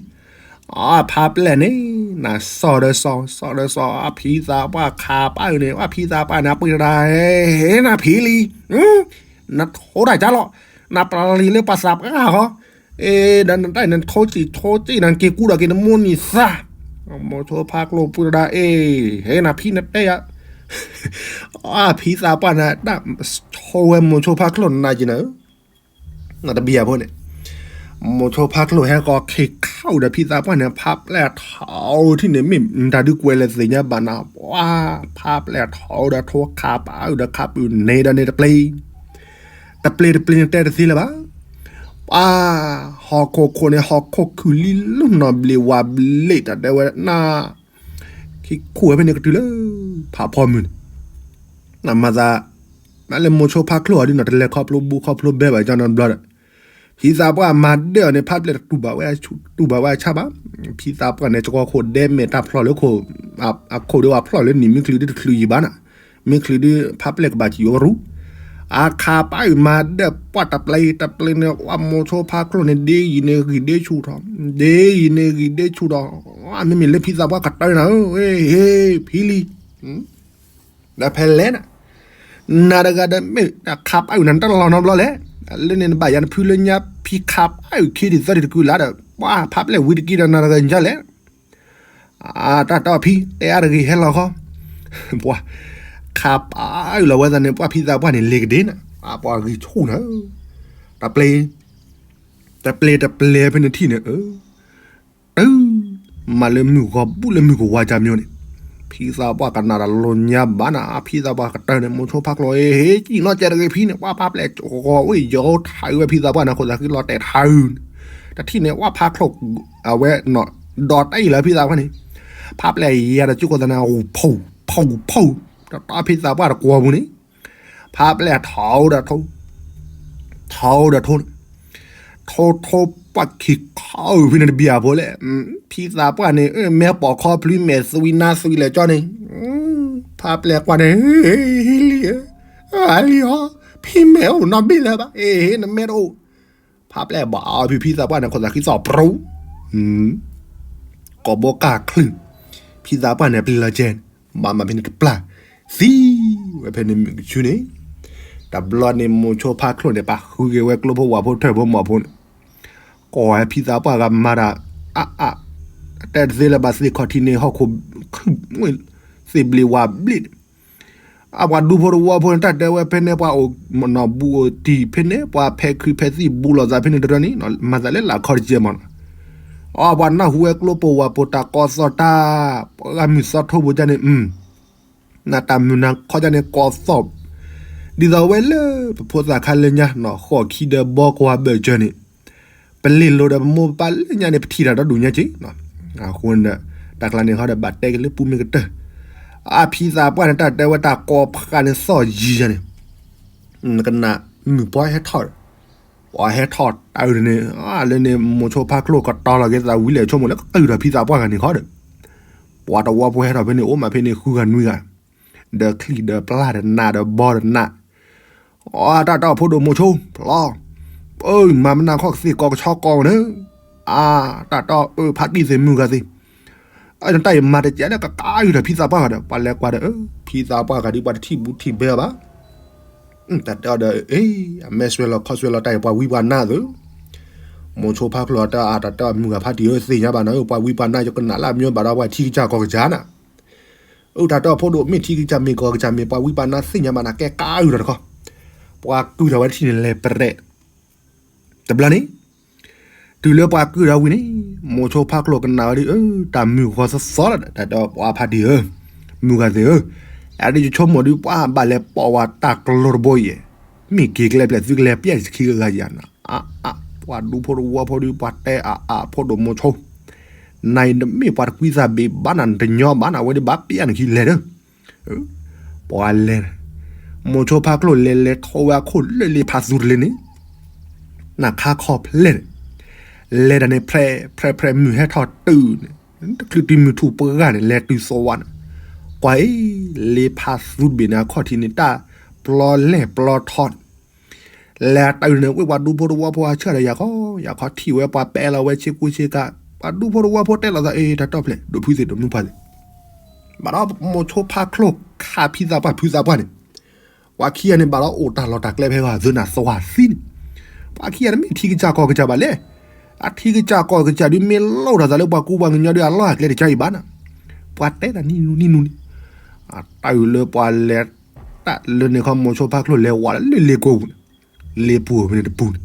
အဖါပျဲၢ်န့ၣ်, နစီၤဒီးစီၤ, စီၤဒီးစီၤ, အဖံသးပှၢ်ခးပာ်အုးန့ၣ်, အဖံသးပှၢ်န့ၣ် အပှ့ၤတဒါ, ဟဲနၤဖံလံၤ, နထိတၢ်ကၢ်လီၤ, နပျံၤလံလၢပှၤသးပှၢ်ဃီ, အ့ ဒီးနတၢ်အံၤနထိစံၣ်ထိစံၣ် နက့ၤကူဒီးက့ၤနမိၢ်နံၤသၣ်, မိၤဆိဖါကျိၣ်ပှ့ၤတဒါ, အ့ ဟဲနၤဖံနတဲယၤ အဖံသးပှၢ်န့ၣ် တၢ်ဆိဝဲမိၤဆိဖါကျိၣ်နၤက့ၤနၤဧၢ, တဘံၣ်အဖိန့ၣ်, မိၤဆိဖါကျိၣ်ဟဲကီးခံခးအုးဒီးဖံသးပှၢ်န့ၣ် ဖါပျဲၢ်ထီၣ်အုးထံၣ်န့ၣ် မ့ၢ်တၢ်ဒုးကွဲးလၢသ့ၣ်ညါဘၣ်နၤ, ပှၤဖါပျဲၢ်ထီၣ်အုးဒီးထိခးပာ်အုးဒီးခးပာ်အုးန့ၣ်ဒီးန့ၣ်တပျ့ၤ, တပျ့ၤတပျ့ၤန့ၣ်တဲတသ့လၢၤဘၣ်, ပှၤ, ဟီၣ်ခိၣ်ခိၣ်န့ၣ် ဟီၣ်ခိၣ်ခုၣ်လံလီၤနီၢ်ဘျ့းဝးဘျ့း တၢ်တဲဝဲနၤ ခံခူၣ်ဝဲဖဲန့ၣ်ကတုၤလၢ ဖးဖီမုၢ်န့ၣ်, နမၤသး, မ့ၢ်လၢမိၤဆိဖါကျိၣ်အီၤဒ်နီၢ်တလဲၤခီဖျိဘူးခီဖျိဘဲဘၣ်ကၠီနီတဘျီဒီး, ဖံသးပှၢ်မၤဒၢၣ်အီၤန့ၣ် ဖါပျဲၢ်တတူၢ်ဘၣ်ဝဲ, တူၢ်ဘၣ်ဝဲအဆၣ်ဘၣ်, ဖံသးပှၢ်န့ၣ် စကီခိၣ်ဒဲမဲာ်တၢ်ဖျီၣ်လၢခိၣ်, အခိၣ်ဒုးဝဲဖျီၣ်လၢနံၣ်မ့ၢ်ချုးဒုးတချုးယံၤဘၣ်နၤ, မ့ၢ်ချုးဒုး ဖါပျဲၢ်ကဘၣ်စံၣ်ဝဲရူ, အခးပာ်အုးမၤဒၢၣ်ပှၢ်တပျ့ၤတပျ့ၤန့ၣ် ပှၤမိၤဆိဖါကျိၣ်န့ၣ် ဒ့ယံၤန့ၣ်ဂံၢ်ဒ့ဆူၣ်ထီၣ်, ဒ့ယံၤန့ၣ်ဂံၢ်ဒ့ဆူၣ်ထီၣ်, မ့မ့ၢ်လၢဖံသးပှၢ်ကတၢၢ်နၤဧၢ, ဟ့ ဖံလံၤ, ဒီးဖဲလဲၣ်နၤ, နၤတဂၤဒီးမ့ၢ်ခးပာ်အုးနၤတလီၢ်နီတဘျီလဲၣ်, လၢန့ၣ်နဘၣ်ယၤနဖုလၢညါဖံခးပာ်အုးခံထံၣ်သၢထံၣ်တကုလါဒီး ပှၤဖါပျဲၢ်ဝံၤတက့ၢ်ဒီးနၤတဂၤညါလဲၣ် တၢ်တီဖံ တဲအါတဂ့ၤဟဲလီၤဃီ, ပှၤ, ခးပာ်အုးလီၤဝဲသးန့ၣ် ပှၤဖံသးပှၢ်န့ၣ် လ့ၤကဒ့နၤ, ပှၤဂံၢ်ဆူၣ်နၤ, တပျ့ၤ, တပျ့ၤတပျ့ၤဖဲန့ၣ်ထံၣ်န့ၣ်, တုၤ, မၤလၢမုၢ်ဂီၤဘူးလၢမုၢ်ကဝါကၢ်မျိန့ၣ်, ဖံသးပှၢ်ကနၣ်တၢ်လီၤညါဘၣ်နၤ ဖံသးပှၢ်ကတၢၢ်န့ၣ် မိၤဆိဖါကျိၣ် ဟ့ ကံၣ်နီၢ်ကဲတဂ့ၤဖံန့ၣ် ပှၤဖါပျဲၢ်ဂီၤအိၣ်ယီၤထးအုးဝဲဖံသးပှၢ်န့ၣ် ခိၣ်သးဃံလီၤတဲာ်ထးအုးန့ၣ်, တထံၣ်န့ၣ် ပှၤဖါကျိၣ်, အဝဲနီၢ်, ဒီးတၢ်အံၤလၢဖံသးပှၢ်န့ၣ်, ဖါပျဲၢ်ယၤဒီးကၠိခိၣ်သးန့ၣ် ဖီၣ်ဖီၣ်ဖီၣ်, တၢ်ဖံသးပှၢ်တကွီၤပူၤန့ၣ် ဖါပျဲၢ်ထီၣ်ဒီးထိ, ထီၣ်ဒီးထိန့ၣ်, ထိထိပှၢ်ခံခီအုးဖဲန့ၣ်တဘံၣ်အဖိလဲၣ်, ဖံသးပှၢ်န့ၣ် မဲာ်ပိာ်ခီဖျိမဲာ်သွံနါသွံလဲၣ်ကၠီန့ၣ်, ဖါပျဲၢ်ကွၢ်န့ၣ်, လံဧၢ, လံဧၢ, ဖံမဲာ်အိၣ်နီတဘ့ၣ်လၢၤဘၣ်, အ့ နမဲာ်တအိၣ်, ဖါပျဲၢ်ဘၣ်အီၤဖံဖံသးပှၢ်န့ၣ် ခိၣ်သးဃံသီၣ်ပြူၤ, ကိာ်ဘိကၢ်ချုး ဖံသးပှၢ်န့ၣ်ပျံၤလီၤကဲန့ၣ် ဘၣ်မၤဖဲန့ၣ်တပျၢ် သံဝဲဖဲန့ၣ်မုၢ်ကဆူန့ၣ်, တဘျီန့ၣ် မိၤဆိဖါချိၣ်န့ၣ် ပှၤဃုက့ၤဝဲကျိဖိဝၤဖိထၢၣ်ဖိမီၤဖိန့ၣ်, ကိးဝဲဖံသးပှၢ်ဂၤမၤတၢ် အါအါ, တဲတသ့လၢၤဘၣ်သ့ၣ်ခီၣ်ထံးန့ၣ် ဟီၣ်ခိၣ် သ့ၣ်ဘျံးဝၤဘျ့ၣ်န့ၣ် အပှၤဒူဖိတဝီဖိန့ၣ် တၢ်တဲဝဲဖဲန့ၣ် ပှၤအိၣ်နီၢ်ဘူးအိၣ်တံၢ်ဖဲန့ၣ် ပှၤဖဲးခုးဖဲးသံၣ်ဘူးလိာ်သးဖဲန့ၣ်တရၢန့ၣ် မၤသးလၢလာ်ခီတကဲမးနီၤ, အပှၤနၢ်ဟူဝဲကျိပိာ်ဝၤပိာ်တၢ်ကီသီၣ်တၢ်, ပှၤဂၤမုၢ်သီထိပူၤကန့ၣ် နတၢ်မုၢ်နၤခီကန့ၣ်ကီသီၣ်, ဒ်သိးဝဲလၢပဖိသၣ်ခါလၢညါနီၤ ဃိးခံဒီးဘီကွၢ်ဘၢၣ်စၢၤန့ၣ် ပလ့ၤလိၤဒီးပမိၢ်ပပၢ်လၢညါန့ၣ် ပထံၣ်တၢ်ဒီဒူၣ်ညါက့ၤ, အဃိန့ၣ် တၢ်ကျါန့ၣ်ဟီဒီးဘၣ်တဲက့ၤလၢပူမ့ၢ်ကတၢၢ်, အဖံသးပှၢ်န့ၣ် တၢ်တဲဝဲတၢ်ကိးဖးန့ၣ်သီၣ်ယံၤယၤန့ၣ်, ကနၣ်မုၢ်ပှၢ်ဟဲထီၣ်, ပှၤဟဲထီၣ်တၢ်အုၣ်န့ၣ်, လၢန့ၣ် မိၤဆိဖါချိၣ်ကတီၤလီၤက့ၤသးဝံၤလဲၣ်ဆိကမိၣ်လၢကတုၤဒီးဖံသးပှၢ်ဂၤန့ၣ်ခီဒီး, ပှၤတဝီဖိဟဲထီၣ်ဖဲန့ၣ် အိၣ်မးဖဲန့ၣ်ဃုဂၤနွံဂၤ, ဒီးချံၣ်ဒီးပျၢ်ဒီးနးဒီးဘီဒီးနး အတၢ်တီၢ်ဖိဒိၣ်မိၤဆိ ဖျီ, ပၢ်မၤမနၤခီကသ့ၣ်ကီကဆီကီန့ၣ်, အတၢ်တီၢ်အၢဖးတံၢ်သ့ၣ်မုၢ်ဂၤသ့ၣ်, အတၢ်အံၤမၤတကဲလၢကကးအုၣ်ဒီးဖံသးပှၢ်ဂၤဒီး ပှၤလဲၤကွၢ်ဒီး ဖံသးပှၢ်ဂၤဒ်ပှၤတထံၣ်ဘူးထံၣ်ဘဲအီၤဘၣ်, တၢ်တဲအီၤဒီး အမဲာ်ဆွဲလီၤခီဆွဲလီၤတၢ်အံၤပှၤဝံပှၤနါသ့ၣ်, မိၤဆိဖါချိၣ်အတၢ်အါတၢ်တီၢ်မုၢ်ဂၤဖးတံၢ်ဧၢ သ့ၣ်ညါဘၣ်နၤဧၢ ပှၤဝံပှၤနါယကနၣ်လၢအမ့ၢ်ဘၣ်ဒီး ပှၤထံကစၢ်ကီၢ်ကစၢ်နၤ အတၢ်တီၢ်ဖိဒိၣ်မ့ၢ်ထံကစၢ်မ့ၢ်ကီၢ်ကစၢ်မ့ၢ်ပှၤဝံပှၤနါသ့ၣ်ညါဘၣ်နၤ ကဲကးအုၣ်ဒီးတခီ, ပှၤကုၢ်ထီၣ်ဝဲတထံၣ်န့ၣ်လဲၤပရဲး, တဘျီန့ၣ်, တုၤလၢပှၤကုၢ်ထီၣ်ဝံၤန့ၣ်, မိၤဆိဖါချိၣ်ကနၣ်ဝဲဒ်အၢ တၢ်မုၢ်ဂီၤသီသီလီၤ တၢ်ဒီးပှၤဖးတံၢ်ဧၢ, မုၢ်ဂၤသ့ၣ်ဧၢ, အဒ်ယဆိကမိၣ်ဒ်ပှၤဘၣ်လဲၤပိာ်ဝဲတၢ်ကျိတဘိအံၤ, မ့ၢ်က့ၤကျဲပျဲၢ်သုကလဲၤပျဲၢ်စခံဂၤယၤနၤ, အါအါ, ပှၤဒူဖိတဝီဖိဒ်ပှၤတဲအါအါဖိဒိၣ်မိၤဆိ နအံၤနမ့ၢ်ပှၤတကွံသးဘ့ၣ်ဘၣ်နၤ နတညီဘၣ်နၤ အဝဲဒ်ဘၣ်ပျဲၢ်နခံလဲၤဒီး, ပှၤလဲၤ, မိၤဆိဖါချိၣ်လဲၤလဲၤထီၣ်ဝဲအခိၣ်လၢလ့ဖးသူတလ့န့ၣ်, နခါခီဖျဲၣ်န့ၣ်, လဲၤတၢ်န့ၣ် ဖြဲဖြဲဖြဲမုၢ်ဟဲထီၣ်တုၤန့ၣ်, တချုးတုၤမုၢ်ထူၣ်ပှၢ်န့ၣ် လဲၤတုၤသဝီန့ၣ်, ကွၢ်အံၤ, လ့ဖးသူတဘ့ၣ်န့ၣ်အခီၣ်ထံးန့ၣ် တၢ်ပျီလဲၢ်ပျီထီန့ၣ် လဲၤတုၤန့ၣ် ဝ့ၢ်ပှၤဒူဖိတဝီဖိအဆၢဒီးယၤခီ, ယၤခီထံၣ်ဝဲပှၤပဲလီၤဝဲဆ့ကူဆ့ကၤ, ပှၤဒူဖိတဝီဖိတဲလိာ်သး အ့ တၢ်တီၢ်ဖျဲၣ် ဒိးဖုသ့ၣ်ဒိးမုၢ်ပှၢ်သ့ၣ်, ဘၣ်ဒီးမိၤဆိဖါချိၣ်ခးဖံသးပှၢ်ဖုသးပှၢ်န့ၣ်, ပှၤခံဂၤန့ၣ် ဘၣ်ဒီးအိၣ်တၢ်လီၢ်တၢ်ကျဲဖဲဂၤသ့ၣ်နၤသဝီသံန့ၣ်, ပှၤခံဂၤန့ၣ်မ့ၢ်ထံကစၢ်ကီၢ်ကစၢ်ဘၣ်လဲၣ်, အထံကစၢ်ကီၢ်ကစၢ်ဒုးမ့ၢ်လိၣ်ထီၣ်သးလၢပှၤကူပှၤကညီဒုးအလီၢ်အကျဲတကါအံၤဘၣ်နၤ, ပှၤတဲတၢ်နံၣ်နူနံၣ်နူန့ၣ်, တၢ်အုၣ်လၢပှၤလဲၤ တၢ်လၢန့ၣ်ခီမိၤဆိဖါချိၣ်လဲၤဝးလၢလ့ကိပူၤန့ၣ်, လ့ပူၤဖဲန့ၣ်တပူၤန့ၣ်,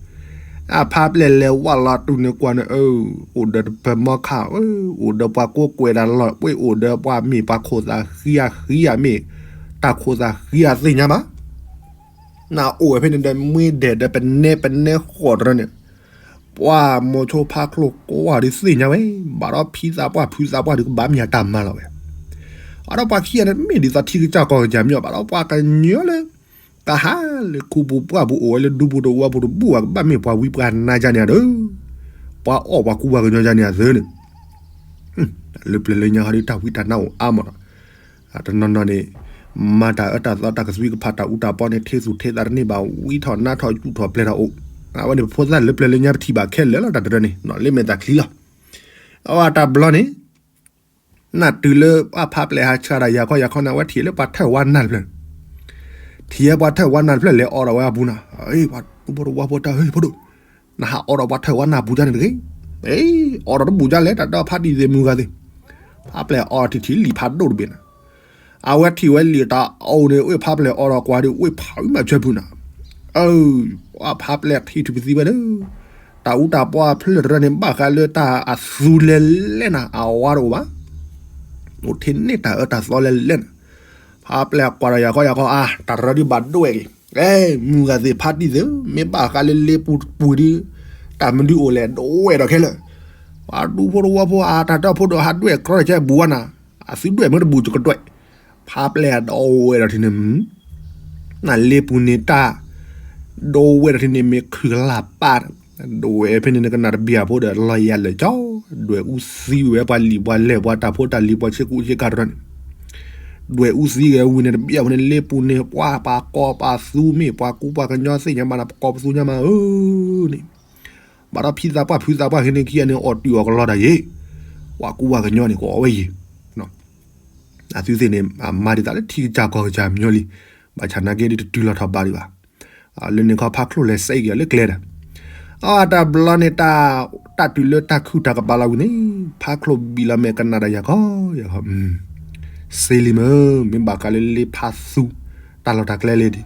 အဖါပျဲၢ်လဲၤဝးလီၤတုၤန့ၣ်ကွၢ်န့ၣ် အၢ, အိၣ်ဒီးတပၢၤမီခါ, အိၣ်ဒီးပှၤကိးကွဲးတၢ်လီၢ်, အိၣ်ဒီးပှၤမ့ၢ်ပှၤခိၣ်သးဃံအဃံအမ့ၢ်, တၢ်ခိၣ်သးဃံအသ့ၣ်ညါဘၣ် နအိၣ်ဝဲဖဲန့ၣ်ဒီးမွ့ဒဲးဒီးပနဲပနဲဃိးတရၢန့ၣ်, ပှၤမိၤဆိဖါချိၣ်ကွၢ်ဒုးသ့ၣ်ညါဝဲ, ဘၣ်ဒီးဖံသးပှၢ်ဖုသးပှၢ်ဒုးကဘၣ်မ့ၢ်အတၢ်မၤလီၤဝဲ, အဒီးပှၤခံဂၤန့ၣ် မ့ၢ်ဒ်သိးထံကစၢ်ကီၢ်ကစၢ်မ့ၢ်အီၤ ဘၣ်ဒီးပှၤကညီလၢ ကဟးလၢခူပူၤပှၢ်ပူၤအိၣ်ဝဲလၢဒူပူၤတဝီပူၤတဘူၣ်ဘၣ် ကဘၣ်မ့ၢ်ပှၤဝံပှၤနါယါန့ၣ်ဧါဒီး, ပှၤအီၣ်ပှၤကူပှၤကညီယါန့ၣ်ဧါသ့န့ၣ် လၢပျၢၤလၢညါဟီဒုးတၢ်ဝံတၢ်နါအိၣ်အါမးဒီး, တနီၤနီၤန့ၣ် မၤတၢ်အၢတၢ်သီတၢ်ကသွံကဖးတၢ်အူတၢ်ပီန့ၣ် ထ့သူၣ်ထ့သးတန့ၢ်ဘၣ် ဝံထီၣ်နါထီၣ်ယူၢ်ထီၣ်ပျဲၢ်ထီၣ်အိၣ်, အဝဲန့ၣ်ပဖိသၣ်လၢပျၢၤလၢညါပထံၣ်ဘၣ်ခဲလၢာ်လီၤ တၢ်တရၢန့ၣ် လၢမဲာ်သးချံလီၤ. အဝဲတၢ်ဘျီန့ၣ် နတုၤလၢပှၤဖါပျဲၢ်ဟးဆှၢဒီးယၤခီယၤခီန့ၣ် အဝဲထံၣ်လၢပှၤထၢၣ်ဝါနၢ်တဖျၢၣ်, ထံၣ်ဝဲပှၤထၢၣ်ဝါနၢ်တဖျၢၣ်လဲၤအိးထီၣ်ဝဲအပူၤနီၤ, ပှၤဒူဖိတဝီဖိတၢ် ဟ့ၣ်ဖိဒိၣ်, နဟးအိးထီၣ်ပှၤထၢၣ်ဝါနၢ်ပူၤဒ်န့ၣ်တဂ့ၤ, အိးထီၣ်တဘူၣ်ဒ်လဲၣ် တၢ်ဒီဖးဒံၣ်သ့ၣ်မုၢ်ဂၤသ့ၣ်, ဖါပျဲၢ်အိးထံၣ်ထံၣ်လံာ်ဖးဒိၣ်တဘ့ၣ်နီၤ အဝဲထံၣ်ဝဲလံာ်တၢ်အိၣ်န့ၣ် အိၣ်ဖါပျဲၢ်အိးထီၣ်ကွၢ်ဒ် အိၣ်ဖးဝံၤမးဆၢဖုနီၤ, အၢ, ပှၤဖါပျဲၢ်ထံၣ်ထူၣ်ပသံဝဲဒီး, တၢ်အူတၢ်ပီအဖျၢၣ်တရၢန့ၣ် ဘၣ်ဃးလၢတၢ်အသူလဲၤလဲၣ်နၤ အဝါတအိၣ်ဘၣ်, အိၣ်ထဲန့ၣ်တၢ်အၢတၢ်သီလဲၤလဲၣ်နၤ, ဖါပျဲၢ်ကွၢ်ဒီးယၤခီယၤခီအါ တၢ်ရၢဒ်ဘၣ်ဒိဝဲၢ်က့ၤ, မုၢ်ဂၤသ့ၣ်ဖါတံၢ်သ့ၣ် မ့ၢ်ဘၣ်ဃးလၢလ့ပူၤတပူၤဒ်, တၢ်မနုၤအိၣ်လဲၣ် ဒိဝဲၢ်ဒီးခဲလၢာ်, ပှၤဒူဖိတဝီဖိအါ တၢ်ဒီဖိဒိၣ်ဟးဒွဲၣ်ကြီတကဲဘူးဝဲနၤ အသုဒွဲၣ်မ့ၢ်တဘူးယကဒွဲၣ်, ဖါပျဲၢ်အဒိဝဲၢ်ဒီးထံန့ၣ်, နလ့ပူၤန့ၣ်တၢ်, ဒိဝဲၢ်ဒီးထံန့ၣ်မ့ၢ်ခုၣ်ကလၢ်ပၢ်, ဒိဝဲၢ်ဖဲန့ၣ်နကနၣ်တဘျီဖိဒီးလီၤယၤလၢာ်ကၠီ, ဒွဲၣ်အူသံဝဲပှၤလံၣ်ပှၤလဲၢ်ပှၤတၢ်ဖိတၢ်လံၤပှၤဆ့ကူဆ့ကၤတရၢန့ၣ်, ဒွဲၣ်အူသံဂဲၤဝံၤန့ၣ်တဘျီဖိန့ၣ် လ့ပူၤန့ၣ်ပှၤပှၤကီပှၤသူမ့ၢ်ပှၤကူပှၤကညီသ့ၣ်ညါမးနၤ ပကီပသူညါမးဧၢန့ၣ် ဘၣ်ဒီးဖံသးပှၢ်ဖုသးပှၢ်ဟံးန့ၢ်ခံဂၤန့ၣ် အီၣ်တုာ်အီၣ်ကလီတၢ်ယ့ၣ်, ပှၤကူပှၤကညီန့ၣ် ကအီၣ်ဝဲယ့ၣ်, အသုသ့ၣ်န့ၣ် အမၤဒံးသးလၢထံကစၢ်ကီၢ်ကစၢ်မညီလံ, ဘၣ်ဆၣ်နာ်က့ဒ်တတုၤလီၤထီၣ်ဘးဒံးဘၣ်. လၢန့ၣ်ခီဖးချိၣ်လဲၤစဲအံၤက့ၤအီၤလၢကျဲဒီး, အတၢ်ဘျီန့ၣ် တၢ်တုၤလၢတၢ်ခုၣ်တၢ်ကပၤလီၤဝံၤန့ၣ် ဖးချိၣ်ဘံၣ်လီၤမဲာ်ကနၣ်ဒီးယၤခီ, ယၤခီ, စ့လံမ့ၢ် မ့ၢ်ဘၣ်ဃးလၢလ့ဖးသူ တၢ်လီၢ်တၢ်ကျဲလံဒံး,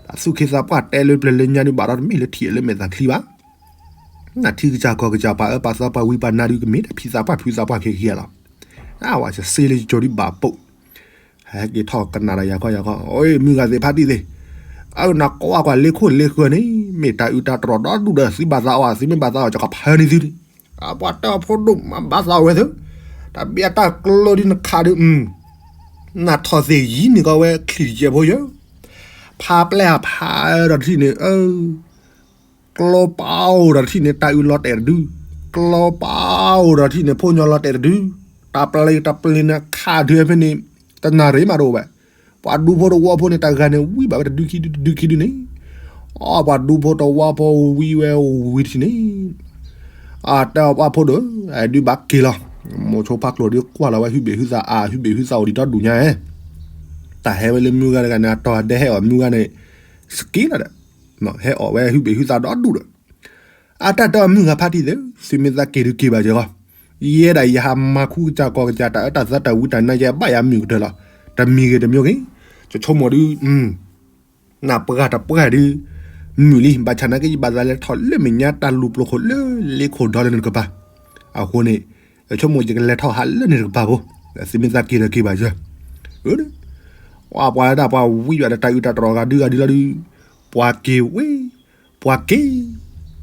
တၢ်သူၣ်က့သးပှၢ်တဲလၢပျၢၤလၢညါဒုးဘၣ်ဒီးတမ့ၢ်လၢထံၣ်လၢမဲာ်သးချံဘၣ် နထံကစၢ်ကီၢ်ကစၢ်ပှၤအၢပှၤသီပှၤဝံပှၤနါဒုးကမ့ၢ်တၢ်ဖံးသးပှၢ်ဖုသးပှၢ်ခဲကယၤလီၤ. အဝဲစ့လံကၠိဒုးဘၣ်ပိာ်, ဟဲက့ၤထီၣ်ကနၣ်ဒီးယၤခီယၤခီ, အိ မုၢ်ဂၤသ့ၣ်ဖးတံၢ်သ့ၣ်, အၢ နကွၢ်ကွၢ်လ့ခိၣ်လ့ဃၢၤန့ၣ် မ့ၢ်တၢ်အုးတၢ်တြီၢ်ဒီဒူၣ်ဒီး သုဘၣ်သးအီၣ် သုမ့ၢ်ဘၣ်သးအီၣ် ကဖၢန့ၢ်သုန့ၣ်, အပှၤတၢ်ဖိဒိၣ်မးဘၣ်သးအီၣ်ဝဲသု, တၢ်ဘံၣ်အတၢ်ကျိဒုးနခးဒုး, နထီၣ်သ့ၣ်ယံၤန့ၢ်ကီးဝဲချံၣ်တကဲးဖိယၢ ဖးပျဲၢ်အဖးဒီးတထံၣ်န့ၣ်, ကျိပာ်အိၣ်ဒီးတထံၣ်န့ၣ် တၢ်အုးလီၤတဲာ်တဒု, ကျိပာ်အိၣ်ဒီးတထံၣ်န့ၣ် ဖိညီလီၤတဲာ်တဒု, တၢ်ပျဲၢ်တၢ်ပျဲၢ်န့ၣ်ခးဒုးဖဲန့ၣ်, တနၣ်ရံၣ်မးတအိၣ်ဘၣ်. ပှၤဒူဖိတဝီဖိန့ၣ် တဂၤန့ၣ် ဝံဘၣ်ဝဲတဒုခံဒုတဒုခံဒုန့ၣ်, အီ ပှၤဒူဖိတဝီဖိဝံဝဲဝံတထံၣ်န့ၣ်, အတဲအီၤပှၤဖိဒိၣ်, ဒုးဘၣ်က့ၤလီၤ. မိၤဆိဖးကျိၤဒုးကွၢ်လီၤဝဲဟုဘ့ၣ်ဟုသးအါ ဟုဘ့ၣ်ဟုသးအိၣ်ဒံးဒီဒူၣ်ညါဧဲ, တၢ်ဟဲဝဲလၢမုၢ်ဂၤတဂၤန့ၣ် အတီၤဒဲဟဲအီၤမုၢ်ဂၤန့ၣ်, စက့လီၤဒီး, ဟဲအီၣ်ဝဲဟုဘ့ၣ်ဟုသးဒီဒူၣ်ဒီး, အတၢ်တဲအီၤမုၢ်ဂၤဖးတံၢ်သ့ၣ်, သုမ့ၢ်သးက့ၤဒုးက့ၤဘၣ်က့ၤဂီၢ်, ယဲဒၣ်ယဟးမၤခူကစၢ်ကီၢ်ကစၢ် တၢ်အၢတၢ်သီတၢ်ဝံတၢ်နါ ယဘၣ်ယၤမုာ်ကတၢၢ်လီၤ. တမံၤဂ့ၤတမံၤဂ့ၤ, ယဆိကမိၣ်ဒုး နပှၢ်တပှၢ်ဒုး, မုာ်လံ ဘၣ်ဆၣ်နာ်က့ ယဘၣ်သးလဲၤထီၣ်လၢမဲာ်ညါ တၢ်လူၤပျိၤခိၣ်လၢလ့ခိၣ်ဒီလၢနကပၤ, အဃိန့ၣ်, ယဆိကမိၣ်ယကလဲၤထီၣ်ဟးလၢန့ၣ်တကပၤဖိ, သုမ့ၢ်သးက့ၤဒီးက့ၤဘၣ်ယၤ, ပှၤပှၤဒၣ်ပှၤဝံဘၣ်ဒီးတၢ်အုးတၢ်တြီၢ်ဂၤဒုဂၤဒုလီၤဒုး, ပှၤက့ၤဝဲ, ပှၤက့ၤ,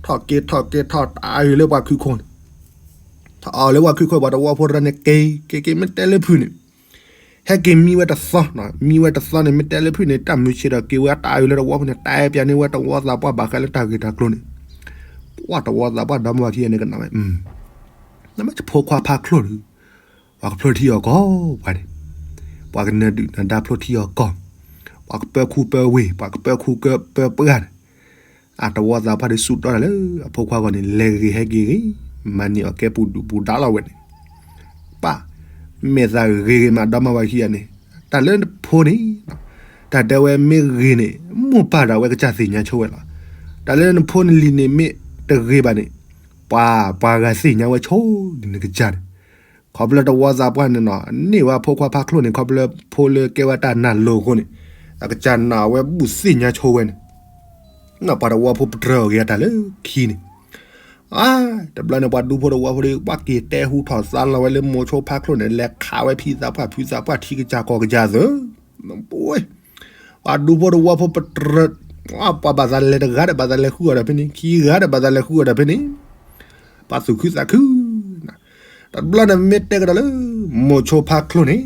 ထီၣ်က့ၤထီၣ်က့ၤထီၣ်တၢ်အုးလၢပှၤခုခိၣ်န့ၣ်, ထီၣ်အီၤလၢပှၤခုခိၣ် ပှၤတဝီဖိတရၢန့ၣ် က့ၤက့ၤက့ၤ မ့ၢ်တဲလၢဖုၣ်န့ၣ် ဟဲက့ၤမံဝဲတသီ, မံဝဲတသီန့ၣ် မ့ၢ်တဲလၢဖုၣ်န့ၣ် တၢ်မုာ်ဆံးဒီးက့ၤဝဲတၢ်အုးလၢတဝီဖိန့ၣ် တဲပျးန့ၢ်ဝဲတဝီသးပှၢ်ဘၣ်ဃးလၢတၢ်ဂ့ၢ်တၢ်ကျိၤန့ၣ်, ပှၤတဝီသးပှၢ်ဒီမါဝၤခံဂၤန့ၣ်ကနၣ်ဝဲ, နမ့ၢ်တဖိခွါဖးချိၣ်ဒုး, ပှၤကဖျိထံအီၤကီၢ်ပှၤန့ၣ်, ပှၤကနၢၤဒုၣ်နၢၤဒါဖျိထံအီၤကီၢ်, ပှၤကပၢခူပၢဝ့ၢ် ပှၤကပၢခူပၢပၢပှၢ်န့ၣ် အတဝီသးပှၢ်ဒုးစူးတီတၢ်လၢအဖိခွါဂီၢ်န့ၣ် လဲၤဂ့ၤဟဲက့ၤဂ့ၤ, မၤန့ၢ်အီၤကဲပူၤဒုၣ်ပူၤဒါလီၤဝဲန့ၣ်, ပၢ်, မဲာ်သၣ်ဂ့ၤဂ့ၤမးဒီမါဝၤခံဂၤန့ၣ်, တၢ်လၢနဖိန့ၣ်, တၢ်တဲဝဲမ့ၢ်ဂ့ၤန့ၣ် မိၢ်ပၢ်ဒီးအဝဲကစၢ်သ့ၣ်ညါဆိဝဲလီၤ. တၢ်လၢနဖိနလံၤန့ၣ်မ့ၢ်တဂ့ၤဘၣ်န့ၣ်, ပှၤ ပှၤဂၤသ့ၣ်ညါဝဲဆိဒ်နကစၢ်န့ၣ်, ခီဖျိတဝီသးပှၢ်န့ၣ်နီၤ န့ၢ်ဝဲဖိခွါဖးချိၣ်န့ၣ် ခီဖျိဖိလၢကဲဝဲတၢ်နၢ်လိၤအဃိန့ၣ်, အကစၢ်နာ်ဝဲဘူၣ်သ့ၣ်ညါဆိဝဲန့ၣ်, ပှၤတဝီဖိပတြၢၤအီၤဂ့ၤအတၢ်လၢခံန့ၣ်, အါ, တဘျီန့ၣ် ပှၤဒူဖိတဝီဖိဒီး ပှၤက့ၤတဲဟူထီၣ်သါလီၤဝဲလၢမိၤဆိဖးချိၣ်န့ၣ် လဲၤခးဝဲဖံသးပှၢ်ဖုသးပှၢ်ထံကစၢ်ကီၢ်ကစၢ်သၢ, ပှၤဒူဖိတဝီဖိပတြၢၤ, ပှၤဘၣ်သးလဲၤတဂၤဒီးဘၣ်သးလဲၤဃုအီၤဒီးဖဲန့ၣ် ခံဂၤဒီးဘၣ်သးလဲၤဃုအီၤဒီးဖဲန့ၣ်, ပှၤသူၣ်ခုသးခု တဘျီန့ၣ်မ့ၢ်တဲကဒီးလၢ မိၤဆိဖးချိၣ်န့ၣ်,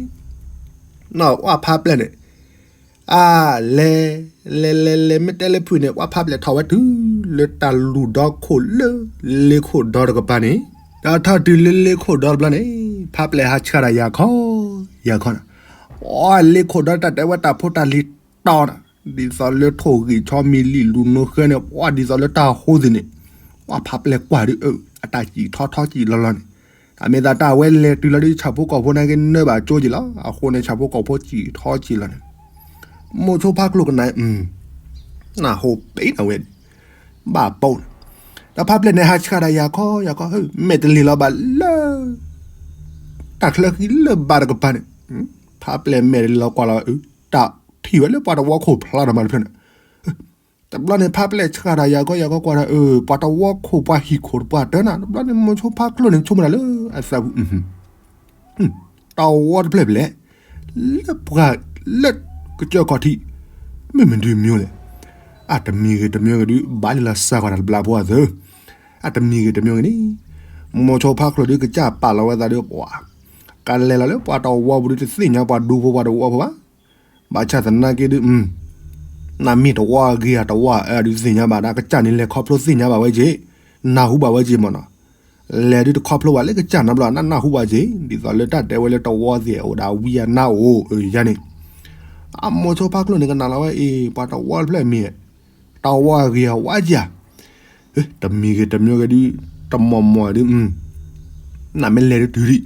နီၢ်အီၣ်ဖးပျဲၢ်န့ၣ်, အါ, လဲၤ, လဲၤလဲၤလဲၤ မ့ၢ်တဲလၢဖုၣ်န့ၣ် အီၣ်ဖးပျဲၢ်ထီၣ်ဝဲတုၤလၢတၢ်လူၢ်ဒီခိၣ်လၢ လ့ခိၣ်ဒီတကပၤန့ၣ်, ဒီးထီၣ်တုၤလၢလ့ခိၣ်ဒီတဘျီန့ၣ်, ဖးပျဲၢ်ဟးဆှၣ်ဒီးယၤခီ, ယၤခီန့ၣ်, အီၣ်လ့ခိၣ်ဒီတၢ်တဲဝဲတၢ်ဖိတၢ်လံၤတီန့ၣ်, ဒ်သိးလၢထိၣ်ဂံၢ်ဆီမံၤလံာ်လူၤနိဃဲန့ၣ် ပှၤဒ်သိးလၢတၢ်ဟိသ့ၣ်န့ၣ်, အီၣ်ဖးပျဲၢ်ကွၢ်ဒုး အတၢ်စံၣ်ထီထီစံၣ်လီၤလီၤန့ၣ်, အမ့ၢ်သးတၢ်ဝဲလဲၤတုၤလီၤဒုး ဆၣ်ဖိကီၢ်ဖိနာ်က့နၢဘၣ်ကၠိက့ၤလီၤ, အဃိန့ၣ် ဆၣ်ဖိကီၢ်ဖိစံၣ်ထီစံၣ်လီၤန့ၣ်, မိၤဆိဖးချိၣ်ကနၣ်, နၢ်ဟူပ့ၤနၤဝဲန့ၣ်, ဘၣ်ပိာ်န့ၣ်, ဒီးဖးပျဲၢ်န့ၣ်ဟးဆှၣ်ဒီးယၤခီယၤခီ မဲာ်တလ့ၤလီၤဘၣ်လၢ တၢ်ချၢဃံလၢဘၣ်တကပၤန့ၣ်, ဖးပျဲၢ်မဲာ်တလ့ၤလီၤကွၢ်လီၤ, တၢ်ထံၣ်ဝဲလၢပှၤတဝီခိၣ်ဖျါဒီးမၤတဖျၢၣ်န့ၣ်, တဘျီန့ၣ် ဖးပျဲၢ်ဆှၣ်ဒီးယၤခီယၤခီကွၢ်ဒီး ပှၤတဝီခိၣ်ပှၤဟံၣ်ခိၣ်တပှၢ်တၢၢ်နၤ, တဘျီန့ၣ် မိၤဆိဖးချိၣ်န့ၣ် ဆိကမိၣ်တၢ်လၢအသးပူၤ တဝီတဖျၢၣ်ဖျဲး, လၢပှၤလၢကစၢၢ်ခီၣ်ထံး, မ့ၢ်မနုၤမ့ၢ်လဲၣ်, အတမံၤဂ့ၤတမံၤဂ့ၤဒုး ဘၣ်လံလီၤစၢ်ကွၢ်တၢ်တဘျီဖိအသၢ, အတမံၤဂ့ၤတမံၤဂ့ၤန့ၣ်, မိၤဆိဖးချိၣ်ဒုးကစၢ်ပာ်လီၤဝဲသးဒီးပှၤ, ကလဲၤလီၤလၢပှၤတဝီပူၤဒုးတသ့ၣ်ညါပှၤဒူဖိပှၤတဝီဖိဘၣ်, ဘၣ်ဆၣ်သနာ်က့ဒုး, နမ့ၢ်တဝီအဂ့ၤအတဝီအအၢဒုးသ့ၣ်ညါဘၣ် နကစၢ်န့ၣ်လဲၤခီဖျိသ့ၣ်ညါဘၣ်ဝဲက့ၤ, နၢ်ဟူဘၣ်ဝဲက့ၤမ့ၢ်နီၤ လဲၤဒုးတခီဖျိဘၣ်လၢကစၢ်နီတဘျီ နနၢ်ဟူဘၣ်က့ၤ ဒ်သိးလၢတၢ်တဲဝဲလၢတဝီသ့ၣ်အိၣ်ဒီးဝံအနါအိၣ်ယၤန့ၣ်, အမိၤဆိဖးချိၣ်န့ၣ်ကနၣ်လီၤဝဲအံၤ ပှၤတဝီတဖျၢၣ်မ့ၢ်, တဝီအဂ့ၤအဝါက့ၤဧါ, တမံၤဂ့ၤတမံၤဂ့ၤဒုး, တမီၢ်မီၢ်ဒုး, နမ့ၢ်လဲၤဒုးတုၤဒံး,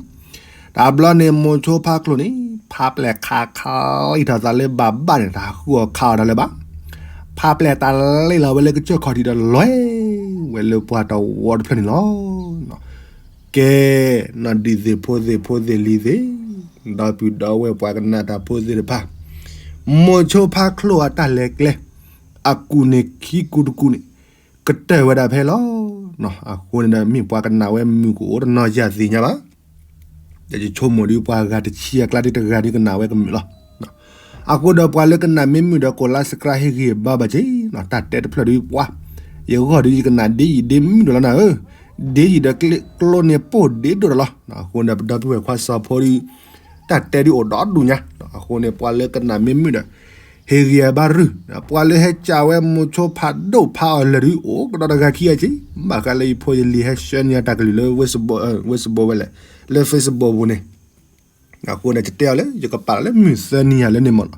တဘျီန့ၣ်မိၤဆိဖးချိၣ်န့ၣ် ဖးပျဲၢ်ခးခးလံထီၣ်သးလၢဘၣ်ဘၣ်န့ၣ် တၢ်ဃုအီၤခးအီၤဒၣ်လၢၤဘၣ်. ဖးပျဲၢ်တၢ်လ့ၣ်လီၤဝဲလၢကစၢၢ်ခီၣ်ထံးဒီးလဲၤဝဲလၢပှၤတဝီတဖျၢၣ်န့ၣ်လီၤ. ကဲ, နီၢ်ဒုးသ့ၣ်ဖိသ့ၣ်ဖိသ့ၣ်လံၤသ့ၣ်, ဒီပုၢ်ဒီဝဲၢ်ပှၤကနၣ်တၢ်ဖိသ့ၣ်တဖၣ်, မိၤဆိဖါချိၣ်အတၢ်လဲၤကျဲ အကူၣ်န့ၣ်ခံကူၣ်တကူၣ်န့ၣ် ကတၢၢ်ဝဲဒၣ်ဖဲလီၤ. အဃိန့ၣ်ဒီး မ့ၢ်ပှၤကနၣ်ဝဲမုာ်ကအိၣ်တနီၤယၤသ့ၣ်ညါဘၣ်. ဒီးယဆိကမိၣ်ဒုးပှၤဂၤတဆံအကျါဒုးတဂၤဒုးကနၣ်ဝဲကမုာ်လီၤ. အဃိဒီးပှၤလၢကနၣ်မ့ၢ်မုာ်ဒီး ကိးလါ subscribe ဟ့ၣ်ဂံၢ်ဘါဘၣ်က့ၤ, တၢ်တဲတဖျၢၣ်ဒုးပှၤ, ယဂီၢ်ဒုးယကနၣ်ဒ့ယံာ်ဒ့မုၣ်ဒီးလီၤနၤဧၢ, ဒ့ယံာ်ဒီးကျိန့ၣ်ပိၢ်ဒ့ဒိၣ်ဒီးလီၤ. အဃိန့ၣ် ပဒီပုၢ်ဝဲၢ်ခွါစီၤဖိဒုး တၢ်တဲဒုးအိၣ်ဒီဒူၣ်ညါ, အဃိန့ၣ် ပှၤလၢကနၣ်မ့ၢ်မုာ်ဒီး ဟ့ၣ်ဂံၢ်အဘါရုၢ်, ပှၤလၢဟဲကးဝဲမိၤဆိဖးဒိၣ်ဖးအီၤလၢာ်ဒုး အိၣ်ကဒီးတဂၤခံဂၤက့ၤ, ဘၣ်ဃးလၢယဖိယလံၤဟဲ share န့ၢ်တၢ်ကလုၢ်လၢ Facebook ဝဲလဲၣ်, လၢ Facebook ပူၤန့ၣ်, အဃိန့ၣ် ယတဲအီၤလၢ ယကပာ်လီၤလၢမုၢ်သၢနံၤယၤလၢန့ၣ်မ့ၢ်န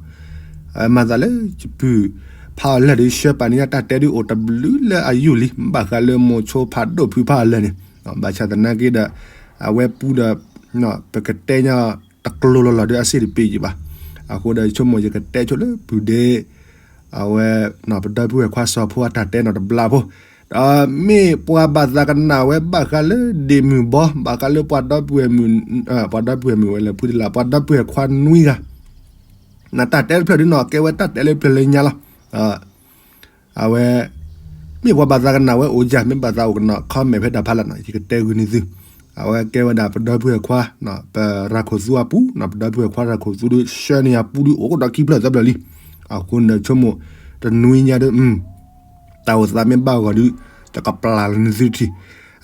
ီၤ, မၤသးလၢယပုၢ်ဖးအီၤလၢာ်ဒုး share ပာ်န့ၢ်တၢ်တဲဒုးအိၣ်တဘျုးလၢအယိာ်လံ, ဘၣ်ဃးလၢမိၤဆိဖးဒိၣ်ဖုဖးအီၤလၢာ်န့ၣ်, ဘၣ်ဆၣ်သနာ်က့ဒီး အဝဲပူဒီး ပကတဲညါတကျိလီၤလီၤဒုးအစ့ၣ်တပ့ၤယံၤဘၣ်. အဃိဒီးယဆိကမိၣ်ယကတဲဆိလၢပုၢ်ဒ့ အဝဲ ပဒီပုၢ်ဝဲၢ်ခွါစီၤဖိအတၢ်တဲနီၤတဘျါဖိ, ဒီးမ့ၢ်ပှၤဘၣ်သးကနၣ်ဝဲဘၣ်ဃးလၢဒ့ၣ်မုၣ်ဘီ, ဘၣ်ဃးလၢပှၤဒီပုၢ်ဝဲၢ်မုၣ်, ပှၤဒီပုၢ်ဝဲၢ်မုၣ်ဝဲလဲၣ်ဖုတလး, ပှၤဒီပုၢ်ဝဲၢ်ခွါနွံဂၤ, နတၢ်တဲတဖျၢၣ်ဒုးနီၤ ကဲဝဲတၢ်တဲလၢပျၢၤလၢညါလီၤ. အဝဲ မ့ၢ်ပှၤဘၣ်သးကနၣ်ဝဲအိၣ်ယၤ, မ့ၢ်ဘၣ်သးအိၣ်ကနၣ် comment ဖဲတၢ်ဖးလၢ်နီၤ, ယကတဲဂုာ်န့ၢ်သု, အဝဲကဲဝဲဒၣ်ပဒီပုၢ်ဝဲၢ်ခွါ, ပရၤခိၣ်သူအပူၤ, ပဒီပုၢ်ဝဲၢ်ခွါရၤခိၣ်သူဒုး share န့ၢ်အပူၤဒုးအိၣ်ကဒီးခံဖျၢၣ်သၢဖျၢၣ်လံ. အဃိန့ၣ်ဒီးဆိကမိၣ် တနွံညါဒုး တၢ်အိၣ်သးမ့ၢ်ဘၣ်ဂီၢ်ဒုး တကပျၢ်လၢနသုထံၣ်.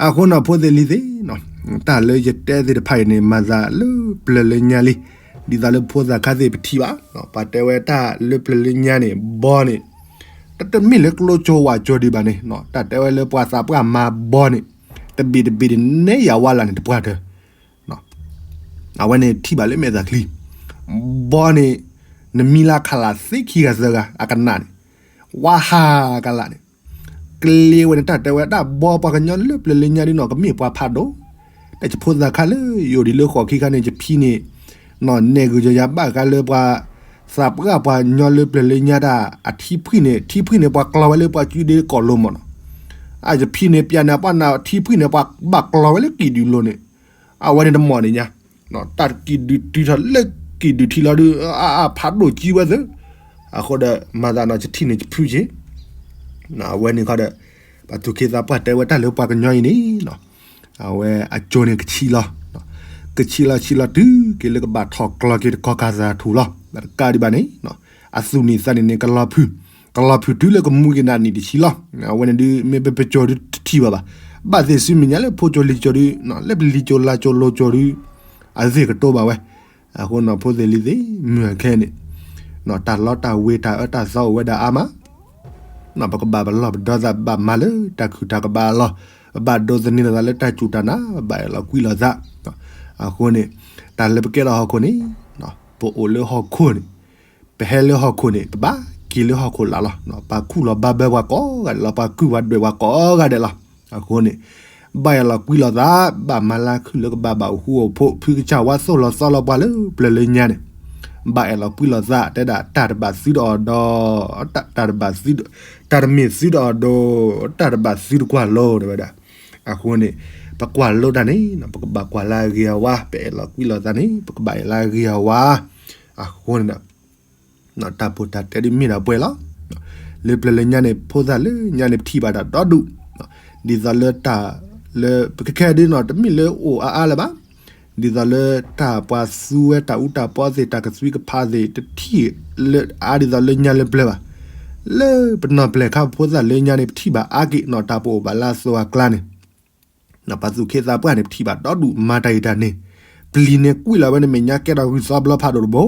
အဃိန့ၣ် ဖိသ့ၣ်လံၤသ့ၣ်, တၢ်လၢယတဲသ့ၣ်တဖၣ်အံၤန့ၣ် မၤသးလၢပျၢၤလၢညါလံ, ဒ်သိးလၢဖိသၣ်ခါသ့ၣ်ပထံၣ်ဘၣ်, ပှၤတဲဝဲတၢ်လၢပျၢၤလၢညါန့ၣ် ဘီန့ၣ် တမ့ၢ်လၢကျိကၠိဝးကၠိဒံးဘၣ်န့ၣ်, တၢ်တဲဝဲလၢပှၤသးပှၢ်မၤဘီန့ၣ် တဘ့ၣ်တဘ့ၣ်န့ၣ် နဲယၤဝါလၢ်န့ၣ်တပှၢ်တၢၢ် အဝဲန့ၣ်ထံၣ်ဘၣ်လၢမဲာ်သးချံ, ဘီန့ၣ် နမံလၢခးလၢ်သ့ခံဂၤသၢဂၤ အကနၣ်န့ၣ် ဝါဟးကလးန့ၣ်, ကျ့ဝဲန့ၣ် တၢ်တဲဝဲဒၣ်ဘီပှၤကညီလၢပျၢၤလၢညါဒ်နီၤ ကမ့ၢ်ပှၤဖးဒိၣ်, တၢ်ယဖိသၣ်ခါလၢယအိၣ်ဒံးလၢဃိးခံခါန့ၣ် ယဖံန့ၣ် နဲၣ်ဂုာ်ယၤယၤဘၣ်ဃးလၢပှၤ သးပှၢ်ပှၤညီလၢပျၢၤလၢညါတၢ် အထံဖှံၣ်န့ၣ် ထံဖှံၣ်န့ၣ် ပှၤကျီဝဲလၢပှၤစုဒ့ကီၢ်လိၤမ့ၢ်နီၤ, အယဖံန့ၣ် ပျဲန့ၣ်ပှၤနၢ်ထံဖှံၣ်န့ၣ် ပှၤဘၣ်ကျီဝဲလၢကံၣ်ဒုၣ်လိၤန့ၣ်, အဝဲန့ၣ်တမီၢ်န့ၣ်ညါ, တၢ်ကံၣ်ဒုၣ်တုၤထီၣ်လၢကံၣ်ဒုၣ်ထံလီၤဒုး အဖးဒိၣ်ကံဝဲသ့, အဃိဒီးမၤသးနီၤ ယထံၣ်န့ၣ် ယဖုၣ်က့ၤ, အဝဲန့ၣ်ခီဒီး ပှၤသူၣ်က့သးပှၢ်တဲဝဲတၢ်လၢပှၤကညီအံၤန့ၣ် အဝဲအကၠိန့ၣ်ကဆံးလီၤ, ကဆံးလီၤဆံးလီၤတုၤက့ၤလၢကဘၣ်ထီၣ်ကျီက့ၤတကီၢ်ခါသးထူၣ်လီၤ, တကးဒံးဘၣ်န့ၣ် အသူၣ်နံၤသးနံၤန့ၣ် ကလီၤဖုၣ်, ကလီၤဖုၣ်တုၤလၢကမူက့ၤနၤနံၣ်တဆံလီၤ, အဝဲန့ၣ်ဒုး မ့ၢ်ပပကၠိဒုးတထံၣ်ဘၣ်ဘၣ်, ဘၣ်သ့ၣ်သုမဲာ်ညါလၢဖိကၠိလံၤကၠိဒုး လၢပလံၤကၠိလါကၠိလိၤကၠိဒုး အသ့ၣ်ကတိၤဘၣ်ဝဲ, အဃိနီၤ ဖိသ့ၣ်လံၤသ့ၣ် မုၢ်ခဲန့ၣ် တၢ်လီတၢ်ဝ့ၤတၢ်အၢတၢ်သီအိၣ်ဝဲဒၣ်အါမး, ပကဘၣ်ပလီၢ်ပဒီသး ဘၣ်မၤလၢတၢ်ခုၣ်တၢ်ကဘၣ်အလီၢ်, ပဘၣ်ဒိးသန့ၤလီၤသးလၢတၢ်စူၢ်တၢ်နာ်, ဘၣ်အဲၣ်လီၤကွံလီၤသး, အဃိန့ၣ် တၢ်လၢပကဲထီၣ်ဟီၣ်ခိၣ်န့ၣ် ပအိၣ်လၢဟီၣ်ခိၣ်န့ၣ်, ပဟဲလၢဟီၣ်ခိၣ်န့ၣ် ပဘၣ်က့ၤလၢဟီၣ်ခိၣ်လာ်လီၤ, ပှၤခူၣ်လီၤဘါဘၢပှၤကိးဂၤဒဲးလီၤ, ပှၤကုၢ်ပှၤဒွဲၣ်ပှၤကိးဂၤဒဲးလီၤ, အဃိန့ၣ် ဘၣ်အဲၣ်လီၤကွံလီၤသး, ဘၣ်မၤလၢခုၣ်လၢကဘၣ်ဘၣ်အိၣ်ဃူအိၣ်ဖိး ဖုကစၢ်ဝါသိၣ်လီၤသီလီၤပှၤလၢပျၢၤလၢညါန့ၣ်, ဘၣ်အဲၣ်လီၤကွံလီၤသး တဲဒၣ်တၢ်တဘၣ်သုဒီးအီၤဒီး, တၢ်တဘၣ်သု, တၢ်တမ့ၢ်သုဒီးအီၤဒီး, တၢ်တဘၣ်သုတကွၢ်လိတဲဝဲဒၣ်, အဃိန့ၣ် ပကွၢ်လိတၢ်န့ၣ် ပကဘၣ်ကွၢ်လၢအဂ့ၤအဝါ, ပအဲၣ်လီၤကွံလီၤသးန့ၣ် ပကဘၣ်အဲၣ်လၢအဂ့ၤအဝါ, အဃိန့ၣ် တၢ်ဖိတၢ်တဲဒုးမ့ၢ်ဒၣ်ပှဲၤလီၤ, လၢပျၢၤလၢညါန့ၣ် ဖိသၣ်လၢညါန့ၣ် ပထံၣ်ဘၣ်တၢ်ဒီဒူၣ်, ဒ်သိးလၢတၢ်လၢ ပကခဲဒုးနီၤ တမ့ၢ်လၢအိၣ်အါအါလၢၤဘၣ်, ဒ်သိးလၢတၢ်ပှၤသူဝဲတၢ်အူတၢ်ပီသ့ၣ် တၢ်ကသွံကဖးသ့ၣ် တထံၣ်လၢအါဒ်သိးလၢညါလၢပျၢၤဘၣ်, လၢပနီၢ်ပျဲၢ်ခါ ဖိသၣ်လၢညါန့ၣ် ပထံၣ်ဘၣ်အါက့ၤနီၤ တၢ်ပအိၣ်ဘၣ်လၢအသိးအကျါန့ၣ် ပှၤသူၣ်က့သးပှၢ်န့ၣ် ပထံၣ်ဘၣ်ဒီဒူၣ် မၤတၢ်အံၤတၢ်န့ၣ်, ပျံၤန့ၣ်ကွံာ်လီၤဝဲန့ၣ် မဲာ်ညါကဲထီၣ်ဂုၢ်သီဘျီဖးဒိၣ်တဘိ,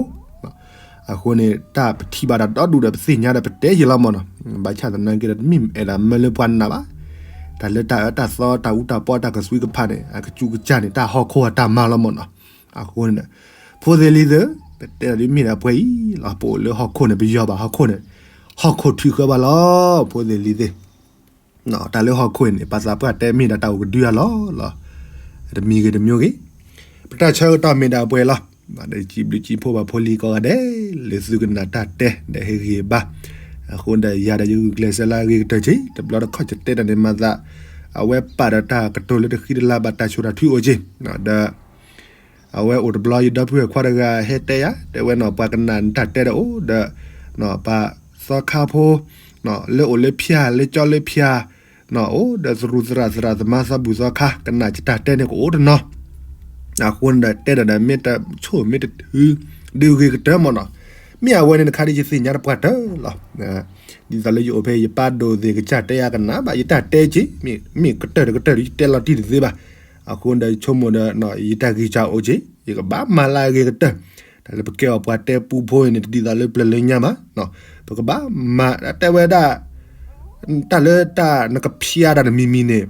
အဃိန့ၣ် တၢ်ပထံၣ်ဘၣ်တၢ်ဒီဒူၣ်ဒီး ပသ့ၣ်ညါဒီးပတဲယံာ်လီၤမ့ၢ်နီၤ, ဘၣ်ဆၣ်သနာ်က့ဒီး တမ့ၢ်အဲၣ်ဒိးမၢလၢပှၤနာ်ဘၣ်, တၢ်လၢတၢ်အၢတၢ်သီ တၢ်အူတၢ်ပီ တၢ်ကသွံကဖးန့ၣ် အကစူးကစၢ်န့ၣ် တၢ်ဟီၣ်ခိၣ်အတၢ်မၤလီၤမ့ၢ်နီၤ, အဃိန့ၣ် ဖိသ့ၣ်လံၤသ့ၣ် ပတဲဒၣ်ဒ်မ့ၢ်ဒၣ်ပှဲၤအံၤလီၤ, ပအိၣ်လၢဟီၣ်ခိၣ်န့ၣ် ပယီၤဘၣ်ဟီၣ်ခိၣ်န့ၣ်, ဟီၣ်ခိၣ်ထုးဃၢဘၣ်လီၤ ဖိသ့ၣ်လံၤသ့ၣ် တၢ်လၢဟီၣ်ခိၣ်အံၤန့ၣ် ပှၤသးပှၢ်တဲမ့ၢ်ဒၣ်တၢ်အိၣ်ကဒုအလီၢ်လီၤ, တမံၤဂ့ၤတမံၤဂ့ၤ, ပတၢ်ဆၢကတီၢ်မ့ၢ်ဒၣ်ပှဲၤလီၤ, ဒီးစံးဘျုးစံးဖှိၣ်ပှၤဖိလံၤကိးဂၤဒဲး လၢသုကနၣ်တၢ်တဲဒီးဟ့ၣ်ဂံၢ်ဘါ. အဃိဒီးယၤဒီးယဂုာ်ကျဲးစၢးလၢအဂ့ၤကတၢၢ်က့ တဘျီတခီၣ်ယတဲတၢ်န့ၣ်မၤသး အဝဲပာ်ဒီးတၢ်ကတိၤလၢတဃံတလၤဘၣ်တၢ်ဆိၣ်တၢ်ထုအိၣ်က့ ဒီး အဝဲအိၣ်တဘျီယဒီပုၢ်ဝဲၢ်ခွါတဂၤဟဲတဲယၤ တဲဝဲနီၤ ပှၤကနၣ်နတၢ်တဲဒီးအိၣ်ဒီး ပှၤသီခါဖိ လၢအိၣ်လၢဖၠၣ်လၢကၠီလၢဖၠၣ် အိၣ်ဒီးသရူးသရၣ်သရၣ်သမါသီဘူၣ်သီခါ ကနၣ်ယတၢ်တဲန့ၣ်ကအိၣ်တနီၤ အဃိန့ၣ်ဒီးတဲဒီးဒီးမ့ၢ်တဆိၣ်မ့ၢ်တထု ဒုးဂ့ၤကတၢၢ်မ့ၢ်နီၤ မ့ၢ်အဝဲန့ၣ်တခါဒ်ယသ့ၣ်ညါတပှၢ်တၢၢ်လီၤ. ဒ်သိးလၢယအိၣ်ဖဲယပၢ်ဒိၣ်သ့ၣ်ကစၢ်တဲယၤကနၣ်ဘၣ် ယတၢ်တဲက့ မ့ၢ်ကတၢၢ်တကတၢၢ်ဒီးယတဲလီၤတံၢ်တသ့ဘၣ်. အဃိန့ၣ်ဒီးယဆိကမိၣ်ဒီး ယတၢ်ဂံၢ်စၢ်အိၣ်က့ ယကဘၣ်မၤလၢအဂ့ၤကတၢၢ် တၢ်လၢပကဲအီၤပှၤတဲပူဖိအံၤန့ၣ် တဒ်သိးလၢပျၢၤလၢညါဘၣ်. ပကဘၣ်မၤ တဲဝဲဒၣ် တၢ်လၢတၢ်နကဖျါတၢ်တမံၤမံၤန့ၣ်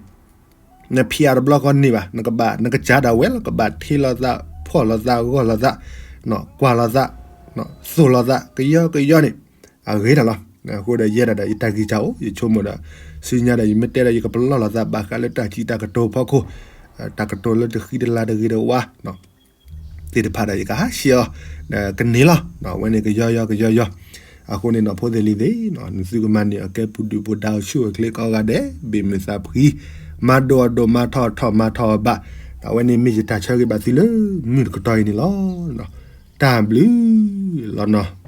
နဖျါတဘျီဃီန့ၣ်ဘၣ် နကဘၣ် နကစၢ်ဒၣ်ဝဲလီၤ ကဘၣ်ထ့လိာ်သး ဖှီၣ်လိာ်သး ဂီၢ်လိာ်သး ကွၢ်လိာ်သး သိၣ်လိာ်သး ကယီကယီန့ၣ် အဂ့ၤတၢ်လီၤ. အဃိဒီးယဲဒၣ်ဒီးယတၢ်ဂံၢ်စၢ်အိၣ် ယဆိကမိၣ်ဒီး ဆူညါဒီးယမ့ၢ်တဲဒီး ယကပလီၢ်လိာ်သးဘၣ်ဃးလၢတၢ်စံးတၢ်ကတိၤဖီခိၣ် တၢ်ကတိၤလၢတဃံတလၤတဂ့ၤတဝါ သ့ၣ်တဖၣ်ဒီးယကဟးဆှဲးအီၤ ကန့ၢ်လီၤ. အဝဲန့ၣ်ကယီယီကယီယီ အဃိန့ၣ် နီၢ်ဖိသ့ၣ်လံၤသ့ၣ် နသုကမၤန့ၢ်အီၤကဲပူၤဒုၣ်ပူၤဒါအိၣ်ဆူၣ်အိၣ်ချ့ကိးဂၤဒဲး ဘ့ၣ်မုာ်သးဖှံ မၤဒိၣ်အီၤဒိၣ် မၤထီၣ်အီၤထီၣ် မၤထီၣ်အီၤဘၣ်. အဝဲန့ၣ်မ့ၢ်ယတၢ်ဆၢဂ့ၤဘၣ်သုလၢမုၢ်တကတီၢ်အံၤန့ၣ်လီၤ. တၢ်ဘျုးလီၤနီၤ.